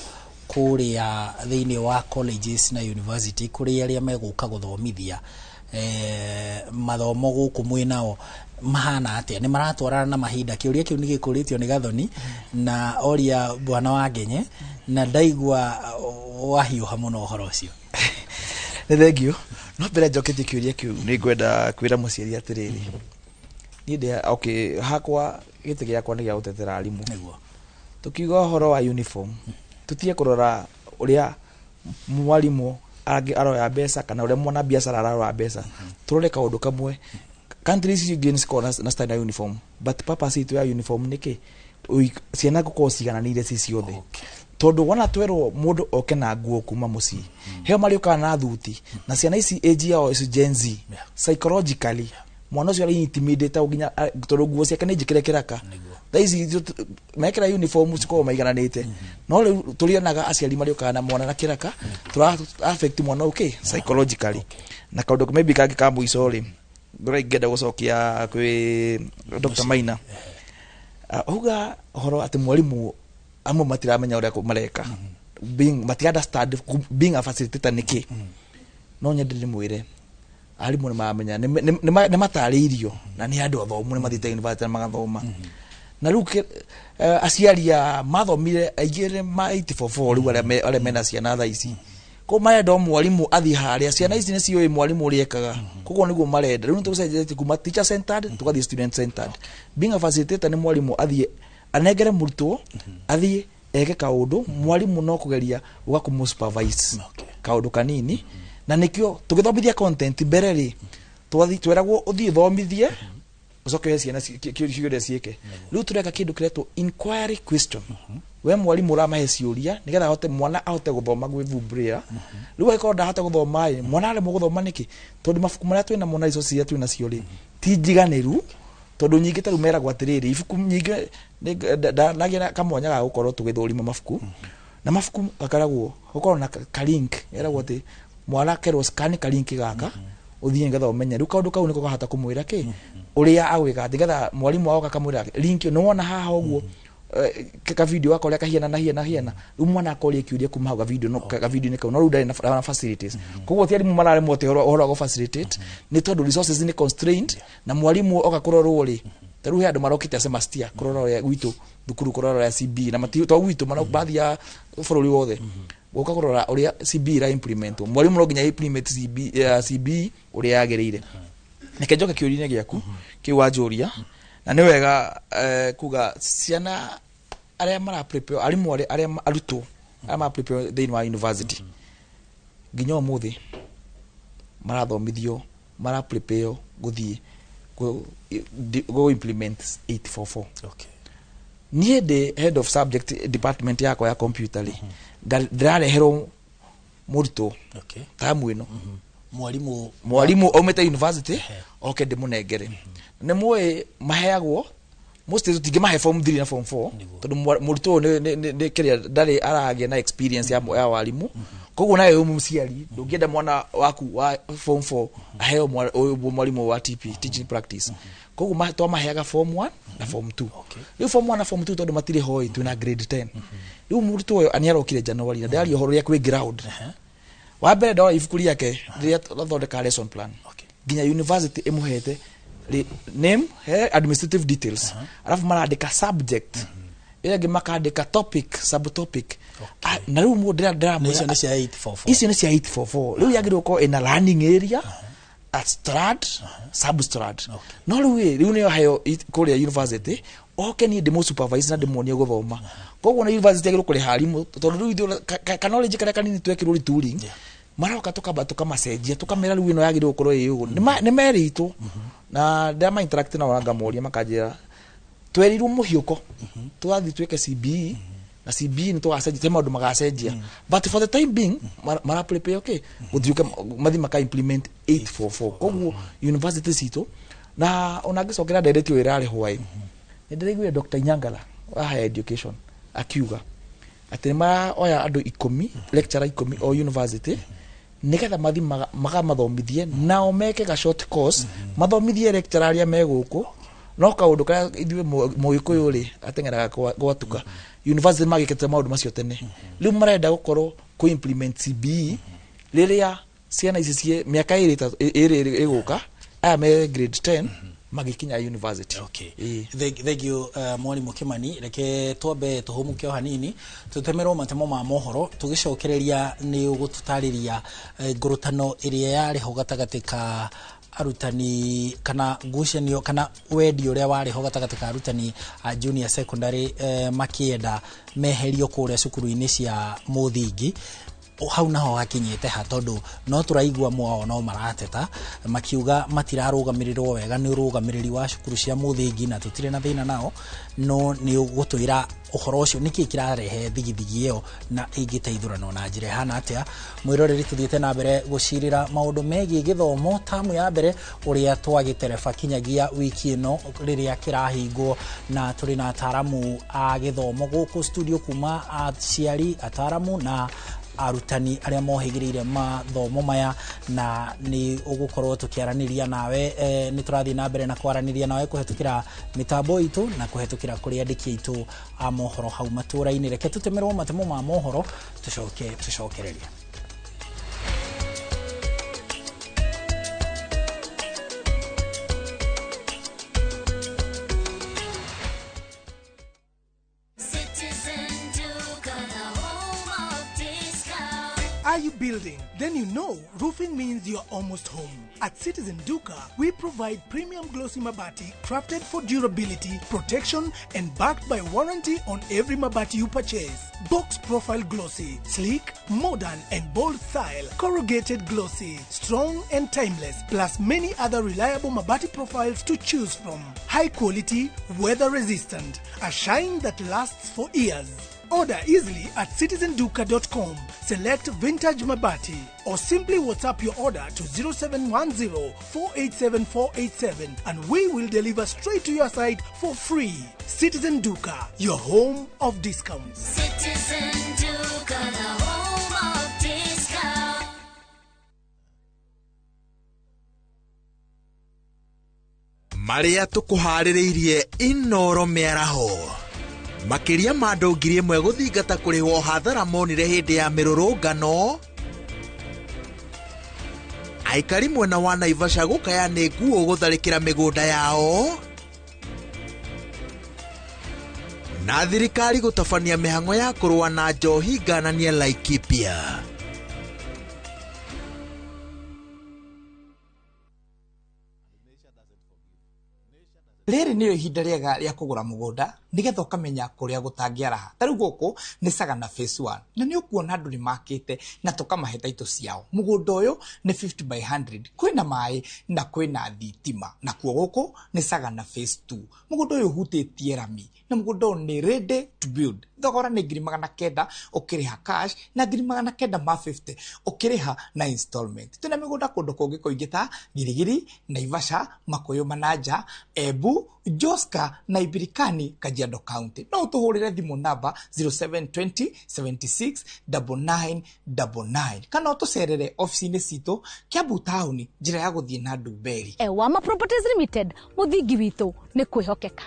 kũrĩa thĩinĩ wa colleges na university kũrĩ arĩa megũka gũthomithia mathomo gũkũ mwĩnao mahana atĩa? Nĩ maratwarana na mahinda? Kĩũria kĩu nĩ gĩkũrĩtio nĩ Gathoni na oria bwana wa Ngenye, na ndaigua wahiũha mũno ũhoro ũcio. Nĩ thengio. No mbere njoketie kĩũria kĩu, nĩ ngwenda kwĩra mũciari atĩrĩrĩ, niĩ ndĩ okay hakwa, gĩtĩ gĩakwa nĩ gĩa gũtetera arimũ. Tũkiuga ũhoro wa uniform, tutige kũrora ũrĩa mwarimũ aroya mbeca kana ũrĩa mwana biacara ararora mbeca. Tũrore kaũndũ kamwe. Countries icio ingĩ nĩ cikoragwo na standard uniform, but purpose itũ ya uniform nĩ kĩ? Ciana gũkorwo cigananĩire ci ciothe, tondũ wona twerwo mũndũ oke na nguo kuma mũciĩ, heo marĩũkaga na thuti, na ciana ici age yao ici Gen Z, psychologically mwana ũcio arĩ intimidate nginya tondũ nguo ciake nĩ njĩkĩre kĩraka. Thaa ici mekĩra uniform cikoragwo maigananĩte, no rĩu tũrionaga aciari marĩũkaga na mwana na kĩraka, tũra affect mwana ũkĩ psychologically. Na kaũndũ maybe kangĩ ka mũico rĩ, ngorwo ingĩenda gũcokia kwĩ Dr. Maina, auga ũhoro atĩ mwarimũ amwe matiramenya ũrĩa mareka, being mati understand being a facilitator nĩkĩ. No nyende ndĩmwĩre arimũ nĩ maramenya, nĩ matarĩirio na nĩ andũ athomu, nĩ mathiĩte university na magathoma. Na rĩu aciari a mathomire aingĩ nĩ ma 844 rĩu arĩa mena ciana thaa ici ko marenda o mwarimũ athiĩ harĩa, ciana ici nĩ ciũĩ mwarimũ ũrĩa ekaga, koguo nĩguo marenda. Rĩu nĩ tũcenjetie kuma teacher centered tũgathiĩ student centered. Being a facilitator nĩ mwarimũ athiĩ anengere mũrutwo athiĩ eke kaũndũ, mwarimũ no kũgeria gũka kũmũ supervise kaũndũ kanini. Na nĩkĩo tũgĩthomithia content mbere rĩ, tweragwo ũthiĩ ũthomithie ũcoke ũhe ciana ciũria ciĩke. Rĩu tũreka kĩndũ kĩretwo inquiry question. We mwarimũ ũramahe ciũria nĩgetha ahote mwana ahote gũthoma gwĩvumbũrĩra. Rĩu angĩkorwo ndahota gũthoma ĩ, mwana aremwo gũthoma nĩkĩ? Tondũ mabuku marĩa twĩnamo na resources iria twĩnacio rĩ, ti njiganĩru, tondũ nyingĩ ta rĩu meragwo atĩrĩrĩ, ibuku nyingĩ nagĩa na kamwanya ga gũkorwo tũgĩthũrima mabuku, na mabuku gakoragwo gũkorwo na ka link, eragwo atĩ mwana akerwo scan ka link gaka ũthiĩ nĩgetha ũmenye. Rĩu kaũndũ kau nĩko kahota kũmwĩra kĩ ũrĩa agwĩka, nĩgetha mwarimũ agoka akamwĩra link ĩyo nĩwona haha ũguo, ka video gaka ũrĩa kahiana na hiana hiana. Rĩu mwana akoria kĩũria kuma hau ka video, no ka video-inĩ kau, no rĩu ndarĩ na facilities. Koguo ti arimũ mararemwo atĩ ũhoro wa gũ facilitate, nĩ tondũ resources nĩ constrained, na mwarimũ oka kũrorwo rĩ, ta rĩu he andũ marokĩte semester kũrora ũrĩa gwitũ thukuru, kũrora ũrĩa CB na mati to gwitũ mathiaga bũrũri wothe gũka kũrora ũrĩa CB ĩra implement. Mwarimũ no nginya implement CB, CB ũrĩa yagĩrĩire. Reke njoke kĩũria-inĩ gĩaku kĩu wanjũria, na nĩ wega kuga ciana arĩa mara prepare, arimũ arĩa arutwo arĩa mara prepare thĩinĩ wa university nginya ũmũthĩ marathomithio, mara prepare gũthiĩ go implement 844. Niĩ ndĩ head of subject department yakwa ya computer rĩ, ndĩrareherwo mũrutwo tamu ĩno. Mwarimũ. Mwarimũ aumĩte university oke ndĩmũnengere. Nĩ mũĩ maheagwo most tũtingĩmahe form 3 na form 4, tondũ mũrutwo ũyũ nĩ kĩrĩa ndarĩ aragĩa na experience ya warimũ. Koguo nawe wĩ mũciari ndũngĩenda mwana waku wa form 4 aheo ũyũ mwarimũ wa TP, teaching practice. Koguo twamaheaga form 1 na form 2. Rĩu form 1 na form 2 tondũ matirĩ hoi, twĩna grade 10. Rĩu mũrutwo ũyũ nĩ arokire January na ndĩraria ũhoro ũrĩa kwĩ ground. Wa mbere ndora ibuku rĩake rĩrĩa twathondeka lesson plan, nginya university ĩmũhete name, he administrative details, alafu marandĩka subject. Ĩrĩa ĩngĩ makandĩka topic, subtopic. Ah, na rĩu mũndũ ndĩramwĩra Icio nĩ cia 844. Icio nĩ cia 844. Rĩu yagĩrĩirwo gũkorwo ĩna learning area, a strand, substrand. No rĩu ĩ, rĩu nĩyo heo kũrĩa university oke niĩ ndĩmũ supervise na ndĩmuonie gũthoma. Koguo na university yagĩrĩirwo kũrĩha arimũ, tondũ rĩu ithuĩ ka knowledge karĩa kanini twekĩrwo retooling, maroka tukamba tukamacenjia, tukamera rĩu ĩno yagĩrĩirwo gũkorwo ĩ ũguo. Nĩ merĩtwo na ndĩrama interact nao na ngamoria, makanjĩra twerirwo mũhiũko tũgathiĩ twĩke CBE, na CBE nĩ tũgacenjia, te maũndũ magacenjia, but for the time being mara prepare, okay, gũthiũke mathi maka implement 844. Koguo university citũ na ona ngĩcokera ndereti ũyũ ĩrarĩ hwaĩ, nĩ ndĩraiguire Dr. Inyangala wa higher education akiuga atĩ nĩ maraoya andũ 10, lecturer 10 o university, nigetha mathi magamathomithie nao meke ga short course, mathomithie lecturer arĩa me gũkũ. No kaũndũ karĩa ithuĩ mũgĩkũyũ rĩ ateng'eraga gwatuka, university magĩkĩte maũndũ macio tene. Rĩu marenda gũkorwo kũ implement CBE rĩrĩa ciana ici ciĩ mĩaka ĩrĩ ĩrĩ ĩgũka, aya me grade 10 magĩkinya university. Okay. Thank you, mwarimũ Kimani. Reke twambe tũhũmũke o hanini, tũtemerwo matemo ma mohoro, tũgĩcokereria nĩ ũgũtũtarĩria ngũrũtano ĩrĩa yarĩ ho gatagatĩ ka arutani, kana ngucanio kana wendi ũrĩa warĩ ho gatagatĩ ka arutani a junior secondary, makĩenda meherio kũrĩa cukuru-inĩ cia mũthingi. Hau naho hakinyĩte ha, tondũ no tũraigua mwao no marateta makiuga matirarũgamĩrĩrwo wega nĩ ũrũgamĩrĩri wa cukuru cia mũthingi, na tũtirĩ na thĩna nao, no nĩ ũgũtwĩra ũhoro ũcio nĩkĩ kĩrarehe thigithigi ĩyo na ĩngĩteithũranwo na njĩra ĩhana atĩa. Mwĩroreri, tũthiĩte na mbere gũcirĩra maũndũ megiĩ gĩthomo tamu ya mbere ũrĩa twagĩtereba kinyagia wiki ĩno rĩrĩa kĩrahingwo, na tũrĩ na ataramu a gĩthomo gũkũ studio, kuma aciari, ataramu na arutani arĩa mohĩgĩrĩire mathomo maya, na nĩ ũgũkorwo tũkĩaranĩria nawe, nĩ tũrathiĩ na mbere na kwaranĩria nawe kũhetũkĩra mĩtambo itũ na kũhetũkĩra kũrĩ andĩki aitũ a mohoro hau matũra-inĩ. Reke tũtemerwo matemo ma mohoro, tũcoke tũcokererie. Citizen Duka, the home of discount. Are you building? Then you know roofing means you're almost home. At Citizen Duka, we provide premium glossy mabati crafted for durability, protection, and backed by warranty on every mabati you purchase. Box profile glossy, sleek, modern, and bold style. Corrugated glossy, strong and timeless, plus many other reliable mabati profiles to choose from. High quality, weather resistant, a shine that lasts for years. Order easily at citizenduka.com. Select Vintage Mabati or simply WhatsApp your order to 0710 487 487 and we will deliver straight to your site for free. Citizen Duka, your home of discounts. Citizen Duka, the home of discount. Marĩa tũkũharĩrĩirie Inoro mĩaraho, makĩria ma andũ 1000 gũthingata kũrĩhwo hathara monire hĩndĩ ya mĩrũrũngano, aikari mwena wa Naivasha gũkaya nĩ nguo gũtharĩkĩra mĩgũnda yao, na thirikari gũtabania mĩhang'o ya kũrũa na njohi ngananie Laikipia. Rĩrĩ nĩrĩo ihinda rĩega rĩa kũgũra mũgũnda nĩgetha ũkamenya kũrĩa gũtangĩaraha. Ta rĩu gũkũ nĩ Sagana Phase 1, na nĩ ũkuona andũ nĩ makĩte na tũkamahe taitũ ciao. Mũgũnda ũyũ nĩ 50 by 100, kwĩna maĩ na kwĩna thitima. Nakuo gũkũ nĩ Sagana Phase 2. Mũgũnda ũyũ ũhutĩtie rami na mũgũnda ũyũ nĩ ready to build. Thogora nĩ 900,000 ũkĩrĩha cash na 950,000 ũkĩrĩha na installment. Twĩna mĩgũnda kũndũ kũngĩ kũingĩ ta Girigiri, Naivasha, Makuyu Manaja, Embu, Joska na Ibirikani, Kajiado County. No ũtũhũrĩre thimũ namba 0720 76 9999 kana ũtũcerere ofici-inĩ citũ Kiambu taũni, njĩra ya gũthiĩ na Ndumberi. Ewama Properties Limited, mũthingi witũ nĩ kwĩhokeka.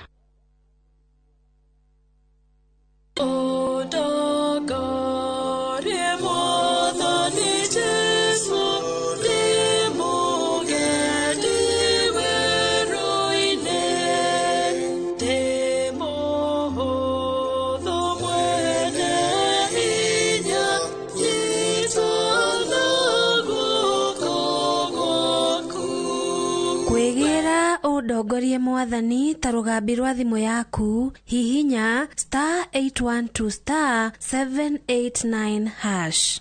Kwĩgĩra ũndongorie mwathani ta rũgambi rwa thimũ yaku, hihinya *812 *789 hash.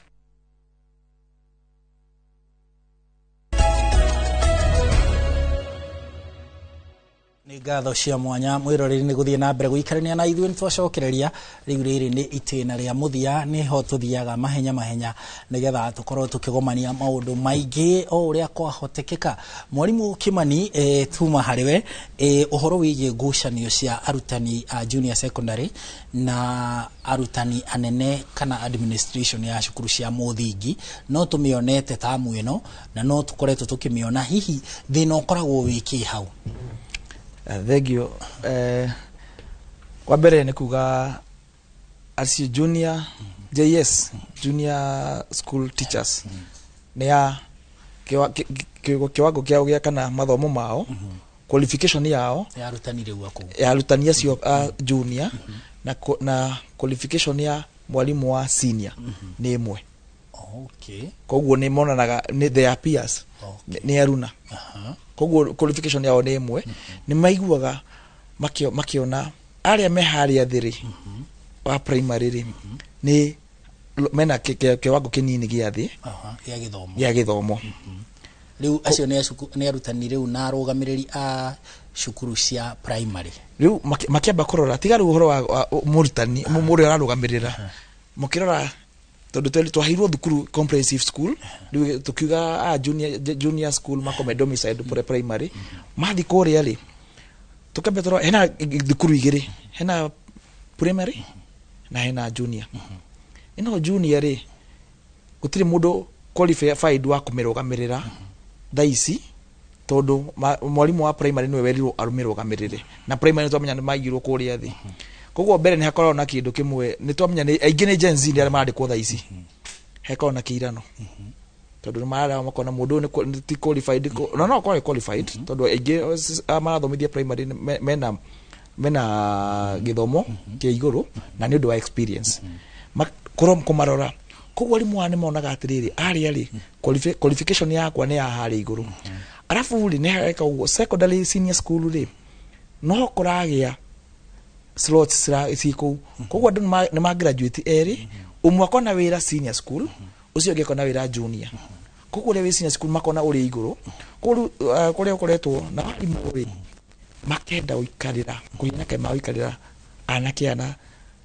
Nĩ ngatho cia mwanya mwĩroreri nĩ gũthiĩ na mbere gũikarania na ithuĩ. Nĩ twacokereria rĩu rĩrĩ nĩ itĩna rĩa mũthia, nĩho tũthiaga mahenya mahenya nĩgetha tũkorwo tũkĩgomania maũndũ maingĩ o ũrĩa kwahotekeka. Mwarimũ Kimani, tuma harĩ we ũhoro wĩgiĩ ngucanio cia arutani a junior secondary na arutani anene kana administration ya cukuru cia mũthingi, no tũmĩonete tamu ĩno na no tũkoretwo tũkĩmĩona, hihi thĩna ũkoragwo wĩkĩ hau? Thank you. Wa mbere nĩ kuga acio junior JS, junior school teachers, nĩ ya kiwango kĩao gĩa kana mathomo mao, qualification yao ya arutani rĩu akũu, ya arutani acio a junior na qualification ya mwalimu wa senior nĩ ĩmwe. Koguo nĩ monanaga nĩ their peers, nĩ aruna. Koguo qualification yao nĩ ĩmwe. Nĩ maiguaga makiona arĩa me harĩa thĩ rĩ, wa primary rĩ, nĩ mena kĩwango kĩnini gĩa thĩ gĩa gĩthomo. Gĩa gĩthomo. Rĩu acio nĩ arutani rĩu na arũgamĩrĩri a cukuru cia primary. Rĩu makĩamba kũrora tiga rĩu ũhoro wa mũrutani ũrĩa ararũgamĩrĩra, mũkĩrora tondũ twaheirwo thukuru comprehensive school, rĩu tũkiuga a junior school makome domicile kũrĩa primary mathi kũrĩa rĩ, tũkĩamba tũrora hena thukuru igĩrĩ, hena primary na hena junior. Ĩno junior rĩ, gũtirĩ mũndũ qualified wa kũmĩrũgamĩrĩra thaa ici, tondũ mwarimũ wa primary nĩwe werirwo arũmĩrũgamĩrĩre, na primary twamenya nĩ maigirwo kũrĩa thĩ. Koguo mbere nĩ hakoragwo na kĩndũ kĩmwe, nĩ twamenya nĩ aingĩ nĩ Gen Z nĩ arĩa marandĩkwo thaa ici, hekoragwo na kĩirano, tondũ nĩ mararora makona mũndũ ũyũ nĩ ti qualified, na no akorwo qualified, tondũ aingĩ marathomithia primary mena gĩthomo kĩa igũrũ na nĩ ũndũ wa experience kũmarora. Koguo arimũ aya nĩ monaga atĩrĩrĩ, arĩa rĩ qualification yakwa nĩ ya harĩa igũrũ. Arabu rĩ, nĩ hareka ũguo secondary senior school rĩ, no kũragĩa slots ci kũu. Koguo andũ nĩ ma graduate erĩ, ũmwe akona wĩra senior school, ũcio ũngĩ akona wĩra junior. Koguo ũrĩa wĩ senior school makona ũrĩ igũrũ. Koguo rĩu kũrĩa ũkoretwo na arimũ rĩ, makenda gũikarĩra kũhiana kaĩ magũikarĩra anake ana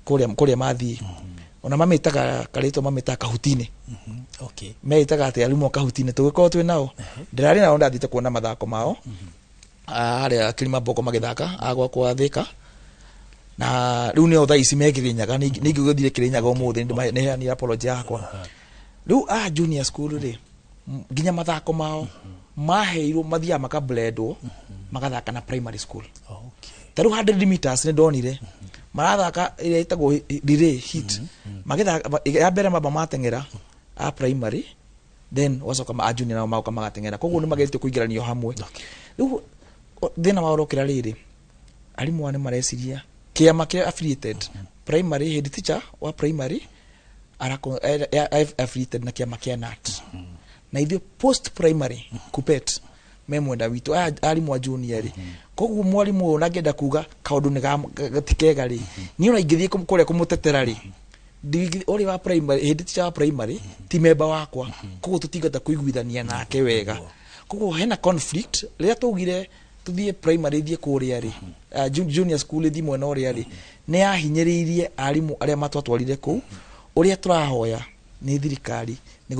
kũrĩa mathiĩ. Ona mamĩtaga karĩtwa, mamĩtaga kahutinĩ. Meĩtaga atĩ arimũ a kahutinĩ tũgĩkorwo twĩ nao. Ndĩrarĩ nao, ndathiĩte kuona mathako mao harĩa Kilimambogo magĩthaka a gwakwa Thĩka, na rĩu nĩo thaa ici me Kĩrĩnyaga. Nĩ ingĩgũthire Kĩrĩnyaga ũmũthĩ nĩheanire apology yakwa. Rĩu a junior school rĩ, nginya mathako mao maheirwo mathiaga makablendwo magathaka na primary school. Ta rĩu 100 meters nĩ ndonire marathaka ĩrĩa ĩtagwo relay heat, magĩthaka ya mbere mamba mateng'era a primary, then wacoka a junior nao magoka magateng'era. Koguo nĩ mageretie kũingĩranio hamwe. Rĩu thĩna wao ũrokĩra rĩrĩ, arimũ aya nĩ mareciria kĩama kĩrĩa affiliated primary head teacher wa primary arako affiliated na kĩama kĩa KNUT, na ithuĩ post primary KUPPET me mwena witũ aya arimũ a junior rĩ. Koguo mwarimũ ũyũ nangĩenda kuga kaũndũ nĩ ti kega rĩ, niĩ ona ingĩthiĩ kũrĩa kũmũtetera rĩ, ũrĩa wa primary head teacher wa primary ti memba wakwa, koguo tũtingĩhota kũiguithania nake wega. Koguo hena conflict. Rĩrĩa twaugire tuthiĩ primary ithiĩ kũrĩa rĩ, junior school ithiĩ mwena ũrĩa rĩ, nĩ yahinyĩrĩirie arimũ arĩa matwatwarire kũu. Ũrĩa tũrahoya nĩ thirikari nĩ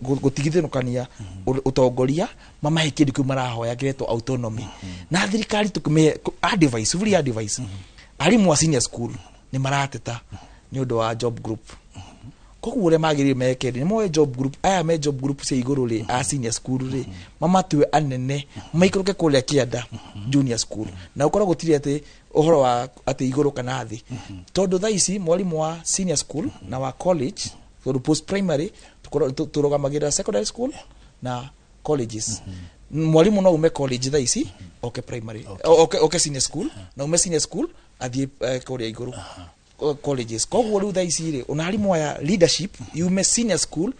gũtigithũkania ũtongoria, mamahe kĩndũ kĩu marahoya kĩretwo autonomy, na thirikari tũkĩmĩhe advice, free advice. Arimũ a senior school nĩ marateta nĩ ũndũ wa job group. Koguo ũrĩa magĩrĩire meke rĩ, nĩ moe job group aya me job group cia igũrũ rĩ, a senior school rĩ, mamatue anene maikũrũke kũrĩa kĩanda junior school, na ũkorwo gũtirĩ atĩ ũhoro wa atĩ igũrũ kana thĩ, tondũ thaa ici mwarimũ wa senior school na wa college, tondũ post primary tũrũgamagĩrĩra secondary school na colleges, mwarimũ no ume college thaa ici oke primary, oke senior school, na ume senior school athiĩ kũrĩa igũrũ colleges. Koguo rĩu thaa ici rĩ, ona arimũ aya leadership yume senior school.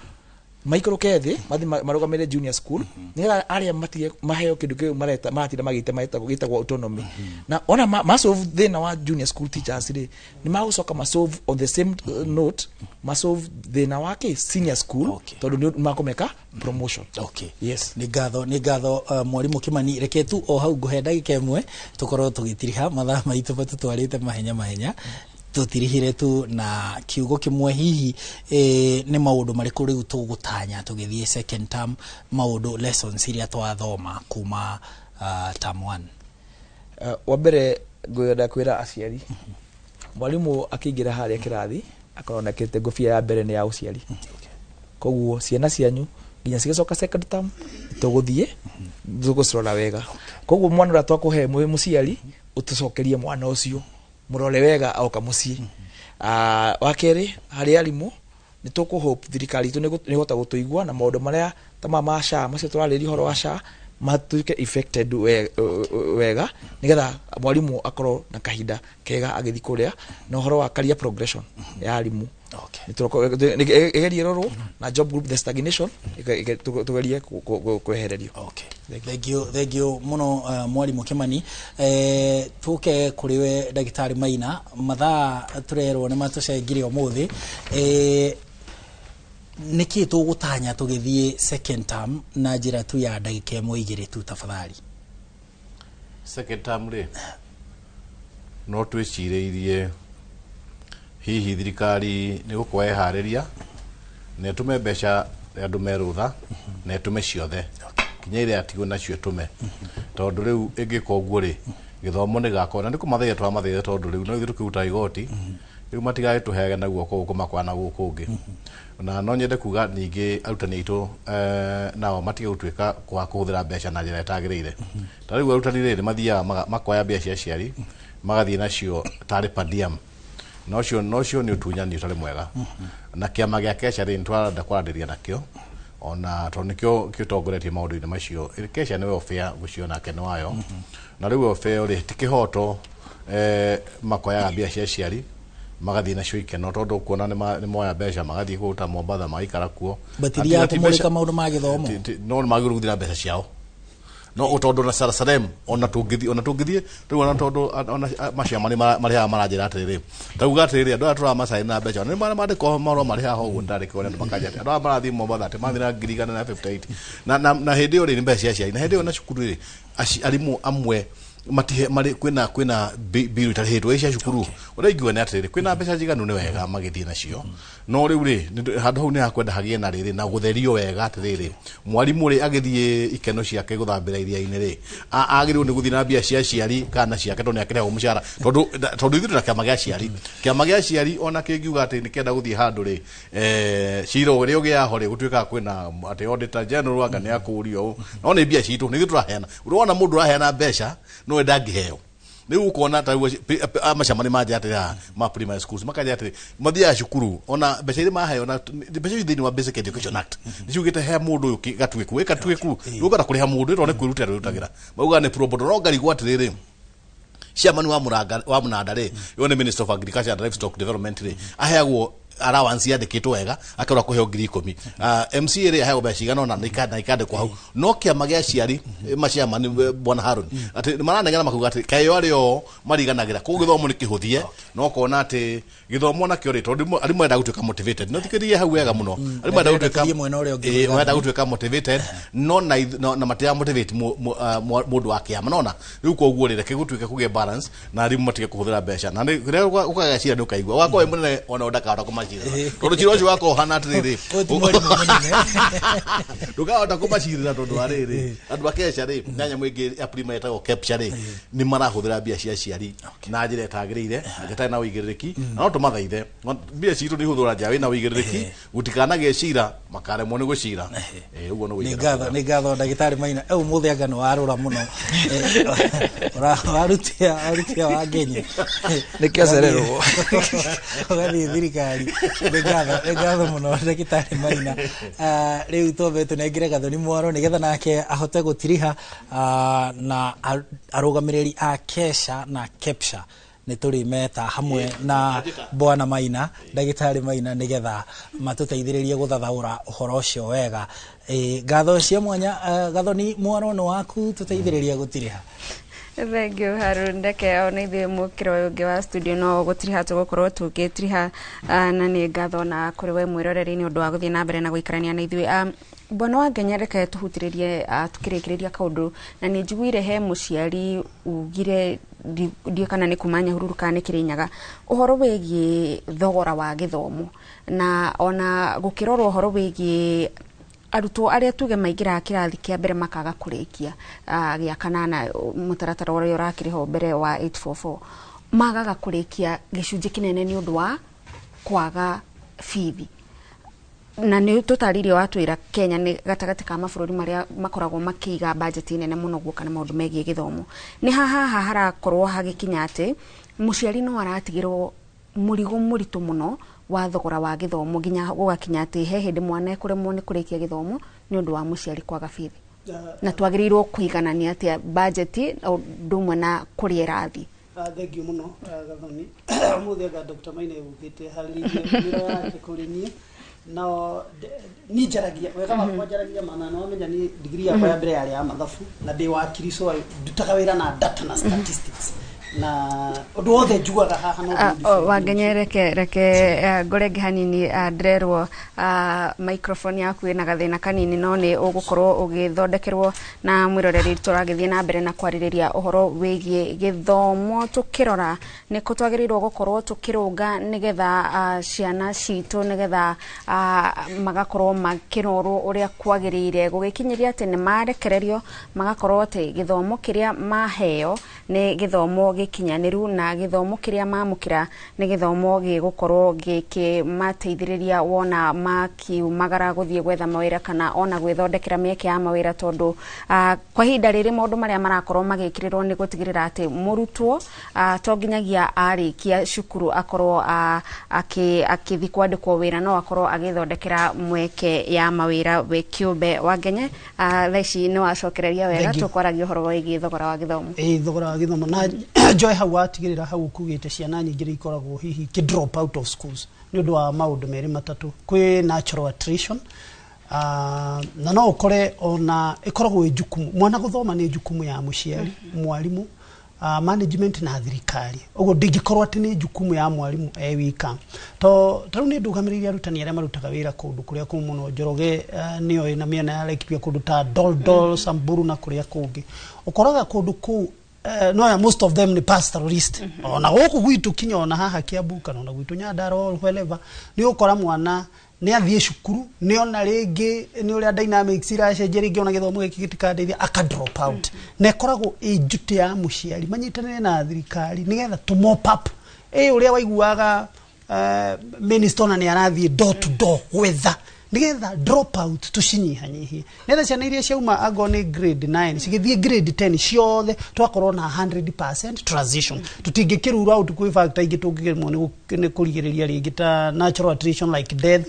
Maikũrũke thĩ mathiĩ marũgamĩrĩre junior school, nĩgetha arĩa matige maheo kĩndũ kĩu mareta maratinda magĩte maretagwo gĩtagwo autonomy. Na ona ma solve thĩna wa junior school teachers rĩ, nĩ magũcoka masolve on the same note, masolve thĩna wa kĩ senior school, tondũ nĩ makũmeka promotion. Okay. Yes. Nĩ ngatho, nĩ ngatho, mwarimũ Kimani. Reke tu o hau ngũhe ndagĩka 1 tũkorwo tũgĩtiriha, mathaa maitũ matũtwarĩte mahenya mahenya. Tũtirihire tu na kiugo kĩmwe hihi, nĩ maũndũ marĩkũ rĩu tũgũtanya tũgĩthiĩ second term, maũndũ lessons iria twathoma kuma term one? Wa mbere ngwenda kwĩra aciari, mwarimũ akĩingĩra harĩa kĩrathi akorwo nekĩrĩte ngũbia ya mbere nĩ ya ũciari. Koguo ciana cianyu nginya cigacoka second term tũgũthiĩ tũgũcirora wega. Koguo mwana ũrĩa twakũhe mwĩ mũciari, ũtũcokerie mwana ũcio, mũrore wega oka mũciĩ. Wa kerĩ, harĩ arimũ, nĩ tũkũhope thirikari itũ nĩ ĩhota gũtũigua na maũndũ marĩa ta ma SHA macio tũrarĩria ũhoro wa SHA matuĩke affected wega, nĩgetha mwarimũ akorwo na kahinda kega agĩthiĩ kũrĩa. Na ũhoro wa career progression ya arimũ ĩgerie rorwo na job group, the stagnation tũgerie kwehererio. Okay. Thank you, thank you muno, mwarimũ Kimani. Tuke kũrĩ we ndagĩtarĩ Maina, mathaa tũrerwo nĩ matũcengire ũmũthĩ. Nĩkĩ tũgũtanya tũgĩthiĩ second term, na njĩra tu ya ndagĩka 1 2 tu tafadhali? Second term rĩ, no twĩcirĩirie hihi thirikari nĩ gũkorwo ĩharĩria na ĩtũme mbeca andũ merũtha na ĩtũme ciothe kinya iria atigwo nacio ĩtũme, tondũ rĩu ĩngĩka ũguo rĩ, gĩthomo nĩ gakorwo na nĩ kũmathaitha tũramathaitha, tondũ rĩu no ithuĩ tũkĩrutaga igoti rĩu matigagĩtũheage na guoko gũkũ makwa na gũkũ ũngĩ. Na no nyende kuga ningĩ arutani aitũ nao matige gũtuĩka kwa kũhũthĩra mbeca na njĩra ĩtagĩrĩire. Ta rĩu arutani rĩ, nĩ mathiaga makoya mbia cia aciari magathiĩ nacio tarĩ per diem, na ũcio nĩ ũtunyani ũtarĩ mwega. Na kĩama gĩa KESHA rĩ, nĩ tũrenda kwaranĩria nakĩo ona tondũ nĩkĩo kĩtongoretie maũndũ-inĩ macio. KESHA nĩ welfare gũcio nake nĩ wayo, na rĩu welfare rĩ, ti kĩhoto makoyaga mbia cia aciari magathiĩ nacio ikeno, tondũ kuona nĩ moya mbeca magathiĩ kũu ta Mombatha magaikara kuo. Batithiaga kũmũrĩka maũndũ ma gĩthomo. No nĩ magĩrĩirwo gũthiĩ na mbeca ciao, no tondũ na Sarem ona tũngĩthiĩ rĩu ona tondũ ona maciama nĩ marĩhaga maranjĩra atĩrĩrĩ, tauga atĩrĩrĩ, andũ aya tũramacaina na mbeca nĩ marĩa mandĩko marũa marĩhaga ho ũguo ndandĩkwo nĩ andũ makanja atĩ andũ aya marathiĩ Mombatha atĩ mathiĩ na 158,000 na hĩndĩ ĩyo rĩ, nĩ mbeca cia aciari. Na hĩndĩ ĩyo na cukuru rĩ, arimũ amwe matihe marĩ kwĩna bill itarĩhĩtwo cia cukuru. Ũrĩa ingiuga nĩ atĩrĩrĩ, kwĩna mbeca njiganu nĩ wega magĩthiĩ nacio, no rĩu rĩ, handũ hau nĩ hakwenda hagĩe na rĩrĩ na gũtherio wega atĩrĩrĩ, mwarimũ rĩ, agĩthiĩ ikeno ciake gũthambĩra iria-inĩ rĩ, agĩrĩirwo nĩ gũthiĩ na mbia cia aciari kana na ciake, tondũ nĩ akĩrĩhagwo mũcara, tondũ ithuĩ twĩna kĩama gĩa aciari. Kĩama gĩa aciari ona kĩngiuga atĩ nĩ kĩenda gũthiĩ handũ rĩ, cira ũrĩa ũgĩaho rĩ, gũtuĩkaga kwĩna atĩ auditor general anga nĩ akũrio ũũ, no nĩ mbia citũ, nĩ ithuĩ tũraheana. Ũrona mũndũ ũraheana mbeca no we ndangĩheo. Rĩu ũkona ta rĩu macama nĩ manja atĩrĩ haha ma primary schools makanja atĩrĩ mathiaga cukuru ona mbeca iria maheo, na mbeca icio thĩinĩ wa Basic Education Act nĩ ciugĩte he mũndũ ũyũ gatuĩku ĩ gatuĩku rĩu kũrĩha mũndũ ĩro nĩ kwĩrutĩra rwĩrutagĩra, maugaga nĩ pro bono. No ngarigwo atĩrĩrĩ, chairman wa Muranga wa Mũnanda rĩ, ũyũ nĩ Minister of Agriculture and Livestock Development rĩ, aheagwo allowance yandĩkĩtwo wega, akerwo kũheo 10,000. MCA rĩ, aheagwo mbeca cigana ũna na ikandĩkwo hau. No kĩama gĩa aciari, maciamani, bwana Harun, atĩ maranegena makauga atĩ kaĩ arĩ o mariganagĩra. Koguo gĩthomo nĩ kĩhũthie, no ũkona atĩ gĩthomo nakĩo rĩ, tondũ arimũ marenda gũtuĩka motivated, no thikĩrĩrie hau wega mũno, arimũ marenda gũtuĩka Tũthiĩ mwena ũrĩa ũngĩ. Marenda gũtuĩka motivated, no na matira motivate mũndũ wa kĩama nona rĩu. Koguo rĩ, reke gũtuĩke kũgĩe balance na arimũ matige kũhũthĩra mbeca, na nĩ rĩrĩa ũkagĩa cira nĩ ũkaigua wakorwo wĩ mũnene ona ndakahota kũmacirĩra, tondũ cira ũcio wakorwo ũhana atĩrĩrĩ, Ũyũ ti mwarimũ mũnene. Ndũkahota kũmacirĩra, tondũ wa rĩrĩ, andũ a KESHA rĩ, na nyamũ ĩngĩ ya primary ĩtagwo KEPSHA rĩ, nĩ marahũthĩra mbia cia aciari na njĩra ĩtagĩrĩire na njĩra ĩtarĩ na ũigĩrĩrĩki. Na no tũmathaithe, mbia citũ nĩ ihũthĩrwo na njĩra wĩna ũigĩrĩrĩki, gũtikanagĩe cira makaremwo nĩ gũcira. Ũguo nĩ Nĩ ũigĩrĩrĩki. ngatho, nĩ ngatho, ndagĩtarĩ Maina. Ũmũthĩ anga nĩ warũra mũno. Warutia wangenye. Nĩkĩo acererwo. Ũgathiĩ thirikari. Nĩ ngatho, nĩ ngatho mũno, ndagĩtarĩ Maina. Rĩu twambe tũnengere Gathoni mwaro nĩgetha nake ahote gũtiriha, na arũgamĩrĩri a KESHA na KEPSHA. Nĩ tũrĩmeta hamwe na Bwana Maina, ndagĩtarĩ Maina, nĩgetha matũteithĩrĩrie gũthathaũra ũhoro ũcio wega. Ngatho cia mwanya. Gathoni, mwaro nĩ waku, tũteithĩrĩria gũtirĩha. Thank you, Harun. Ndeke ona ithuĩ mũkĩro ũyũ ũngĩ wa studio no gũtiriha tũgũkorwo tũgĩtiriha, na nĩ ngatho na kũrĩ we mwĩroreri nĩ ũndũ wa gũthiĩ na mbere na gũikarania na ithuĩ. Bwana wa Ngenya, reke tũhutĩrĩrie tukĩrĩkĩrĩria kaũndũ, na nĩ njiguire he mũciari ugire, ndiũ kana nĩ kuma Nyahururu kana nĩ Kĩrĩnyaga, ũhoro wĩgiĩ thogora wa gĩthomo na ona gũkĩrorwo ũhoro wĩgiĩ arutwo arĩa tuge maingĩraga kĩrathi kĩa mbere makaga kũrĩkia gĩa kanana, mũtaratara ũrĩa ũrakĩrĩ ho mbere wa 844, magaga kũrĩkia gĩcunjĩ kĩnene nĩ ũndũ wa kwaga bithi. Na nĩ tũtarĩirie watwĩra Kenya nĩ gatagatĩ ka mabũrũri marĩa makoragwo makĩiga bajeti nene mũno guoka na maũndũ megiĩ gĩthomo. Nĩ haha harakorwo hagĩkinya atĩ mũciari no aratigĩrwo mũrigo mũritũ mũno wa thogora wa gĩthomo, nginya gũgakinya atĩ he hĩndĩ mwana ekũremwo nĩ kũrĩkia gĩthomo nĩ ũndũ wa mũciari kwaga bithi. Na twagĩrĩirwo kũiganania atĩa bajeti ũndũ ũmwe na kũrĩa ĩrathiĩ? Thank you mũno, Gathoni. Ũmũthĩ anga Dr. Maina egũkĩte harĩrĩirie mĩro yake kũrĩ niĩ, no niĩ njaragia wega wakwa, njaragia mana. Na wamenya niĩ degree yakwa ya mbere yarĩ ya mathabu na ndĩ wakiri, so ndutaga wĩra na data na statistics, na ũndũ wothe njugaga haha no ndĩ. Wangenya, reke ngorenge hanini. Ndĩrerwo microphone yaku ĩna gathĩna kanini, no nĩ ũgũkorwo ũgĩthondekerwo. Na mwĩroreri, tũragĩthiĩ na mbere na kwarĩrĩria ũhoro wĩgiĩ gĩthomo, tũkĩrora nĩkũ twagĩrĩirwo gũkorwo tũkĩrũnga nĩgetha ciana citũ nĩgetha magakorwo makĩrorwo ũrĩa kwagĩrĩire, gũgĩkinyĩria atĩ nĩ marekererio magakorwo atĩ gĩthomo kĩrĩa maheo nĩ gĩthomo gĩkinyanĩru, na gĩthomo kĩrĩa mamũkĩra nĩ gĩthomo gĩgũkorwo gĩkĩmateithĩrĩria wona makiumagara gũthiĩ gwetha mawĩra kana ona gwĩthondekera mĩeke ya mawĩra, tondũ kwa ihinda rĩrĩ maũndũ marĩa marakorwo magĩkĩrĩrwo nĩ gũtigĩrĩra atĩ mũrutwo to nginyagia arĩkia cukuru akorwo akĩthiĩ kwandĩkwo wĩra, no akorwo agĩthondekera mweke ya mawĩra we kĩũmbe. Wangenye, thaa ici nĩ wacokereria wega. Thank you. Tũkwaragia ũhoro wĩgiĩ thogora wa gĩthomo. Ĩ, thogora wa gĩthomo, na njoe hau watigĩrĩra hau ukugĩte ciana nyingĩ nĩ ikoragwo hihi ikĩ drop out of schools nĩ ũndũ wa maũndũ merĩ matatũ. Kwĩ natural attrition, na no ũkore ona ĩkoragwo ĩ jukumu, mwana gũthoma nĩ jukumu ya mũciari, mwarimũ, management na thirikari. Ũguo ndingĩkorwo atĩ nĩ jukumu ya mwarimũ e wika, to tarĩu nĩ ndũgamĩrĩire arutani arĩa marutaga wĩra kũndũ kũrĩa kũmũ mũno. Njoroge nĩoĩ, na mĩena ya Laikipia, kũndũ ta Doldol, Samburu na kũrĩa kũngĩ, ũkoraga kũndũ kũu no ya most of them ni pastoralist. Ona gũkũ gwitũ, kinya ona haha Kiambu kana ona gwitũ Nyandarua or wherever, nĩ ũkora mwana nĩ athiĩ cukuru, nĩ ona rĩngĩ nĩ ũrĩa dynamics iracenjia, rĩngĩ ona gĩthomo gĩkĩ gĩtikandeithia, aka drop out. Na ĩkoragwo ĩ njuti ya mũciari manyitanĩre na thirikari nĩgetha tũ mop up ĩ ũrĩa waiguaga minister ona nĩ arathiĩ door to door gwetha nĩgetha drop out tũcinyihanyihie, nĩgetha ciana iria ciauma angorwo nĩ grade 9 cigĩthiĩ grade 10 ciothe twakorwo na 100% transition. Tũtingĩkĩrura out kwĩ factor ingĩ tũngĩgemwo nĩ kũrigĩrĩria rĩngĩ ta natural attrition like death.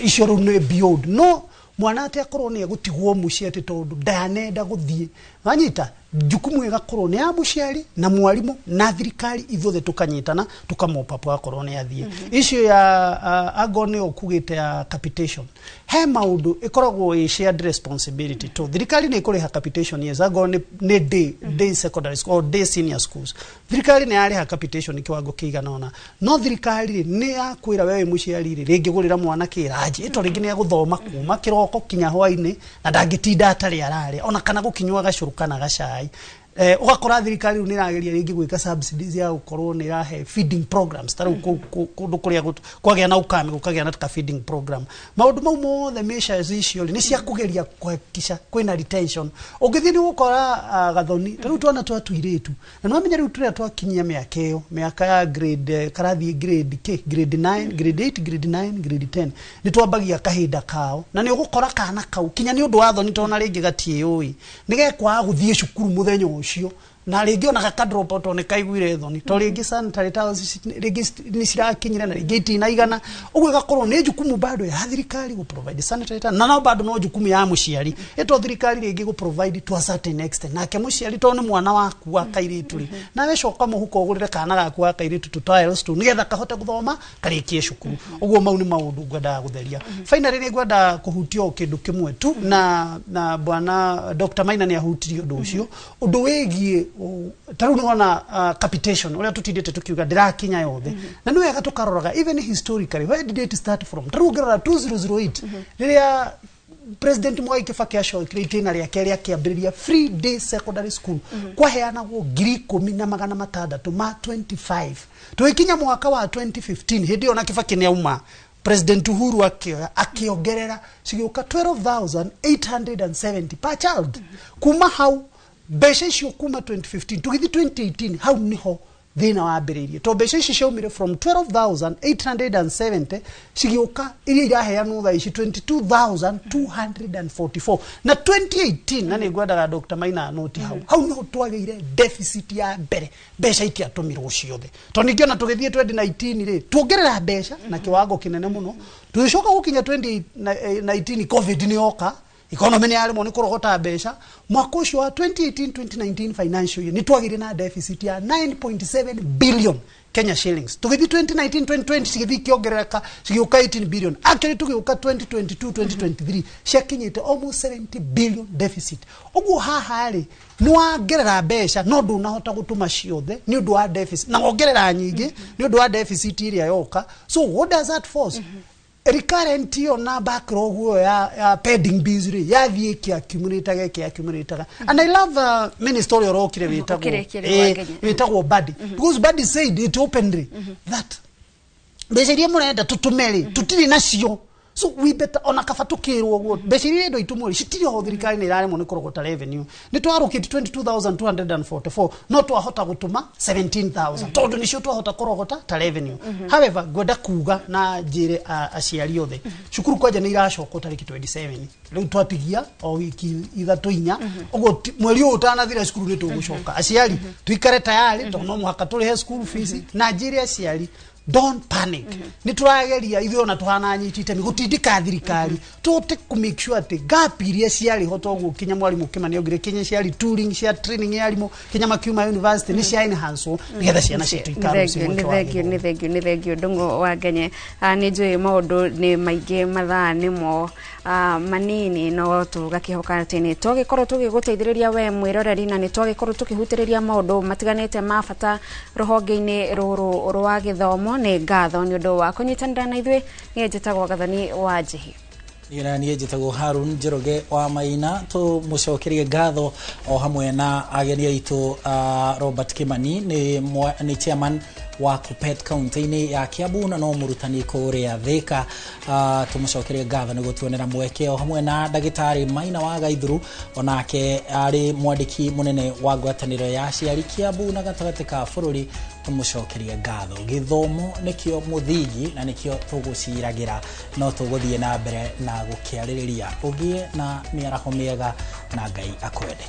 Icio rĩu nĩ beyond, no mwana atĩ akorwo nĩ egũtigwo mũciĩ atĩ tondũ ndanenda gũthiĩ, wanyita, jukumu ĩgakorwo nĩ ya mũciari na mwarimũ na thirikari, ithuothe tũkanyitana tũkamopapo akorwo nĩ athiĩ. Icio ya angorwo nĩ ũkugĩte ya capitation, he maũndũ ĩkoragwo ĩ shared responsibility, to thirikari nĩ ĩkũrĩha capitation, yes. Angorwo nĩ day secondary school or day senior schools, thirikari nĩ yarĩha capitation kĩwango kĩigana ũna, no thirikari rĩ nĩ yakwĩra wewe mũciari rĩ, rĩngĩ gũrĩra mwana kĩranji ĩto, rĩngĩ nĩ egũthoma kuma kĩroko kinya hwainĩ na ndangĩtinda atarĩ ararĩa ona kana gũkinyua gacũrũ kana gacai. Ũgakora thirikari rĩu nĩ ĩrageria rĩngĩ gwĩka subsidies ya gũkorwo nĩ ĩrahe feeding programs, ta rĩu kũndũ kũrĩa kwagĩa na ukame gũkagĩa na ka feeding program. Maũndũ mau mothe, measures icio rĩ, nĩ cia kũgeria kũhakikisha kwĩna retention. Ũngĩthiĩ nĩ ũgũkora, Gathoni, ta rĩu twana twa tũirĩtu, na nĩwamenya rĩu tũrĩa twakinyia mĩaka ĩyo, mĩaka ya grade karathiĩ grade k grade 9, grade 8, grade 9, grade 10, nĩ twambagia kahinda kao, na nĩ ũgũkora kana kau kinya nĩ ũndũ wa thoni, tona rĩngĩ gatiĩũĩ, nĩ gekwaga gũthiĩ cukuru mũthenya ũcio. Na rĩngĩ ona gaka drop out nĩ kaiguire thoni to rĩngĩ sanitary towels rĩngĩ nĩ cirakinyire na rĩngĩ itinaigana. Ũguo ĩgakorwo nĩ jukumu bado ya thirikari gũ provide sanitary towels, na no bado no jukumu ya mũciari ĩto thirikari rĩngĩ gũ provide to a certain extent, nake mũciari to nĩ mwana waku wa kairĩtu rĩ, nawe coka mũhuko ũgũrĩre kana gaku wa kairĩtu tũ towels tu nĩgetha kahote gũthoma karĩkie cukuru. Ũguo mau nĩ maũndũ ngwendaga gũtheria. Finally, nĩ ngwenda kũhutia o kĩndũ kĩmwe tu, na bwana Dr. Maina nĩ ahutirie ũndũ ũcio, ũndũ wĩgiĩ ta rĩu nĩwona capitation ũrĩa tũtindĩte tũkiuga ndĩrakinya yothe, na nĩ wega tũkaroraga even historically, where did it start from? Ta rĩu ũngĩrora 2008, rĩrĩa President Mwai Kibaki acokire itĩna rĩake rĩa kĩambĩrĩria free day secondary school, kwaheanagwo 10,625. Tũgĩkinya mwaka wa 2015, hĩndĩ ĩyo na Kibaki nĩ auma, President Uhuru akĩoya akĩongerera, cigĩũka 12,870 per child. Kuma hau mbeca icio kuma 2015 tũgĩthiĩ 2018, hau niho thĩna wambĩrĩirie, to mbeca ici ciaumire from 12,870 cigĩũka iria iraheanwo thaa ici 22,244 na 2018. Na nĩ ngwendaga Dr. Maina noti hau, hau niho twagĩire deficit ya mbere, mbeca itiatũmirwo ciothe, to ningĩ ona tũgĩthiĩ 2019 rĩ, tuongerera mbeca na kiwango kĩnene mũno. Tũgĩcoka gũkinya 2019, COVID nĩ yoka, economy nĩ yaremwo nĩ kũrogota mbeca. Mwaka ũcio wa 2018 2019 financial year nĩ twagĩire na deficit ya 9.7 billion Kenya shillings. Tũgĩthiĩ 2019 2020, cigĩthiĩ ikĩongerereka, cigĩũka 18 billion. Actually, tũgĩũka 2022 2023, ciakinyĩte almost 70 billion deficit. Ũguo haha rĩ, nĩ wangerera mbeca no ndũnahota gũtũma ciothe nĩ ũndũ wa deficit, na wongerera nyingĩ nĩ ũndũ wa deficit ĩrĩa yoka. So what does that force? Recurrent ĩyo na backlog ĩyo ya pending bills rĩ, yathiĩ ĩkĩ accumulataga. And I love minister ũrĩa ũrokire wĩtagwo Ũkĩrĩkĩrĩria Wangenya. Wĩtagwo Badi, because Badi said it openly that mbeca iria mũrenda tũtũme rĩ, tũtirĩ nacio, so we better ona kaba tũkĩrwo ũguo mbeca iria irendwo itumwo rĩ, citirĩ ho. Thirikari nĩ ĩraremwo nĩ kũrogota revenue. Nĩ twarũkĩte 22,244, no twahota gũtũma 17,000 tondũ nĩcio twahota kũrogota ta revenue. However, ngwenda kuga na njĩre aciari othe, cukuru kwanja nĩ iracokwo tarĩki 27. Rĩu twatigia o wiki 3 4 ũguo, mweri ũyũ ũtanathira cukuru nĩ tũgũcoka. Aciari tuikare tayari tondũ no mũhaka tũrĩhe school fees. Na njĩre aciari, don't panic, nĩ tũrageria ithuĩ ona tũhana nyiti itemi gũtindĩka thirikari tũhote kũ make sure atĩ gap iria ciarĩ ho, toguo kinya mwarimũ Kĩmani augire, kinya ciarĩ tooling cia training ya arimũ kinya makiuma university nĩ cia enhance nĩgetha ciana citũ ikarũci nĩ mweke wa thengio, nĩ thengio, nĩ thengio Ndung'u wa Ngenye. Nĩ njũĩ maũndũ nĩ maingĩ, mathaa nĩmo manini, no tũgakĩhoka atĩ nĩ twagĩkorwo tũgĩgũteithĩrĩria we mwĩroreri, na nĩ twagĩkorwo tũkĩhutĩrĩria maũndũ matiganĩte ma bata rũhonge-inĩ rũrũ rwa gĩthomo. Nĩ ngatho nĩ ũndũ wa kũnyitanĩra na ithuĩ. Niĩ njĩtagwo Gathoni wa Njĩhi. Niĩ na niĩ njĩtagwo Harun Njoroge wa Maina. Tũmũcokerie ngatho o hamwe na ageni aitũ, Robert Kimani nĩ chairman wa Kuppet kaunti-inĩ ya Kiambu na no mũrutani kũrĩa Thika. Tũmũcokerie ngatho nĩ gũtuonera mweke, o hamwe na ndagĩtarĩ Maina wa Gaithuru, onake arĩ mwandĩki mũnene wa ngwatanĩro ya aciari Kiambu na gatagatĩ ka bũrũri. Tũmũcokerie ngatho. Gĩthomo nĩkĩo mũthingi na nĩkĩo tũgũciragĩra, no tũgũthiĩ na mbere na gũkĩarĩrĩria. Ũgĩe na mĩaraho mĩega na Ngai akwende.